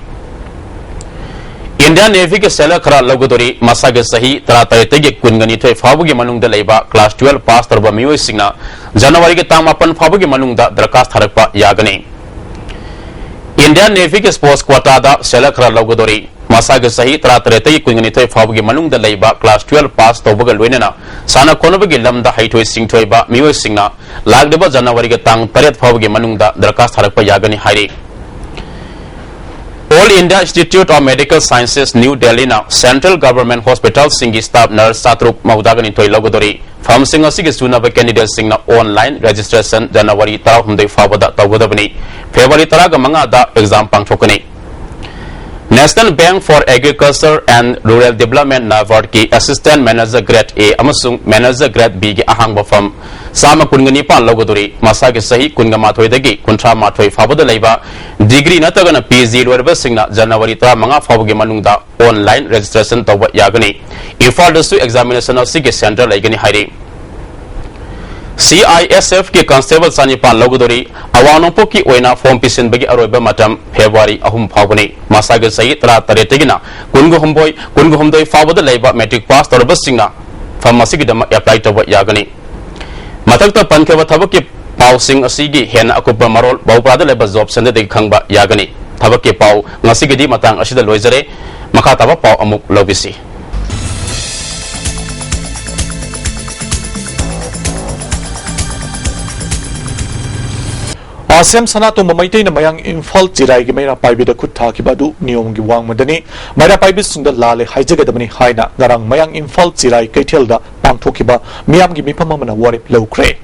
Indian Navyꯒꯤ sailor ꯈꯔ ꯂꯧꯒꯗꯧꯔꯤ꯫ ꯃꯁꯥꯒꯤ ꯆꯍꯤ ꯇꯔꯥꯇꯔꯦꯠꯇꯒꯤ ꯀꯨꯟꯒ ꯅꯤꯊꯣꯏ ꯐꯥꯎꯕꯒꯤ ꯃꯅꯨꯡꯗ ꯂꯩꯕ, class twelve pass ꯇꯧꯔꯕ ꯃꯤꯑꯣꯏꯁꯤꯡꯅ Januaryꯒꯤ ꯇꯥꯡ ꯃꯥꯄꯟ ꯐꯥꯎꯕꯒꯤ ꯃꯅꯨꯡꯗ ꯗꯔꯈꯥꯁ ꯊꯥꯔꯛꯄ ꯌꯥꯒꯅꯤ꯫ Indian Navyꯒꯤ sports quotaꯗ sailor ꯈꯔ ꯂꯧꯒꯗꯧꯔꯤ꯫ ꯃꯁꯥꯒꯤ ꯆꯍꯤ ꯇꯔꯥꯇꯔꯦꯠꯇꯒꯤ ꯀꯨꯟꯒꯅꯤꯊꯣꯏ ꯐꯥꯎꯕꯒꯤ ꯃꯅꯨꯡꯗ ꯂꯩꯕ class twelve pass ꯇꯧꯕꯒ ꯂꯣꯏꯅꯅ ꯁꯥꯟꯅ ꯈꯣꯠꯅꯕꯒꯤ ꯂꯝꯗ ꯍꯩꯊꯣꯏ ꯁꯤꯡꯊꯣꯏꯕ ꯃꯤꯑꯣꯏꯁꯤꯡꯅ ꯂꯥꯛꯂꯤꯕ ꯖꯅꯋꯥꯔꯤꯒꯤ ꯇꯥꯡ ꯇꯔꯦꯠ ꯐꯥꯎꯕꯒꯤ ꯃꯅꯨꯡꯗ ꯗꯔꯈꯥꯁ ꯊꯥꯔꯛꯄ ꯌꯥꯒꯅꯤ ꯍꯥꯏꯔꯤ꯫ All India Institute of Medical Sciences, New Delhi ꯅ central government hospital ꯁꯤꯡꯒꯤ staff nurse ꯆꯥꯇ꯭ꯔꯨꯛ ꯃꯧꯗ꯭ꯔꯥꯒ ꯅꯤꯊꯣꯏ ꯂꯧꯒꯗꯧꯔꯤ꯫ ꯐꯝꯁꯤꯡ ꯑꯁꯤꯒꯤ ꯆꯨꯅꯕ candidate ꯁꯤꯡꯅ online registration ꯖꯅꯋꯥꯔꯤ ꯇꯔꯥꯍꯨꯝꯗꯣꯏ ꯐꯥꯎꯕꯗ ꯇꯧꯒꯗꯕꯅꯤ꯫ ꯐꯦꯕ꯭ꯔꯨꯋꯥꯔꯤ ꯇꯔꯥꯃꯉꯥꯗ exam ꯄꯥꯡꯊꯣꯛꯀꯅꯤ꯫ National Bank for Agriculture and Rural Development, NABARD ꯀꯤ assistant manager grade A ꯑꯃꯁꯨꯡ manager grade B ꯒꯤ ꯑꯍꯥꯡꯕ ꯐꯝ ꯆꯥꯝꯃ ꯀꯨꯟꯒ ꯅꯤꯄꯥꯟ ꯂꯧꯒꯗꯧꯔꯤ꯫ ꯃꯁꯥꯒꯤ ꯆꯍꯤ ꯀꯨꯟꯒ ꯃꯥꯊꯣꯏꯗꯒꯤ ꯀꯨꯟꯊ꯭ꯔꯥ ꯃꯥꯊꯣꯏ ꯐꯥꯎꯕꯗ ꯂꯩꯕ degree ꯅꯠꯇ꯭ꯔꯒꯅ P G ꯂꯣꯏꯔꯕꯁꯤꯡꯅ ꯖꯅꯋꯥꯔꯤ ꯇꯔꯥꯃꯉꯥ ꯐꯥꯎꯕꯒꯤ ꯃꯅꯨꯡꯗ online registration ꯇꯧꯕ ꯌꯥꯒꯅꯤ꯫ ꯏꯝꯐꯥꯜꯗꯁꯨ examination ꯑꯁꯤꯒꯤ centre ꯂꯩꯒꯅꯤ ꯍꯥꯏꯔꯤ꯫ C I S F ꯀꯤ constable ꯆꯅꯤꯄꯥꯟ ꯂꯧꯒꯗꯧꯔꯤ꯫ ꯑꯋꯥꯡ ꯅꯣꯡꯄꯣꯛꯀꯤ ꯑꯣꯏꯅ form ꯄꯤꯁꯤꯟꯕꯒꯤ ꯑꯔꯣꯏꯕ ꯃꯇꯝ ꯐꯦꯕ꯭ꯔꯨꯋꯥꯔꯤ ꯑꯍꯨꯝ ꯐꯥꯎꯕꯅꯤ꯫ ꯃꯁꯥꯒꯤ ꯆꯍꯤ ꯇꯔꯥꯇꯔꯦꯠꯇꯒꯤꯅ ꯀꯨꯟꯒ ꯍꯨꯝꯗꯣꯏ, ꯀꯨꯟꯒ ꯍꯨꯝꯗꯣꯏ ꯐꯥꯎꯕꯗ ꯂꯩꯕ matric pass ꯇꯧꯔꯕꯁꯤꯡꯅ ꯐꯝ ꯑꯁꯤꯒꯤꯗꯃꯛ apply ꯇꯧꯕ ꯌꯥꯒꯅꯤ꯫ ꯃꯊꯛꯇ ꯄꯟꯈꯤꯕ ꯊꯕꯛꯀꯤ ꯄꯥꯎꯁꯤꯡ ꯑꯁꯤꯒꯤ ꯍꯦꯟꯅ ꯑꯀꯨꯞꯄ ꯃꯔꯣꯜ ꯕꯧꯄ꯭ꯔꯥꯗ ꯂꯩꯕ job centre ꯗꯒꯤ ꯈꯪꯕ ꯌꯥꯒꯅꯤ꯫ ꯊꯕꯛꯀꯤ ꯄꯥꯎ ꯉꯁꯤꯒꯤꯗꯤ ꯃꯇꯥꯡ ꯑꯁꯤꯗ ꯂꯣꯏꯖꯔꯦ꯫ ꯃꯈꯥ ꯇꯥꯕ ꯄꯥꯎ ꯑꯃꯨꯛ ꯂꯧꯕꯤꯁꯤ꯫ ꯑꯥꯁꯦꯝ ꯁꯅꯥꯇꯣꯝꯕ ꯃꯩꯇꯩꯅ ꯃꯌꯥꯡ ꯏꯝꯐꯥꯜ ꯆꯤꯔꯥꯏꯒꯤ ꯃꯩꯔꯥ ꯄꯥꯏꯕꯤꯗ ꯈꯨꯠ ꯊꯥꯈꯤꯕ ꯑꯗꯨ ꯅꯤꯌꯣꯝꯒꯤ ꯋꯥꯡꯃꯗꯅꯤ, ꯃꯩꯔꯥ ꯄꯥꯏꯕꯤꯁꯤꯡꯗ ꯂꯥꯜꯂꯦ ꯍꯥꯏꯖꯒꯗꯕꯅꯤ ꯍꯥꯏꯅ ꯉꯔꯥꯡ ꯃꯌꯥꯡ ꯏꯝꯐꯥꯜ ꯆꯤꯔꯥꯏ ꯀꯩꯊꯦꯜꯗ ꯄꯥꯡꯊꯣꯛꯈꯤꯕ ꯃꯤꯌꯥꯝꯒꯤ ꯃꯤꯐꯝ ꯑꯃꯅ ꯋꯥꯔꯦꯞ ꯂꯧꯈ꯭ꯔꯦ꯫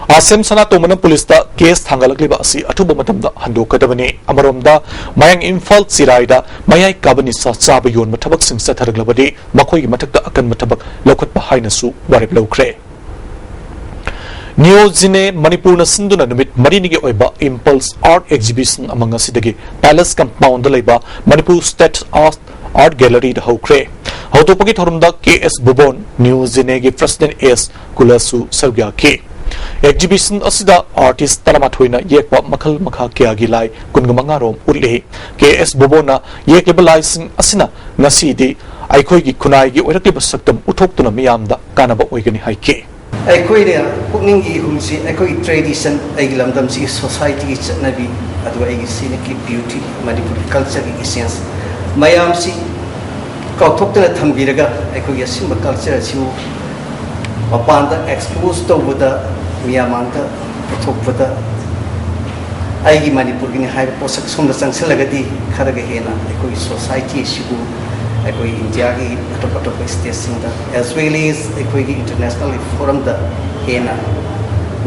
ꯑꯥꯁꯦꯝ ꯁꯅꯥꯇꯣꯝꯕꯅ ꯄꯨꯂꯤꯁꯇ ꯀꯦꯁ ꯊꯥꯡꯒꯠꯂꯛꯂꯤꯕ ꯑꯁꯤ ꯑꯊꯨꯕ ꯃꯇꯝꯗ ꯍꯟꯗꯣꯛꯀꯗꯕꯅꯤ꯫ ꯑꯃꯔꯣꯝꯗ, ꯃꯌꯥꯡ ꯏꯝꯐꯥꯜ ꯆꯤꯔꯥꯏꯗ ꯃꯌꯥꯏ ꯀꯥꯕ ꯅꯤꯁꯥ ꯆꯥꯕ ꯌꯣꯟꯕ ꯊꯕꯛꯁꯤꯡ ꯆꯠꯊꯔꯛꯂꯕꯗꯤ ꯃꯈꯣꯏꯒꯤ ꯃꯊꯛꯇ ꯑꯀꯟꯕ ꯊꯕꯛ ꯂꯧꯈꯠꯄ ꯍꯥꯏꯅꯁꯨ ꯋꯥꯔꯦꯞ ꯂꯧꯈ꯭ꯔꯦ꯫ ꯅꯤꯌꯣ ꯖꯤꯅꯦ ꯃꯅꯤꯄꯨꯔꯅ ꯁꯤꯟꯗꯨꯅ ꯅꯨꯃꯤꯠ ꯃꯔꯤꯅꯤꯒꯤ ꯑꯣꯏꯕ Impulse Art Exhibition ꯑꯃ ꯉꯁꯤꯗꯒꯤ Palace Compound ꯗ ꯂꯩꯕ Manipur State Art, Art Gallery ꯗ ꯍꯧꯈ꯭ꯔꯦ꯫ ꯍꯧꯗꯣꯛꯄꯒꯤ ꯊꯧꯔꯝꯗ ꯀꯦ ꯑꯦꯁ ꯕꯨꯕꯣꯟ, ꯅꯤꯌꯣ ꯖꯤꯅꯦꯒꯤ president ꯑꯦꯁ ꯀꯨꯂꯁꯨ ꯁꯔꯨꯛ ꯌꯥꯈꯤ꯫ Exhibition ꯑꯁꯤꯗ artist ꯇꯔꯥꯃꯥꯊꯣꯏꯅ ꯌꯦꯛꯄ ꯃꯈꯜ ꯃꯈꯥ ꯀꯌꯥꯒꯤ ꯂꯥꯏ ꯀꯨꯟꯒ ꯃꯉꯥ ꯔꯣꯝ ꯎꯠꯂꯤ꯫ ꯀꯦ ꯑꯦꯁ ꯕꯨꯕꯣꯟꯅ ꯌꯦꯛꯂꯤꯕ ꯂꯥꯏꯁꯤꯡ ꯑꯁꯤꯅ ꯉꯁꯤꯗꯤ ꯑꯩꯈꯣꯏꯒꯤ ꯈꯨꯟꯅꯥꯏꯒꯤ ꯑꯣꯏꯔꯛꯂꯤꯕ ꯁꯛꯇꯝ ꯎꯠꯊꯣꯛꯇꯨꯅ ꯃꯤꯌꯥꯝꯗ ꯀꯥꯟꯅꯕ ꯑꯣꯏꯒꯅꯤ ꯍꯥꯏꯈꯤ꯫ ꯑꯩꯈꯣꯏꯅ ꯄꯨꯛꯅꯤꯡꯒꯤ ꯏꯍꯨꯜꯁꯤ ꯑꯩꯈꯣꯏꯒꯤ tradition, ꯑꯩꯒꯤ ꯂꯝꯗꯝꯁꯤꯒꯤ society ꯒꯤ ꯆꯠꯅꯕꯤ, ꯑꯗꯨꯒ ꯑꯩꯒꯤ scenic ꯀꯤ beauty, ꯃꯅꯤꯄꯨꯔꯒꯤ culture ꯒꯤ essence, ꯃꯌꯥꯝꯁꯤ ꯀꯥꯎꯊꯣꯛꯇꯅ ꯊꯝꯕꯤꯔꯒ ꯑꯩꯈꯣꯏꯒꯤ ꯑꯁꯤꯒꯨꯝꯕ ꯀꯜꯆꯔ ꯑꯁꯤꯕꯨ ꯃꯄꯥꯟꯗ ꯑꯦꯛꯁꯄꯣꯖ ꯇꯧꯕꯗ, ꯃꯤꯌꯥꯝ ꯃꯥꯡꯗ ꯄꯨꯊꯣꯛꯄꯗ ꯑꯩꯒꯤ ꯃꯅꯤꯄꯨꯔꯒꯤꯅꯤ ꯍꯥꯏꯕ ꯄꯣꯠꯁꯛ ꯁꯣꯝꯗ ꯆꯪꯁꯤꯜꯂꯒꯗꯤ ꯈꯔꯒ ꯍꯦꯟꯅ ꯑꯩꯈꯣꯏꯒꯤ ꯁꯣꯁꯥꯏꯇꯤ ꯑꯁꯤꯕꯨ ꯑꯩꯈꯣꯏ ꯏꯟꯗꯤꯌꯥꯒꯤ ꯑꯇꯣꯞ ꯑꯇꯣꯞꯄ ꯁ꯭ꯇꯦꯠꯁꯤꯡꯗ as well as ꯑꯩꯈꯣꯏꯒꯤ ꯏꯟꯇꯔꯅꯦꯁꯅꯦꯜ ꯐꯣꯔꯝꯗ ꯍꯦꯟꯅ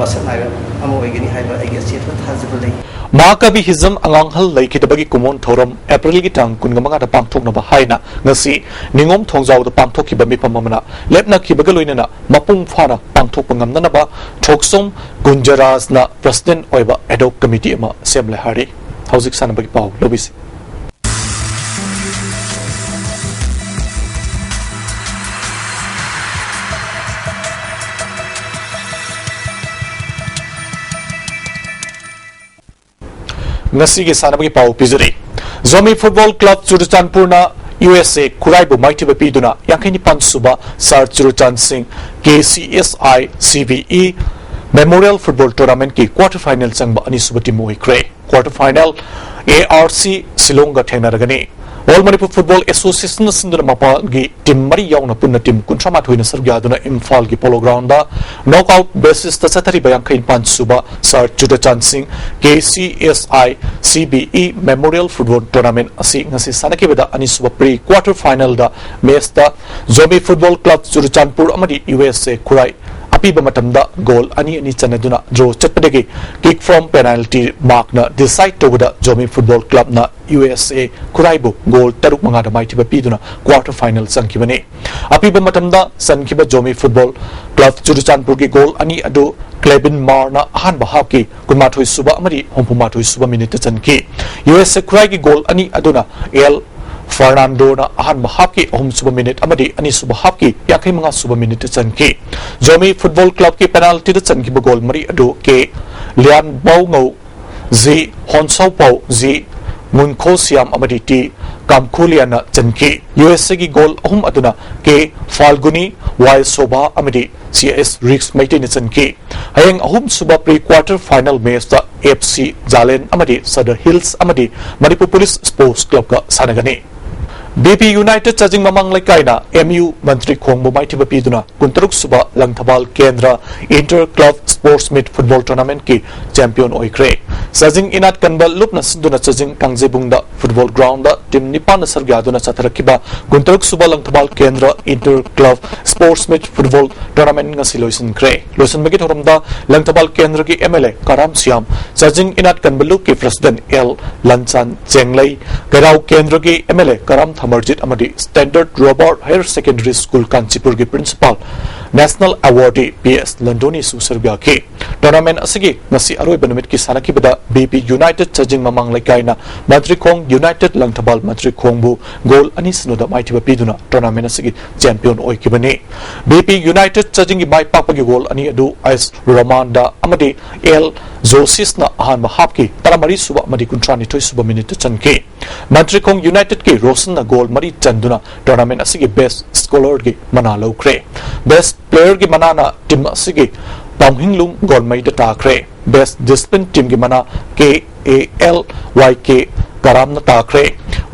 ꯃꯁꯛ ꯅꯥꯏꯕ ꯑꯃ ꯑꯣꯏꯒꯅꯤ ꯍꯥꯏꯕ ꯑꯩꯒꯤ ꯑꯆꯦꯠꯄ ꯊꯥꯖꯕ ꯂꯩ꯫ ꯃꯍꯥꯀꯕꯤ ꯍꯤꯖꯝ ꯑꯉꯥꯡꯍꯜ ꯂꯩꯈꯤꯗꯕꯒꯤ ꯀꯨꯝꯑꯣꯟ ꯊꯧꯔꯝ ꯑꯦꯄ꯭ꯔꯤꯜꯒꯤ ꯇꯥꯡ ꯀꯨꯟꯃꯉꯥꯗ ꯄꯥꯡꯊꯣꯛꯅꯕ ꯍꯥꯏꯅ ꯉꯁꯤ ꯅꯤꯉꯣꯝ ꯊꯣꯡꯖꯥꯎꯗ ꯄꯥꯡꯊꯣꯛꯈꯤꯕ ꯃꯤꯐꯝ ꯑꯃꯅ ꯂꯦꯞꯅꯈꯤꯕꯒ ꯂꯣꯏꯅꯅ ꯃꯄꯨꯡ ꯐꯥꯅ ꯄꯥꯡꯊꯣꯛꯄ ꯉꯝꯅꯅꯕ ꯊꯣꯛꯆꯣꯝ ꯒꯨꯟꯖꯔꯥꯖꯅ ꯄ꯭ꯔꯁꯤꯗꯦꯟꯠ ꯑꯣꯏꯕ ꯑꯦꯗꯣꯛ ꯀꯃꯤꯇꯤ ꯑꯃ ꯁꯦꯝꯂꯦ ꯍꯥꯏꯔꯤ꯫ ꯍꯧꯖꯤꯛ ꯁꯥꯟꯅꯕꯒꯤ ꯄꯥꯎ ꯂꯧꯕꯤꯁꯤ꯫ ꯉꯁꯤꯒꯤ ꯁꯥꯟꯅꯕꯒꯤ ꯄꯥꯎ ꯄꯤꯖꯔꯤ꯫ ꯖꯣꯃꯤ ꯐꯨꯠꯕꯣꯜ ꯀ꯭ꯂꯕ ꯆꯨꯔꯆꯥꯟꯄꯨꯔꯅ ꯌꯨ ꯑꯦꯁ ꯑꯦ ꯈꯨꯔꯥꯏꯕꯨ ꯃꯥꯏꯊꯤꯕ ꯄꯤꯗꯨꯅ ꯌꯥꯡꯈꯩ ꯅꯤꯄꯥꯟ ꯁꯨꯕ ꯁꯥꯔ ꯆꯨꯔꯆꯥꯟ ꯁꯤꯡ K C S I C B E memorial football ꯇꯣꯔꯅꯥꯃꯦꯟꯠꯀꯤ ꯀ꯭ꯋꯥꯔꯇꯔ ꯐꯥꯏꯅꯦꯜ ꯆꯪꯕ ꯑꯅꯤꯁꯨꯕ ꯇꯤꯝ ꯑꯣꯏꯈ꯭ꯔꯦ꯫ Quarter final A R C ꯁꯤꯂꯣꯡꯒ ꯊꯦꯡꯅꯔꯒꯅꯤ꯫ ꯑꯣꯜ ꯃꯅꯤꯄꯨꯔ ꯐꯨꯠꯕꯣꯜ ꯑꯦꯁꯣꯁꯤꯌꯦꯁꯟꯅ ꯁꯤꯟꯗꯨꯅ ꯃꯄꯥꯟꯒꯤ ꯇꯤꯝ ꯃꯔꯤ ꯌꯥꯎꯅ ꯄꯨꯟꯅ ꯇꯤꯝ ꯀꯨꯟꯊ꯭ꯔꯥ ꯃꯥꯊꯣꯏꯅ ꯁꯔꯨꯛ ꯌꯥꯗꯨꯅ ꯏꯝꯐꯥꯜꯒꯤ ꯄꯣꯂꯣ ꯒ꯭ꯔꯥꯎꯟꯗ ꯅꯣꯛꯑꯥꯎꯠ ꯕꯦꯁꯤꯁꯇ ꯆꯠꯊꯔꯤꯕ ꯌꯥꯡꯈꯩ ꯅꯤꯄꯥꯟ ꯁꯨꯕ ꯁꯥꯔ ꯆꯨꯔꯆꯥꯟ ꯁꯤꯡ K C S I C B E memorial football tournament ꯑꯁꯤ ꯉꯁꯤ ꯁꯥꯟꯅꯈꯤꯕꯗ ꯑꯅꯤꯁꯨꯕ ꯄ꯭ꯔꯤ ꯀ꯭ꯋꯥꯔꯇꯔ ꯐꯥꯏꯅꯦꯜꯗ ꯃꯦꯆꯇ ꯖꯣꯃꯤ ꯐꯨꯠꯕꯣꯜ ꯀ꯭ꯂꯕ ꯆꯨꯔꯆꯥꯟꯄꯨꯔ ꯑꯃꯗꯤ ꯌꯨ ꯑꯦꯁ ꯑꯦ ꯈꯨꯔꯥꯏ ꯑꯄꯤꯕ ꯃꯇꯝꯗ ꯒꯣꯜ ꯑꯅꯤ ꯑꯅꯤ ꯆꯟꯅꯗꯨꯅ ꯗ꯭ꯔꯣ ꯆꯠꯄꯗꯒꯤ ꯀꯤꯛ ꯐ꯭ꯔꯣꯝ ꯄꯦꯅꯥꯜꯇꯤ ꯃꯥꯔꯛꯅ ꯗꯤꯁꯥꯏꯗ ꯇꯧꯕꯗ Zomi football ꯀ꯭ꯂꯕꯅ U S A ꯈꯨꯔꯥꯏꯕꯨ goal ꯇꯔꯨꯛ ꯃꯉꯥꯗ ꯃꯥꯏꯊꯤꯕ ꯄꯤꯗꯨꯅ ꯀ꯭ꯋꯥꯔꯇꯔ ꯐꯥꯏꯅꯦꯜ ꯆꯪꯈꯤꯕꯅꯤ꯫ ꯑꯄꯤꯕ ꯃꯇꯝꯗ ꯆꯟꯈꯤꯕ ꯖꯣꯃꯤ ꯐꯨꯠꯕꯣꯜ ꯀ꯭ꯂꯕ ꯆꯨꯔꯆꯥꯟꯄꯨꯔꯒꯤ ꯒꯣꯜ ꯑꯅꯤ ꯑꯗꯨ ꯀ꯭ꯂꯦꯕꯤꯟ ꯃꯥꯔꯅ ꯑꯍꯥꯟꯕ ꯍꯥꯞꯀꯤ ꯀꯨꯟꯃꯥꯊꯣꯏ ꯁꯨꯕ ꯑꯃꯗꯤ ꯍꯨꯝꯐꯨ ꯃꯥꯊꯣꯏ ꯁꯨꯕ ꯃꯤꯅꯤꯠꯇ ꯆꯟꯈꯤ꯫ ꯌꯨ ꯑꯦꯁ ꯑꯦ ꯈꯨꯔꯥꯏꯒꯤ ꯒꯣꯜ ꯑꯅꯤ ꯑꯗꯨꯅ ꯑꯦꯜ ꯐꯔꯅꯥꯟꯗꯣꯅ ꯑꯍꯥꯟꯕ ꯍꯥꯞꯀꯤ ꯑꯍꯨꯝꯁꯨꯕ ꯃꯤꯅꯤꯠ ꯑꯃꯗꯤ ꯑꯅꯤꯁꯨꯕ ꯍꯥꯞꯀꯤ ꯌꯥꯡꯈꯩ ꯃꯉꯥ ꯁꯨꯕ ꯃꯤꯅꯤꯠꯇ ꯆꯟꯈꯤ꯫ ꯖꯣꯃꯤ ꯐꯨꯠꯕꯣꯜ ꯀ꯭ꯂꯕꯀꯤ ꯄꯦꯅꯥꯜꯇꯤꯗ ꯆꯟꯈꯤꯕ ꯒꯣꯜ ꯃꯔꯤ ꯑꯗꯨ ꯀꯦ ꯂꯤꯌꯥꯟꯕꯥꯎꯉꯧ, ꯖꯤ ꯍꯣꯟꯁꯥꯎꯄꯥꯎ, ꯖꯤ ꯃꯨꯟꯈꯣꯁꯤꯌꯥꯝ ꯑꯃꯗꯤ ꯇꯤ ꯀꯥꯝꯈꯨꯂꯤꯌꯥꯅ ꯆꯟꯈꯤ꯫ ꯌꯨ ꯑꯦꯁ ꯑꯦꯒꯤ ꯒꯣꯜ ꯑꯍꯨꯝ ꯑꯗꯨꯅ ꯀꯦ ꯐꯥꯜꯒꯨꯅꯤ, ꯋꯥꯏ ꯁꯣꯚꯥ ꯑꯃꯗꯤ ꯁꯤ ꯑꯦꯁ ꯔꯤꯛꯁ ꯃꯩꯇꯩꯅ ꯆꯟꯈꯤ꯫ ꯍꯌꯦꯡ ꯑꯍꯨꯝꯁꯨꯕ ꯄ꯭ꯔꯤ ꯀ꯭ꯋꯥꯔꯇꯔ ꯐꯥꯏꯅꯦꯜ ꯃꯦꯆꯇ ꯑꯦꯐ ꯁꯤ ꯖꯥꯂꯦꯟ ꯑꯃꯗꯤ ꯁꯗꯔ ꯍꯤꯜꯁ ꯑꯃꯗꯤ ꯃꯅꯤꯄꯨꯔ ꯄꯨꯂꯤꯁ ꯁ꯭ꯄꯣꯔꯠꯁ ꯀ꯭ꯂꯕꯀ ꯁꯥꯟꯅꯒꯅꯤ꯫ ꯕꯤ ꯄꯤ ꯌꯨꯅꯥꯏꯇꯦꯗ ꯆꯥꯖꯤꯡ ꯃꯃꯥꯡ ꯂꯩꯀꯥꯏꯅ ꯑꯦꯝ ꯌꯨ ꯃꯟꯇ꯭ꯔꯤ ꯈꯣꯡꯕꯨ ꯃꯥꯏꯊꯤꯕ ꯄꯤꯗꯨꯅ ꯀꯨꯟꯇꯔꯨꯛ ꯁꯨꯕ Langthabal Kendra inter club sports meet football ꯇꯣꯔꯅꯥꯃꯦꯟꯠꯀꯤ ꯆꯦꯝꯄꯤꯌꯟ ꯑꯣꯏꯈ꯭ꯔꯦ꯫ ꯆꯥꯖꯤꯡ ꯏꯅꯥꯠ ꯀꯟꯕ ꯂꯨꯞꯅ ꯁꯤꯟꯗꯨꯅ ꯆꯥꯖꯤꯡ ꯀꯥꯡꯖꯩꯕꯨꯡꯗ ꯐꯨꯠꯕꯣꯜ ꯒ꯭ꯔꯥꯎꯟꯗ ꯇꯤꯝ ꯅꯤꯄꯥꯟꯅ ꯁꯔꯨꯛ ꯌꯥꯗꯨꯅ ꯆꯠꯊꯔꯛꯈꯤꯕ ꯀꯨꯟꯇꯔꯨꯛ ꯁꯨꯕ Langthabal Kendra inter club sports meet football tournament ꯉꯁꯤ ꯂꯣꯏꯁꯤꯟꯈ꯭ꯔꯦ꯫ ꯂꯣꯏꯁꯤꯟꯕꯒꯤ ꯊꯧꯔꯝꯗ ꯂꯪꯊꯕꯥꯜ ꯀꯦꯟꯗ꯭ꯔꯒꯤ M L A Karam Shyam, Chajing ꯏꯅꯥꯠ ꯀꯟꯕ ꯂꯨꯞꯀꯤ ꯄ꯭ꯔꯁꯤꯗꯦꯟꯠ ꯑꯦꯜ ꯂꯟꯆꯥꯟ ꯆꯦꯡꯂꯩ, ꯀꯩꯔꯥꯎ ꯀꯦꯟꯗ꯭ꯔꯒꯤ M L A Karam Thamarjit ꯑꯃꯗꯤ standard Robert higher secondary school ꯀꯥꯟꯆꯤꯄꯨꯔꯒꯤ principal, national awardee P S ꯂꯟꯗꯣꯅꯤꯁꯨ ꯁꯔꯨꯛ ꯌꯥꯈꯤ꯫ ꯇꯣꯔꯅꯥꯃꯦꯟꯠ ꯑꯁꯤꯒꯤ ꯉꯁꯤ ꯑꯔꯣꯏꯕ ꯅꯨꯃꯤꯠꯀꯤ ꯁꯥꯟꯅꯈꯤꯕꯗ ꯕꯤ ꯄꯤ ꯌꯨꯅꯥꯏꯇꯦꯗ ꯆꯥꯖꯤꯡ ꯃꯃꯥꯡ ꯂꯩꯀꯥꯏꯅ ꯃꯟꯇ꯭ꯔꯤꯈꯣꯡ ꯌꯨꯅꯥꯏꯇꯦꯗ ꯂꯪꯊꯕꯥꯜ ꯃꯟꯇ꯭ꯔꯤꯈꯣꯡꯕꯨ ꯒꯣꯜ ꯑꯅꯤ ꯁꯤꯅꯣꯗ ꯃꯥꯏꯊꯤꯕ ꯄꯤꯗꯨꯅ ꯇꯣꯔꯅꯥꯃꯦꯟꯠ ꯑꯁꯤꯒꯤ ꯆꯦꯝꯄꯤꯌꯟ ꯑꯣꯏꯈꯤꯕꯅꯤ꯫ ꯕꯤ ꯄꯤ ꯌꯨꯅꯥꯏꯇꯦꯗ ꯆꯥꯖꯤꯡꯒꯤ ꯃꯥꯏ ꯄꯥꯛꯄꯒꯤ ꯒꯣꯜ ꯑꯅꯤ ꯑꯗꯨ ꯑꯦꯁ ꯔꯣꯃꯥꯟꯗ ꯑꯃꯗꯤ ꯑꯦꯜ ꯖꯣꯁꯤꯁꯅ ꯑꯍꯥꯟꯕ ꯍꯥꯞꯀꯤ ꯇꯔꯥꯃꯔꯤ ꯁꯨꯕ ꯑꯃꯗꯤ ꯀꯨꯟꯊ꯭ꯔꯥꯅꯤꯊꯣꯏ ꯁꯨꯕ ꯃꯤꯅꯤꯠꯇ ꯆꯟꯈꯤ꯫ ꯃꯟꯇ꯭ꯔꯤꯈꯣꯡ ꯌꯨꯅꯥꯏꯇꯦꯗꯀꯤ ꯔꯣꯁꯟꯅ ꯒꯣꯜ ꯃꯔꯤ ꯆꯟꯗꯨꯅ ꯇꯣꯔꯅꯥꯃꯦꯟꯠ ꯑꯁꯤꯒꯤ ꯕꯦꯁꯠ ꯁ꯭ꯀꯣꯔꯔꯒꯤ ꯃꯅꯥ ꯂꯧꯈ꯭ꯔꯦ꯫ ꯕꯦꯁꯠ ꯄ꯭ꯂꯦꯌꯔꯒꯤ ꯃꯅꯥꯅ ꯇꯤꯝ ꯑꯁꯤꯒꯤ ꯄꯥꯎꯍꯤꯡꯂꯨꯡ ꯒꯣꯜꯃꯩꯗ ꯇꯥꯈ꯭ꯔꯦ꯫ ꯕꯦꯁꯠ ꯗꯤꯁꯤꯄ꯭ꯂꯤꯟ ꯇꯤꯝꯒꯤ ꯃꯅꯥ ꯀꯦ ꯑꯦ ꯑꯦꯜ ꯋꯥꯏ ꯀꯦ ꯀꯔꯥꯝꯅ ꯇꯥꯈ꯭ꯔꯦ꯫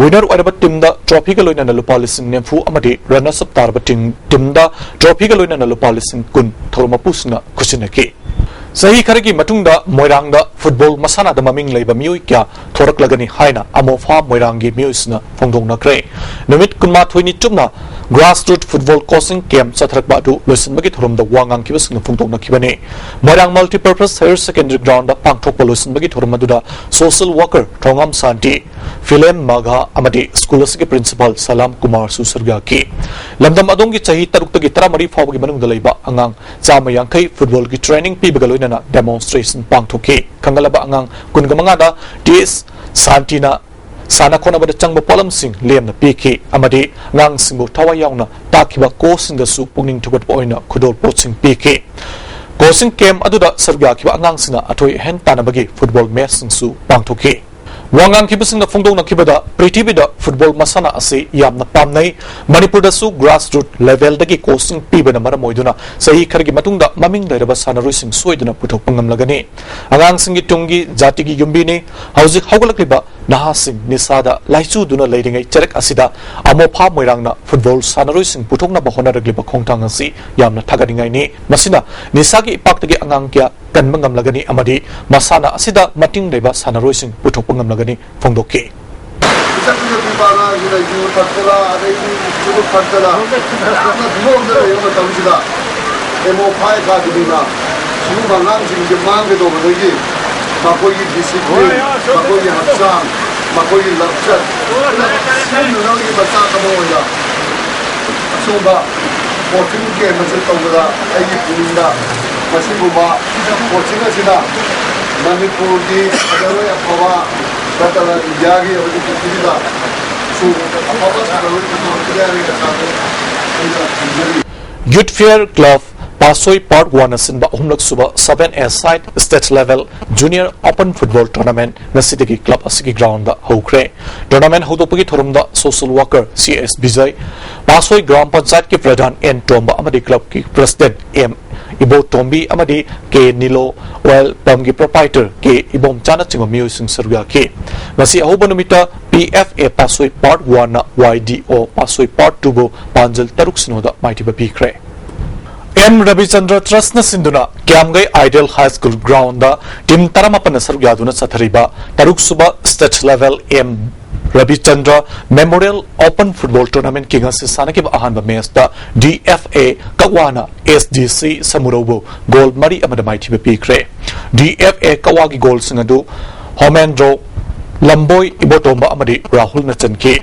ꯋꯤꯅꯔ ꯑꯣꯏꯔꯕ ꯇꯤꯝꯗ ꯇ꯭ꯔꯣꯐꯤꯒ ꯂꯣꯏꯅꯅ ꯂꯨꯄꯥ ꯂꯤꯁꯤꯡ ꯅꯤꯐꯨ ꯑꯃꯗꯤ ꯔꯟꯅꯔꯁ ꯑꯞ ꯇꯥꯔꯕ ꯇꯤꯝ, ꯇꯤꯝꯗ ꯇ꯭ꯔꯣꯐꯤꯒ ꯂꯣꯏꯅꯅ ꯂꯨꯄꯥ ꯂꯤꯁꯤꯡ ꯀꯨꯟ ꯊꯧꯔꯝ ꯃꯄꯨꯁꯤꯡꯅ ꯈꯨꯠꯁꯤꯟꯅꯈꯤ꯫ ꯆꯍꯤ ꯈꯔꯒꯤ ꯃꯇꯨꯡꯗ ꯃꯣꯏꯔꯥꯡꯗ ꯐꯨꯠꯕꯣꯜ ꯃꯁꯥꯟꯅꯗ ꯃꯃꯤꯡ ꯂꯩꯕ ꯃꯤꯑꯣꯏ ꯀꯌꯥ ꯊꯣꯔꯛꯂꯒꯅꯤ ꯍꯥꯏꯅ ꯑꯃꯣꯐꯥ ꯃꯣꯏꯔꯥꯡꯒꯤ ꯃꯤꯑꯣꯏꯁꯤꯡꯅ ꯐꯣꯡꯗꯣꯛꯅꯈ꯭ꯔꯦ꯫ ꯅꯨꯃꯤꯠ ꯀꯨꯟꯃꯥꯊꯣꯏꯅꯤ ꯆꯨꯞꯅ ꯒ꯭ꯔꯥꯁꯔꯨꯠ ꯐꯨꯠꯕꯣꯜ ꯀꯣꯆꯤꯡ ꯀꯦꯝꯞ ꯆꯠꯊꯔꯛꯄ ꯑꯗꯨ ꯂꯣꯏꯁꯤꯟꯕꯒꯤ ꯊꯧꯔꯝꯗ ꯋꯥ ꯉꯥꯡꯈꯤꯕꯁꯤꯡꯅ ꯐꯣꯡꯗꯣꯛꯅꯈꯤꯕꯅꯤ꯫ ꯃꯣꯏꯔꯥꯡ ꯃꯜꯇꯤꯄꯔꯄꯁ ꯍꯥꯌꯔ ꯁꯦꯀꯦꯟꯗꯔꯤ ꯒ꯭ꯔꯥꯎꯟꯗ ꯄꯥꯡꯊꯣꯛꯄ ꯂꯣꯏꯁꯤꯟꯕꯒꯤ ꯊꯧꯔꯝ ꯑꯗꯨꯗ ꯁꯣꯁꯤꯌꯦꯜ ꯋꯥꯔꯀꯔ ꯊꯣꯉꯥꯝ ꯁꯥꯟꯇꯤ, ꯐꯤꯂꯦꯝ ꯃꯥꯘꯥ ꯑꯃꯗꯤ ꯁ꯭ꯀꯨꯜ ꯑꯁꯤꯒꯤ ꯄ꯭ꯔꯤꯟꯁꯤꯄꯥꯜ ꯁꯂꯥꯝ ꯀꯨꯃꯥꯔꯁꯨ ꯁꯔꯨꯛ ꯌꯥꯈꯤ꯫ ꯂꯝꯗꯝ ꯑꯗꯣꯝꯒꯤ ꯆꯍꯤ ꯇꯔꯨꯛꯇꯒꯤ ꯇꯔꯥꯃꯔꯤ ꯐꯥꯎꯕꯒꯤ ꯃꯅꯨꯡꯗ ꯂꯩꯕ ꯑꯉꯥꯡ ꯆꯥꯝꯃ ꯌꯥꯡꯈꯩ ꯐꯨꯠꯕꯣꯜꯒꯤ ꯇ꯭ꯔꯦꯅꯤꯡ ꯄꯤꯕꯒ ꯂꯣꯏꯅꯅ ꯗꯦꯃꯣꯟꯁꯇ꯭ꯔꯦꯁꯟ ꯄꯥꯡꯊꯣꯛꯈꯤ꯫ ꯈꯪꯒꯠꯂꯕ ꯑꯉꯥꯡ ꯀꯨꯟꯒ ꯃꯉꯥꯗ ꯇꯤ ꯑꯦꯁ ꯁꯥꯟꯇꯤꯅ ꯁꯥꯟꯅ ꯈꯣꯠꯅꯕꯗ ꯆꯪꯕ ꯄꯣꯠꯂꯝꯁꯤꯡ ꯂꯦꯝꯅ ꯄꯤꯈꯤ ꯑꯃꯗꯤ ꯑꯉꯥꯡꯁꯤꯡꯕꯨ ꯊꯋꯥꯏ ꯌꯥꯎꯅ ꯇꯥꯛꯈꯤꯕ ꯀꯣꯆꯁꯤꯡꯗꯁꯨ ꯄꯨꯛꯅꯤꯡ ꯊꯧꯒꯠꯄ ꯑꯣꯏꯅ ꯈꯨꯗꯣꯜꯄꯣꯠꯁꯤꯡ ꯄꯤꯈꯤ꯫ ꯀꯣꯆꯤꯡ ꯀꯦꯝꯞ ꯑꯗꯨꯗ ꯁꯔꯨꯛ ꯌꯥꯈꯤꯕ ꯑꯉꯥꯡꯁꯤꯡꯅ ꯑꯊꯣꯏ ꯑꯍꯦꯟ ꯇꯥꯟꯅꯕꯒꯤ ꯐꯨꯠꯕꯣꯜ ꯃꯦꯆꯁꯤꯡꯁꯨ ꯄꯥꯡꯊꯣꯛꯈꯤ꯫ ꯋꯥ ꯉꯥꯡꯈꯤꯕꯁꯤꯡꯅ ꯐꯣꯡꯗꯣꯛꯅꯈꯤꯕꯗ, ꯄ꯭ꯔꯤꯊꯤꯕꯤꯗ ꯐꯨꯠꯕꯣꯜ ꯃꯁꯥꯟꯅ ꯑꯁꯤ ꯌꯥꯝꯅ ꯄꯥꯝꯅꯩ꯫ ꯃꯅꯤꯄꯨꯔꯗꯁꯨ grassroot levelꯗꯒꯤ coaching ꯄꯤꯕꯅ ꯃꯔꯝ ꯑꯣꯏꯗꯨꯅ ꯆꯍꯤ ꯈꯔꯒꯤ ꯃꯇꯨꯡꯗ ꯃꯃꯤꯡ ꯂꯩꯔꯕ ꯁꯥꯟꯅꯔꯣꯏꯁꯤꯡ ꯁꯣꯏꯗꯅ ꯄꯨꯊꯣꯛꯄ ꯉꯝꯂꯒꯅꯤ꯫ ꯑꯉꯥꯡꯁꯤꯡꯒꯤ ꯇꯨꯡꯒꯤ ꯖꯥꯇꯤꯒꯤ ꯌꯨꯝꯕꯤꯅꯤ꯫ ꯍꯧꯖꯤꯛ ꯍꯧꯒꯠꯂꯛꯂꯤꯕ ꯅꯍꯥꯁꯤꯡ ꯅꯤꯁꯥꯗ ꯂꯥꯏꯆꯨꯗꯨꯅ ꯂꯩꯔꯤꯉꯩ ꯆꯔꯛ ꯑꯁꯤꯗ ꯑꯃꯣꯐꯥ ꯃꯣꯏꯔꯥꯡꯅ ꯐꯨꯠꯕꯣꯜ ꯁꯥꯟꯅꯔꯣꯏꯁꯤꯡ ꯄꯨꯊꯣꯛꯅꯕ ꯍꯣꯠꯅꯔꯛꯂꯤꯕ ꯈꯣꯡꯊꯥꯡ ꯑꯁꯤ ꯌꯥꯝꯅ ꯊꯥꯒꯠꯅꯤꯡꯉꯥꯏꯅꯤ꯫ ꯃꯁꯤꯅ ꯅꯤꯁꯥꯒꯤ ꯏꯄꯥꯛꯇꯒꯤ ꯑꯉꯥꯡ ꯀꯌꯥ ꯀꯟꯕ ꯉꯝꯂꯒꯅꯤ ꯑꯃꯗꯤ ꯃꯁꯥꯟꯅ ꯑꯁꯤꯗ ꯃꯇꯤꯡ ꯂꯩꯕ ꯁꯥꯟꯅꯔꯣꯏꯁꯤꯡ ꯄꯨꯊꯣꯛꯄ ꯉꯝꯂꯒꯅꯤ ꯐꯣꯡꯗꯣꯛꯈꯤ꯫ ꯄꯤꯛꯇꯛ ꯄꯤꯛꯄ ꯑꯉꯥꯡꯁꯤꯅ ꯌꯨ ꯊꯛꯇꯅ, ꯑꯗꯩꯗꯤ ꯆꯨꯔꯨꯞ ꯊꯛꯇꯅ ꯌꯥꯝꯅ ꯐꯤꯕꯝꯗ ꯂꯩꯕ ꯃꯇꯝꯁꯤꯗ, ꯑꯦꯃꯣꯐꯥ ꯑꯦꯀꯥꯗꯃꯤꯅ ꯁꯤꯒꯨꯝꯕ ꯑꯉꯥꯡꯁꯤꯡꯁꯦ ꯃꯥꯡꯒꯗꯧꯕꯗꯒꯤ ꯃꯈꯣꯏꯒꯤ discipline, ꯃꯈꯣꯏꯒꯤ ꯍꯛꯆꯥꯡ, ꯃꯈꯣꯏꯒꯤ ꯂꯝꯆꯠ ꯄꯨꯝꯅꯃꯛ ꯁꯦꯝꯅꯅꯕꯒꯤ ꯃꯆꯥꯛ ꯑꯃ ꯑꯣꯏꯅ ꯑꯁꯤꯒꯨꯝꯕ coaching camp ꯑꯁꯤ ꯇꯧꯕꯗ ꯑꯩꯒꯤ ꯄꯨꯛꯅꯤꯡꯗ ꯃꯁꯤꯒꯨꯝꯕ coaching ꯑꯁꯤꯅ ꯃꯅꯤꯄꯨꯔꯒꯤ ꯁꯥꯟꯅꯔꯣꯏ ꯑꯐꯕ ꯅꯠꯇꯅ ꯏꯟꯗꯤꯌꯥꯒꯤ ꯑꯃꯗꯤ ꯄ꯭ꯔꯤꯊꯤꯕꯤꯗ ꯁꯨ ꯑꯐꯕ ꯁꯥꯟꯅꯔꯣꯏ ꯄꯨꯊꯣꯔꯛꯀꯅꯤ ꯍꯥꯏꯕꯒꯤ ꯑꯁꯥꯗ ꯑꯩꯅ ꯊꯝꯖꯔꯤ꯫ Youth Fair Club ꯄꯥꯁꯣꯏ Part One ꯅ ꯁꯤꯟꯕ ꯑꯍꯨꯝꯂꯛ ꯁꯨꯕ seven A side state level junior open football tournament ꯉꯁꯤꯗꯒꯤ club ꯑꯁꯤꯒꯤ ground ꯗ ꯍꯧꯈ꯭ꯔꯦ꯫ Tournament ꯍꯧꯗꯣꯛꯄꯒꯤ ꯊꯧꯔꯝꯗ social worker C S Bijay, ꯄꯥꯁꯣꯏ ꯒ꯭ꯔꯥꯝ ꯄꯟꯆꯥꯌꯠꯀꯤ ꯄ꯭ꯔꯙꯥꯟ ꯑꯦꯟ ꯇꯣꯝꯕ ꯑꯃꯗꯤ club ꯀꯤ president ꯑꯦꯝ ꯏꯕꯣꯇꯣꯝꯕꯤ ꯑꯃꯗꯤ ꯀꯦ ꯅꯤꯂꯣ oil pump ꯀꯤ proprietor ꯀꯦ ꯏꯕꯣꯝꯆꯥꯅꯆꯤꯡꯕ ꯃꯤꯑꯣꯏꯁꯤꯡ ꯁꯔꯨꯛ ꯌꯥꯈꯤ꯫ ꯉꯁꯤ ꯑꯍꯧꯕ ꯅꯨꯃꯤꯠꯇ P F A ꯄꯥꯁꯣꯏ Part One ꯅ Y D O ꯄꯥꯁꯣꯏ Part Two ꯕꯨ ꯄꯥꯟꯖꯜ ꯇꯔꯨꯛ ꯁꯤꯅꯣꯗ ꯃꯥꯏꯊꯤꯕ ꯄꯤꯈ꯭ꯔꯦ꯫ ꯑꯦꯝ ꯔꯕꯤꯆꯟꯗ꯭ꯔ Trust ꯅ ꯁꯤꯟꯗꯨꯅ ꯀ꯭ꯌꯥꯝꯒꯩ Ideal High School ground ꯗ team ꯇꯔꯥꯃꯥꯄꯟꯅ ꯁꯔꯨꯛ ꯌꯥꯗꯨꯅ ꯆꯠꯊꯔꯤꯕ ꯇꯔꯨꯛ ꯁꯨꯕ state level M Rabichandra Memorial Open Football Tournament ꯀꯤ ꯉꯁꯤ ꯁꯥꯟꯅꯈꯤꯕ ꯑꯍꯥꯟꯕ match ꯇ D F A ꯀꯛꯋꯥꯅ S D C ꯁꯃꯨꯔꯧꯕꯨ goal ꯃꯔꯤ ꯑꯃꯗ ꯃꯥꯏꯊꯤꯕ ꯄꯤꯈ꯭ꯔꯦ꯫ D F A ꯀꯛꯋꯥꯒꯤ goal ꯁꯤꯡ ꯑꯗꯨ ꯍꯣꯃꯦꯟꯗ꯭ꯔꯣ ꯂꯝꯕꯣꯏ, ꯏꯕꯣꯇꯣꯝꯕ ꯑꯃꯗꯤ ꯔꯥꯍꯨꯜꯅ ꯆꯟꯈꯤ꯫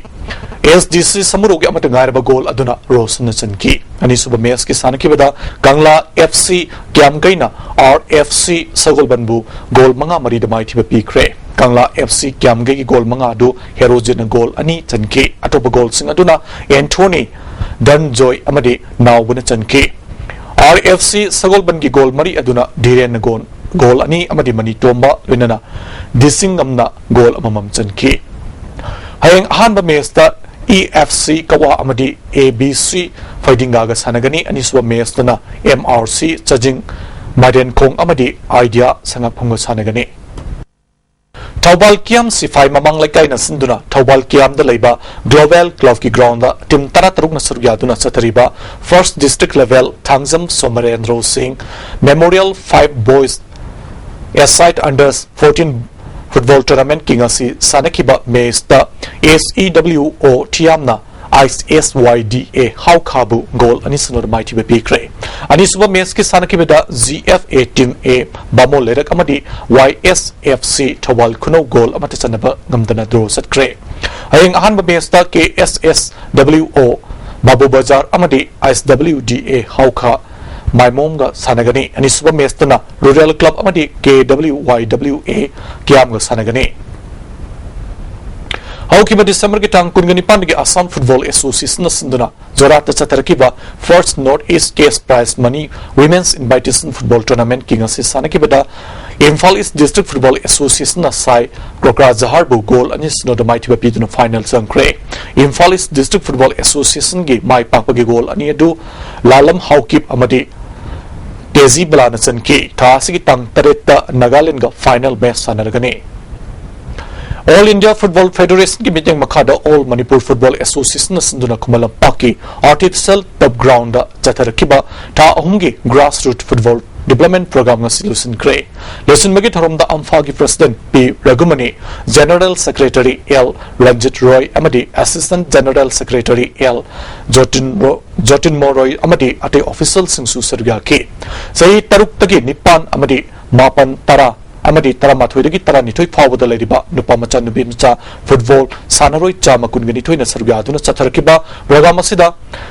S D C ꯁꯃꯨꯔꯧꯒꯤ ꯑꯃꯠꯇ ꯉꯥꯏꯔꯕ goal ꯑꯗꯨꯅ ꯔꯣꯁꯟꯅ ꯆꯟꯈꯤ꯫ ꯑꯅꯤꯁꯨꯕ match ꯀꯤ ꯁꯥꯟꯅꯈꯤꯕꯗ ꯀꯪꯂꯥ F C ꯀ꯭ꯌꯥꯝꯒꯩꯅ R F C ꯁꯒꯣꯜꯕꯟꯕꯨ goal ꯃꯉꯥ ꯃꯔꯤꯗ ꯃꯥꯏꯊꯤꯕ ꯄꯤꯈ꯭ꯔꯦ꯫ ꯀꯪꯂꯥ F C ꯀ꯭ꯌꯥꯝꯒꯩꯒꯤ goal ꯃꯉꯥ ꯑꯗꯨ ꯍꯦꯔꯣꯖꯤꯠꯅ goal ꯑꯅꯤ ꯆꯟꯈꯤ꯫ ꯑꯇꯣꯞꯄ goal ꯁꯤꯡ ꯑꯗꯨꯅ ꯑꯦꯟꯊꯣꯅꯤ, ꯙꯟꯖꯣꯏ ꯑꯃꯗꯤ ꯅꯥꯎꯕꯅ ꯆꯟꯈꯤ꯫ R F C ꯁꯒꯣꯜꯕꯟꯒꯤ goal ꯃꯔꯤ ꯑꯗꯨꯅ ꯙꯤꯔꯦꯟꯅ goal ꯒꯣꯜ ꯑꯅꯤ ꯑꯃꯗꯤ ꯃꯅꯤꯇꯣꯝꯕ ꯂꯣꯏꯅꯅ ꯗꯤꯁꯤꯡꯉꯝꯅ ꯒꯣꯜ ꯑꯃꯃꯝ ꯆꯟꯈꯤ꯫ ꯍꯌꯦꯡ ꯑꯍꯥꯟꯕ ꯃꯦꯆꯇ ꯏ ꯑꯦꯐ ꯁꯤ ꯀꯋꯥ ꯑꯃꯗꯤ ꯑꯦ ꯕꯤ ꯁꯤ ꯐꯩꯗꯤꯡꯒꯥꯒ ꯁꯥꯟꯅꯒꯅꯤ꯫ ꯑꯅꯤꯁꯨꯕ ꯃꯦꯆꯇꯅ ꯑꯦꯝ ꯑꯥꯔ ꯁꯤ ꯆꯥꯖꯤꯡ ꯃꯥꯏꯔꯦꯟꯈꯣꯡ ꯑꯃꯗꯤ ꯑꯥꯏꯗꯤꯌꯥ ꯁꯉꯥꯛꯐꯝꯒ ꯁꯥꯟꯅꯒꯅꯤ꯫ ꯊꯧꯕꯥꯜ ꯀꯤꯌꯥꯝ ꯁꯤꯐꯥꯏ ꯃꯃꯥꯡ ꯂꯩꯀꯥꯏꯅ ꯁꯤꯟꯗꯨꯅ ꯊꯧꯕꯥꯜ ꯀꯤꯌꯥꯝꯗ ꯂꯩꯕ ꯒ꯭ꯂꯣꯕꯦꯜ ꯀ꯭ꯂꯕꯀꯤ ꯒ꯭ꯔꯥꯎꯟꯗ ꯇꯤꯝ ꯇꯔꯥꯇꯔꯨꯛꯅ ꯁꯔꯨꯛ ꯌꯥꯗꯨꯅ ꯆꯠꯊꯔꯤꯕ first district level Thangjam Somarendro Singh memorial five boys a side under fourteen football ꯇꯣꯔꯅꯥꯃꯦꯟꯠꯀꯤ ꯉꯁꯤ ꯁꯥꯟꯅꯈꯤꯕ ꯃꯦꯆꯇ ꯑꯦꯁ ꯏ ꯗꯕ꯭ꯂꯤꯎ ꯑꯣ ꯊꯤꯌꯥꯝꯅ ꯑꯥꯏ ꯑꯦꯁ ꯋꯥꯏ ꯗꯤ ꯑꯦ ꯍꯥꯎꯈꯥꯕꯨ ꯒꯣꯜ ꯑꯅꯤ ꯁꯨꯞꯅꯗ ꯃꯥꯏꯊꯤꯕ ꯄꯤꯈ꯭ꯔꯦ꯫ ꯑꯅꯤꯁꯨꯕ ꯃꯦꯆꯀꯤ ꯁꯥꯟꯅꯈꯤꯕꯗ ꯖꯤ ꯑꯦꯐ ꯑꯦ ꯇꯤꯝ ꯑꯦ ꯕꯥꯃꯣꯟ ꯂꯩꯔꯛ ꯑꯃꯗꯤ ꯋꯥꯏ ꯑꯦꯁ ꯑꯦꯐ ꯁꯤ ꯊꯧꯕꯥꯜ ꯈꯨꯅꯧ ꯒꯣꯜ ꯑꯃꯠꯇ ꯆꯟꯅꯕ ꯉꯝꯗꯅ ꯗ꯭ꯔꯣ ꯆꯠꯈ꯭ꯔꯦ꯫ ꯍꯌꯦꯡ ꯑꯍꯥꯟꯕ ꯃꯦꯆꯇ ꯀꯦ ꯑꯦꯁ ꯑꯦꯁ ꯗꯕ꯭ꯂꯤꯎ ꯑꯣ ꯕꯥꯕꯨ ꯕꯖꯥꯔ ꯑꯃꯗꯤ ꯑꯥꯏ ꯑꯦꯁ ꯗꯕ꯭ꯂꯤꯎ ꯗꯤ ꯑꯦ ꯍꯥꯎꯈꯥ ꯃꯥꯏꯃꯣꯝꯒ ꯁꯥꯟꯅꯒꯅꯤ꯫ ꯑꯅꯤꯁꯨꯕ ꯃꯦꯆꯇꯅ ꯔꯨꯔꯦꯜ ꯀ꯭ꯂꯕ ꯑꯃꯗꯤ ꯀꯦ ꯗꯕ꯭ꯂꯤꯎ ꯋꯥꯏ ꯗꯕ꯭ꯂꯤꯎ ꯑꯦ ꯀꯤꯌꯥꯝꯒ ꯁꯥꯟꯅꯒꯅꯤ꯫ ꯍꯧꯈꯤꯕ ꯗꯤꯁꯦꯝꯕꯔꯒꯤ ꯇꯥꯡ ꯀꯨꯟꯒ ꯅꯤꯄꯥꯟꯗꯒꯤ ꯑꯁꯥꯝ ꯐꯨꯠꯕꯣꯜ ꯑꯦꯁꯣꯁꯤꯌꯦꯁꯟꯅ ꯁꯤꯟꯗꯨꯅ ꯖꯣꯔꯥꯠꯇ ꯆꯠꯊꯔꯛꯈꯤꯕ first north east cash prize money women's invitation football ꯇꯣꯔꯅꯥꯃꯦꯟꯠꯀꯤ ꯉꯁꯤ ꯁꯥꯟꯅꯈꯤꯕꯗ ꯏꯝꯐꯥꯜ ꯏꯁ ꯗꯤꯁꯇ꯭ꯔꯤꯛ ꯐꯨꯠꯕꯣꯜ ꯑꯦꯁꯣꯁꯤꯌꯦꯁꯟꯅ ꯁꯥꯏ ꯀ꯭ꯔꯣꯀ꯭ꯔꯥ ꯖꯍꯥꯔꯕꯨ ꯒꯣꯜ ꯑꯅꯤ ꯁꯤꯅꯣꯗ ꯃꯥꯏꯊꯤꯕ ꯄꯤꯗꯨꯅ ꯐꯥꯏꯅꯦꯜ ꯆꯪꯈ꯭ꯔꯦ꯫ ꯏꯝꯐꯥꯜ ꯏꯁ ꯗꯤꯁꯇ꯭ꯔꯤꯛ ꯐꯨꯠꯕꯣꯜ ꯑꯦꯁꯣꯁꯤꯌꯦꯁꯟꯒꯤ ꯃꯥꯏ ꯄꯥꯛꯄꯒꯤ ꯒꯣꯜ ꯑꯅꯤ ꯑꯗꯨ ꯂꯥꯂꯝ ꯍꯥꯎꯀꯤꯞ ꯑꯃꯗꯤ ꯇꯦꯖꯤ ꯕꯂꯥꯅ ꯆꯟꯈꯤ꯫ ꯊꯥ ꯑꯁꯤꯒꯤ ꯇꯥꯡ ꯇꯔꯦꯠꯇ ꯅꯥꯒꯥꯂꯦꯟꯗꯒ ꯐꯥꯏꯅꯦꯜ ꯃꯦꯆ ꯁꯥꯟꯅꯔꯒꯅꯤ꯫ ꯑꯣꯜ ꯏꯟꯗꯤꯌꯥ ꯐꯨꯠꯕꯣꯜ ꯐꯦꯗꯦꯔꯦꯁꯟꯒꯤ ꯃꯤꯠꯌꯦꯡ ꯃꯈꯥꯗ ꯑꯣꯜ ꯃꯅꯤꯄꯨꯔ ꯐꯨꯠꯕꯣꯜ ꯑꯦꯁꯣꯁꯤꯌꯦꯁꯟꯅ ꯁꯤꯟꯗꯨꯅ ꯈꯨꯃꯟ ꯂꯝꯄꯥꯛꯀꯤ ꯑꯥꯔꯇꯤꯐꯤꯁꯤꯌꯦꯜ ꯇꯔꯐ ꯒ꯭ꯔꯥꯎꯟꯗ ꯆꯠꯊꯔꯛꯈꯤꯕ ꯊꯥ ꯑꯍꯨꯝꯒꯤ grass root football development program ꯉꯁꯤ ꯂꯣꯏꯁꯤꯟꯈ꯭ꯔꯦ꯫ ꯂꯣꯏꯁꯤꯟꯕꯒꯤ ꯊꯧꯔꯝꯗ ꯑꯝꯐꯥꯒꯤ president P Raghumani, general secretary L Ranjit Roy ꯑꯃꯗꯤ assistant general secretary L Jotin ꯔꯣ-, ꯖꯣꯇꯤꯟꯃꯣ ꯔꯣꯏ ꯑꯃꯗꯤ ꯑꯇꯩ ꯑꯣꯐꯤꯁꯤꯌꯦꯜꯁꯤꯡꯁꯨ ꯁꯔꯨꯛ ꯌꯥꯈꯤ꯫ ꯆꯍꯤ ꯇꯔꯨꯛꯇꯒꯤ ꯅꯤꯄꯥꯟ ꯑꯃꯗꯤ ꯃꯥꯄꯟ, ꯇꯔꯥ ꯑꯃꯗꯤ ꯇꯔꯥꯃꯥꯊꯣꯏꯗꯒꯤ ꯇꯔꯥꯅꯤꯊꯣꯏ ꯐꯥꯎꯕꯗ ꯂꯩꯔꯤꯕ ꯅꯨꯄꯥ ꯃꯆꯥ, ꯅꯨꯄꯤ ꯃꯆꯥ ꯐꯨꯠꯕꯣꯜ ꯁꯥꯟꯅꯔꯣꯏ ꯆꯥꯝꯃ ꯀꯨꯟꯒ ꯅꯤꯊꯣꯏꯅ ꯁꯔꯨꯛ ꯌꯥꯗꯨꯅ ꯆꯠꯊꯔꯛꯈꯤꯕ ꯄ꯭ꯔꯣꯒ꯭ꯔꯥꯝ ꯑꯁꯤꯗ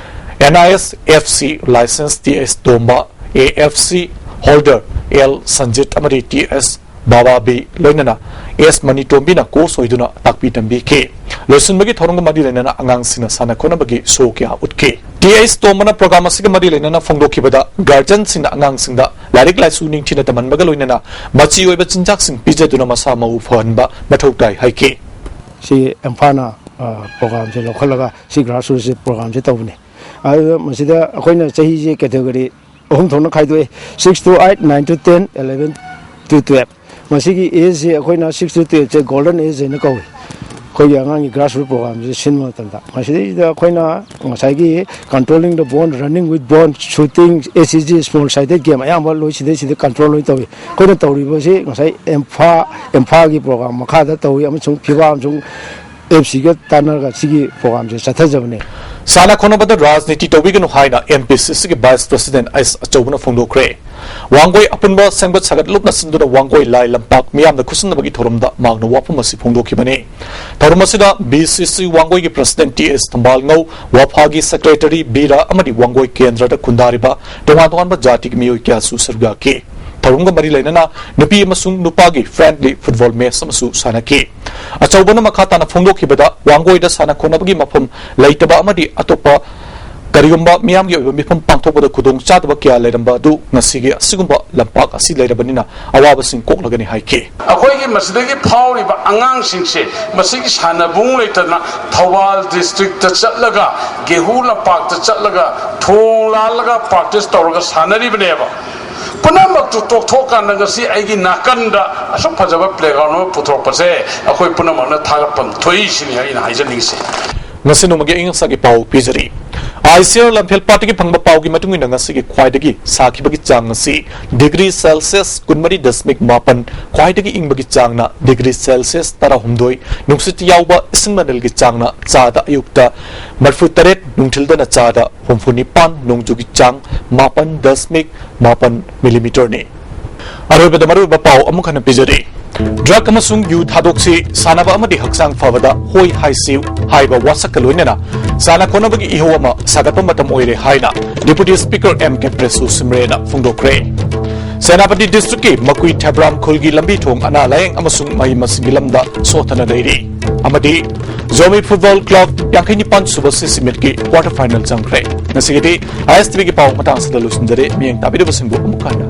N I S F C license T S Tomba, A F C holder L Sanjit ꯑꯃꯗꯤ ꯇꯤ ꯑꯦꯁ ꯕꯥꯕꯥꯕꯤ ꯂꯣꯏꯅꯅ ꯑꯦꯁ ꯃꯅꯤꯇꯣꯝꯕꯤꯅ ꯀꯣꯆ ꯑꯣꯏꯗꯨꯅ ꯇꯥꯛꯄꯤ ꯇꯝꯕꯤꯈꯤ꯫ ꯂꯣꯏꯁꯤꯟꯕꯒꯤ ꯊꯧꯔꯝꯒ ꯃꯔꯤ ꯂꯩꯅꯅ ꯑꯉꯥꯡꯁꯤꯡꯅ ꯁꯥꯟꯅ ꯈꯣꯠꯅꯕꯒꯤ ꯁꯣ ꯀꯌꯥ ꯎꯠꯈꯤ꯫ ꯇꯤ ꯑꯩꯆ ꯇꯣꯝꯕꯅ ꯄ꯭ꯔꯣꯒ꯭ꯔꯥꯝ ꯑꯁꯤꯒ ꯃꯔꯤ ꯂꯩꯅꯅ ꯐꯣꯡꯗꯣꯛꯈꯤꯕꯗ, ꯒꯥꯔꯖꯤꯌꯟꯁꯤꯡꯅ ꯑꯉꯥꯡꯁꯤꯡꯗ ꯂꯥꯏꯔꯤꯛ ꯂꯥꯏꯁꯨ ꯅꯤꯡꯊꯤꯅ ꯇꯝꯍꯟꯕꯒ ꯂꯣꯏꯅꯅ ꯃꯆꯤ ꯑꯣꯏꯕ ꯆꯤꯟꯖꯥꯛꯁꯤꯡ ꯄꯤꯖꯗꯨꯅ ꯃꯁꯥ ꯃꯎ ꯐꯍꯟꯕ ꯃꯊꯧ ꯇꯥꯏ ꯍꯥꯏꯈꯤ꯫ ꯁꯤ ꯏꯝꯐꯥꯜꯅ, ꯑ, ꯄ꯭ꯔꯣꯒ꯭ꯔꯥꯝꯁꯦ ꯂꯧꯈꯠꯂꯒ ꯁꯤ ꯒ꯭ꯔꯥꯁꯔꯨꯠꯁꯦ ꯄ꯭ꯔꯣꯒ꯭ꯔꯥꯝꯁꯦ ꯇꯧꯕꯅꯤ꯫ ꯑꯗꯨꯗ ꯃꯁꯤꯗ ꯑꯩꯈꯣꯏꯅ ꯆꯍꯤꯁꯦ ꯀꯦꯇꯦꯒꯣꯔꯤ ꯑꯍꯨꯝ ꯊꯣꯛꯅ ꯈꯥꯏꯗꯣꯛꯑꯦ: six to eight, nine to ten, eleven to twelve꯫ ꯃꯁꯤꯒꯤ ꯑꯦꯖꯁꯦ ꯑꯩꯈꯣꯏꯅ six to twelve ꯁꯦ ꯒꯣꯜꯗꯟ ꯑꯦꯖ ꯍꯥꯏꯅ ꯀꯧꯏ꯫ ꯑꯩꯈꯣꯏꯒꯤ ꯑꯉꯥꯡꯒꯤ ꯒ꯭ꯔꯥꯁꯔꯨꯠ ꯄ꯭ꯔꯣꯒ꯭ꯔꯥꯝꯁꯦ ꯁꯤꯟꯕ ꯃꯇꯝꯗ ꯃꯁꯤꯗꯩꯁꯤꯗ ꯑꯩꯈꯣꯏꯅ ꯉꯁꯥꯏꯒꯤ controlling the bone, running with bone, shooting, S C G, small sided game ꯑꯌꯥꯝꯕ ꯂꯣꯏ ꯁꯤꯗꯩꯁꯤꯗ ꯀꯟꯇ꯭ꯔꯣꯜ ꯂꯣꯏ ꯇꯧꯏ꯫ ꯑꯩꯈꯣꯏꯅ ꯇꯧꯔꯤꯕꯁꯤ ꯉꯁꯥꯏ ꯏꯝꯐꯥ ꯏꯝꯐꯥꯜꯒꯤ ꯄ꯭ꯔꯣꯒ꯭ꯔꯥꯝ ꯃꯈꯥꯗ ꯇꯧꯏ ꯑꯃꯁꯨꯡ ꯐꯤꯕꯥ ꯑꯃꯁꯨꯡ ꯑꯦꯐ ꯁꯤꯒ ꯇꯥꯟꯅꯔꯒ ꯁꯤꯒꯤ ꯄ꯭ꯔꯣꯒ꯭ꯔꯥꯝꯁꯦ ꯆꯠꯊꯖꯕꯅꯦ꯫ ꯁꯥꯟꯅ ꯈꯣꯠꯅꯕꯗ ꯔꯥꯖꯅꯤꯇꯤ ꯇꯧꯕꯤꯒꯅꯨ ꯍꯥꯏꯅ ꯑꯦꯝ ꯄꯤ ꯁꯤ ꯁꯤꯒꯤ ꯚꯥꯏꯁ ꯄ꯭ꯔꯁꯤꯗꯦꯟ ꯑꯩꯁ ꯑꯆꯧꯕꯅ ꯐꯣꯡꯗꯣꯛꯈ꯭ꯔꯦ꯫ ꯋꯥꯡꯒꯣꯏ ꯑꯄꯨꯟꯕ ꯁꯦꯝꯒꯠ ꯁꯥꯒꯠ ꯂꯨꯞꯅ ꯁꯤꯟꯗꯨꯅ ꯋꯥꯡꯒꯣꯏ ꯂꯥꯏ ꯂꯝꯄꯥꯛ ꯃꯤꯌꯥꯝꯗ ꯈꯨꯠꯁꯤꯟꯅꯕꯒꯤ ꯊꯧꯔꯝꯗ ꯃꯍꯥꯛꯅ ꯋꯥꯐꯝ ꯑꯁꯤ ꯐꯣꯡꯗꯣꯛꯈꯤꯕꯅꯤ꯫ ꯊꯧꯔꯝ ꯑꯁꯤꯗ ꯕꯤ ꯁꯤ ꯁꯤ ꯋꯥꯡꯒꯣꯏꯒꯤ ꯄ꯭ꯔꯁꯤꯗꯦꯟ ꯇꯤ ꯑꯦꯁ ꯊꯝꯕꯥꯜꯉꯧ, ꯋꯥꯐꯥꯒꯤ ꯁꯦꯀ꯭ꯔꯦꯇꯔꯤ ꯕꯤꯔꯥ ꯑꯃꯗꯤ ꯋꯥꯡꯒꯣꯏ ꯀꯦꯟꯗ꯭ꯔꯗ ꯈꯨꯟꯗꯥꯔꯤꯕ ꯇꯣꯉꯥꯟ ꯇꯣꯉꯥꯟꯕ ꯖꯥꯇꯤꯒꯤ ꯃꯤꯑꯣꯏ ꯀꯌꯥꯁꯨ ꯁꯔꯨꯛ ꯌꯥꯈꯤ꯫ ꯊꯧꯔꯝꯒ ꯃꯔꯤ ꯂꯩꯅꯅ ꯅꯨꯄꯤ ꯑꯃꯁꯨꯡ ꯅꯨꯄꯥꯒꯤ ꯐ꯭ꯔꯦꯟꯗꯂꯤ ꯐꯨꯠꯕꯣꯜ ꯃꯦꯆ ꯑꯃꯁꯨ ꯁꯥꯟꯅꯈꯤ꯫ ꯑꯆꯧꯕꯅ ꯃꯈꯥ ꯇꯥꯅ ꯐꯣꯡꯗꯣꯛꯈꯤꯕꯗ, ꯋꯥꯡꯒꯣꯏꯗ ꯁꯥꯟꯅ ꯈꯣꯠꯅꯕꯒꯤ ꯃꯐꯝ ꯂꯩꯇꯕ ꯑꯃꯗꯤ ꯑꯇꯣꯞꯄ ꯀꯔꯤꯒꯨꯝꯕ ꯃꯤꯌꯥꯝꯒꯤ ꯑꯣꯏꯕ ꯃꯤꯐꯝ ꯄꯥꯡꯊꯣꯛꯄꯗ ꯈꯨꯗꯣꯡ ꯆꯥꯗꯕ ꯀꯌꯥ ꯂꯩꯔꯝꯕ ꯑꯗꯨ ꯉꯁꯤꯒꯤ ꯑꯁꯤꯒꯨꯝꯕ ꯂꯝꯄꯥꯛ ꯑꯁꯤ ꯂꯩꯔꯕꯅꯤꯅ ꯑꯋꯥꯕꯁꯤꯡ ꯀꯣꯛꯂꯒꯅꯤ ꯍꯥꯏꯈꯤ꯫ ꯑꯩꯈꯣꯏꯒꯤ ꯃꯁꯤꯗꯒꯤ ꯐꯥꯎꯔꯤꯕ ꯑꯉꯥꯡꯁꯤꯡꯁꯦ ꯃꯁꯤꯒꯤ ꯁꯥꯟꯅꯕꯨꯡ ꯂꯩꯇꯗꯅ ꯊꯧꯕꯥꯜ ꯗꯤꯁꯇ꯭ꯔꯤꯛꯇ ꯆꯠꯂꯒ, ꯒꯦꯍꯨ ꯂꯝꯄꯥꯛꯇ ꯆꯠꯂꯒ, ꯊꯣꯡ ꯂꯥꯜꯂꯒ ꯄ꯭ꯔꯥꯛꯇꯤꯁ ꯇꯧꯔꯒ ꯁꯥꯟꯅꯔꯤꯕꯅꯦꯕ꯫ ꯄꯨꯝꯅꯃꯛꯇꯨ ꯇꯣꯛꯊꯣꯛꯀꯥꯟꯗ ꯉꯁꯤ ꯑꯩꯒꯤ ꯅꯥꯀꯟꯗ ꯑꯁꯨꯛ ꯐꯖꯕ ꯄ꯭ꯂꯦꯒ꯭ꯔꯥꯎꯟ ꯑꯃ ꯄꯨꯊꯣꯔꯛꯄꯁꯦ ꯑꯩꯈꯣꯏ ꯄꯨꯝꯅꯃꯛꯅ ꯊꯥꯒꯠꯐꯝ ꯊꯣꯛꯏ ꯁꯤꯅꯤ ꯑꯩꯅ ꯍꯥꯏꯖꯅꯤꯡꯉꯤꯁꯦ꯫ ꯉꯁꯤ ꯅꯣꯡꯃꯒꯤ ꯑꯏꯪ ꯑꯁꯥꯒꯤ ꯄꯥꯎ ꯄꯤꯖꯔꯤ꯫ ꯑꯥꯏ ꯁꯤ ꯑꯥꯔ ꯂꯝꯐꯦꯜ ꯄꯥꯠꯇꯒꯤ ꯐꯪꯕ ꯄꯥꯎꯒꯤ ꯃꯇꯨꯡ ꯏꯟꯅ, ꯉꯁꯤꯒꯤ ꯈ꯭ꯋꯥꯏꯗꯒꯤ ꯁꯥꯈꯤꯕꯒꯤ ꯆꯥꯡ ꯑꯁꯤ ꯗꯤꯒ꯭ꯔꯤ ꯁꯦꯜꯁꯤꯌꯁ ꯀꯨꯟꯃꯔꯤ ꯗꯁꯃꯤꯛ ꯃꯥꯄꯟ, ꯈ꯭ꯋꯥꯏꯗꯒꯤ ꯏꯪꯕꯒꯤ ꯆꯥꯡꯅ ꯗꯤꯒ꯭ꯔꯤ ꯁꯦꯜꯁꯤꯌꯁ ꯇꯔꯥꯍꯨꯝꯗꯣꯏ, ꯅꯨꯡꯁꯤꯠ ꯌꯥꯎꯕ ꯏꯁꯤꯡ ꯃꯅꯤꯜꯒꯤ ꯆꯥꯡꯅ ꯆꯥꯗ ꯑꯌꯨꯛꯇ ꯃꯔꯤꯐꯨ ꯇꯔꯦꯠ, ꯅꯨꯡꯊꯤꯜꯗꯅ ꯆꯥꯗ ꯍꯨꯝꯐꯨ ꯅꯤꯄꯥꯟ, ꯅꯣꯡꯖꯨꯒꯤ ꯆꯥꯡ ꯃꯥꯄꯟ ꯗꯁꯃꯤꯛ ꯃꯥꯄꯟ ꯃꯤꯂꯤꯃꯤꯇꯔꯅꯤ꯫ ꯑꯔꯣꯏꯕꯗ ꯃꯔꯨꯑꯣꯏꯕ ꯄꯥꯎ ꯑꯃꯨꯛ ꯍꯟꯅ ꯄꯤꯖꯔꯤ꯫ ꯗ꯭ꯔꯒ ꯑꯃꯁꯨꯡ ꯌꯨ ꯊꯥꯗꯣꯛꯁꯤ, ꯁꯥꯟꯅꯕ ꯑꯃꯗꯤ ꯍꯛꯆꯥꯡ ꯐꯕꯗ ꯍꯣꯏ ꯍꯥꯏꯁꯤ ꯍꯥꯏꯕ ꯋꯥꯁꯛꯀ ꯂꯣꯏꯅꯅ ꯁꯥꯟꯅ ꯈꯣꯠꯅꯕꯒꯤ ꯏꯍꯧ ꯑꯃ ꯁꯥꯒꯠꯄ ꯃꯇꯝ ꯑꯣꯏꯔꯦ ꯍꯥꯏꯅ ꯗꯤꯄꯨꯇꯤ ꯁ꯭ꯄꯤꯀꯔ ꯑꯦꯝ ꯀꯦ ꯄ꯭ꯔꯦꯁꯨ ꯁꯤꯝꯔꯦꯅ ꯐꯣꯡꯗꯣꯛꯈ꯭ꯔꯦ꯫ ꯁꯦꯅꯥꯄꯇꯤ ꯗꯤꯁꯇ꯭ꯔꯤꯛꯀꯤ ꯃꯀꯨꯏ ꯊꯦꯕ꯭ꯔꯥꯝ ꯈꯨꯜꯒꯤ ꯂꯝꯕꯤ ꯊꯣꯡ ꯑꯅꯥ ꯂꯥꯌꯦꯡ ꯑꯃꯁꯨꯡ ꯃꯍꯩ ꯃꯁꯤꯡꯒꯤ ꯂꯝꯗ ꯁꯣꯠꯊꯅ ꯂꯩꯔꯤ꯫ ꯑꯃꯗꯤ ꯖꯣꯃꯤ ꯐꯨꯠꯕꯣꯜ ꯀ꯭ꯂꯕ ꯌꯥꯡꯈꯩ ꯅꯤꯄꯥꯟ ꯁꯨꯕ ꯁꯤꯁꯤ ꯃꯤꯠꯀꯤ ꯀ꯭ꯋꯥꯔꯇꯔ ꯐꯥꯏꯅꯦꯜ ꯆꯪꯈ꯭ꯔꯦ꯫ ꯉꯁꯤꯒꯤꯗꯤ ꯑꯥꯏ ꯑꯦꯁ ꯇꯤꯚꯤꯒꯤ ꯄꯥꯎ ꯃꯇꯥꯡ ꯑꯁꯤꯗ ꯂꯣꯏꯁꯤꯟꯖꯔꯦ꯫ ꯃꯤꯠꯌꯦꯡ ꯇꯥꯕꯤꯔꯤꯕꯁꯤꯡꯕꯨ ꯑꯃꯨꯛ ꯍꯟꯅ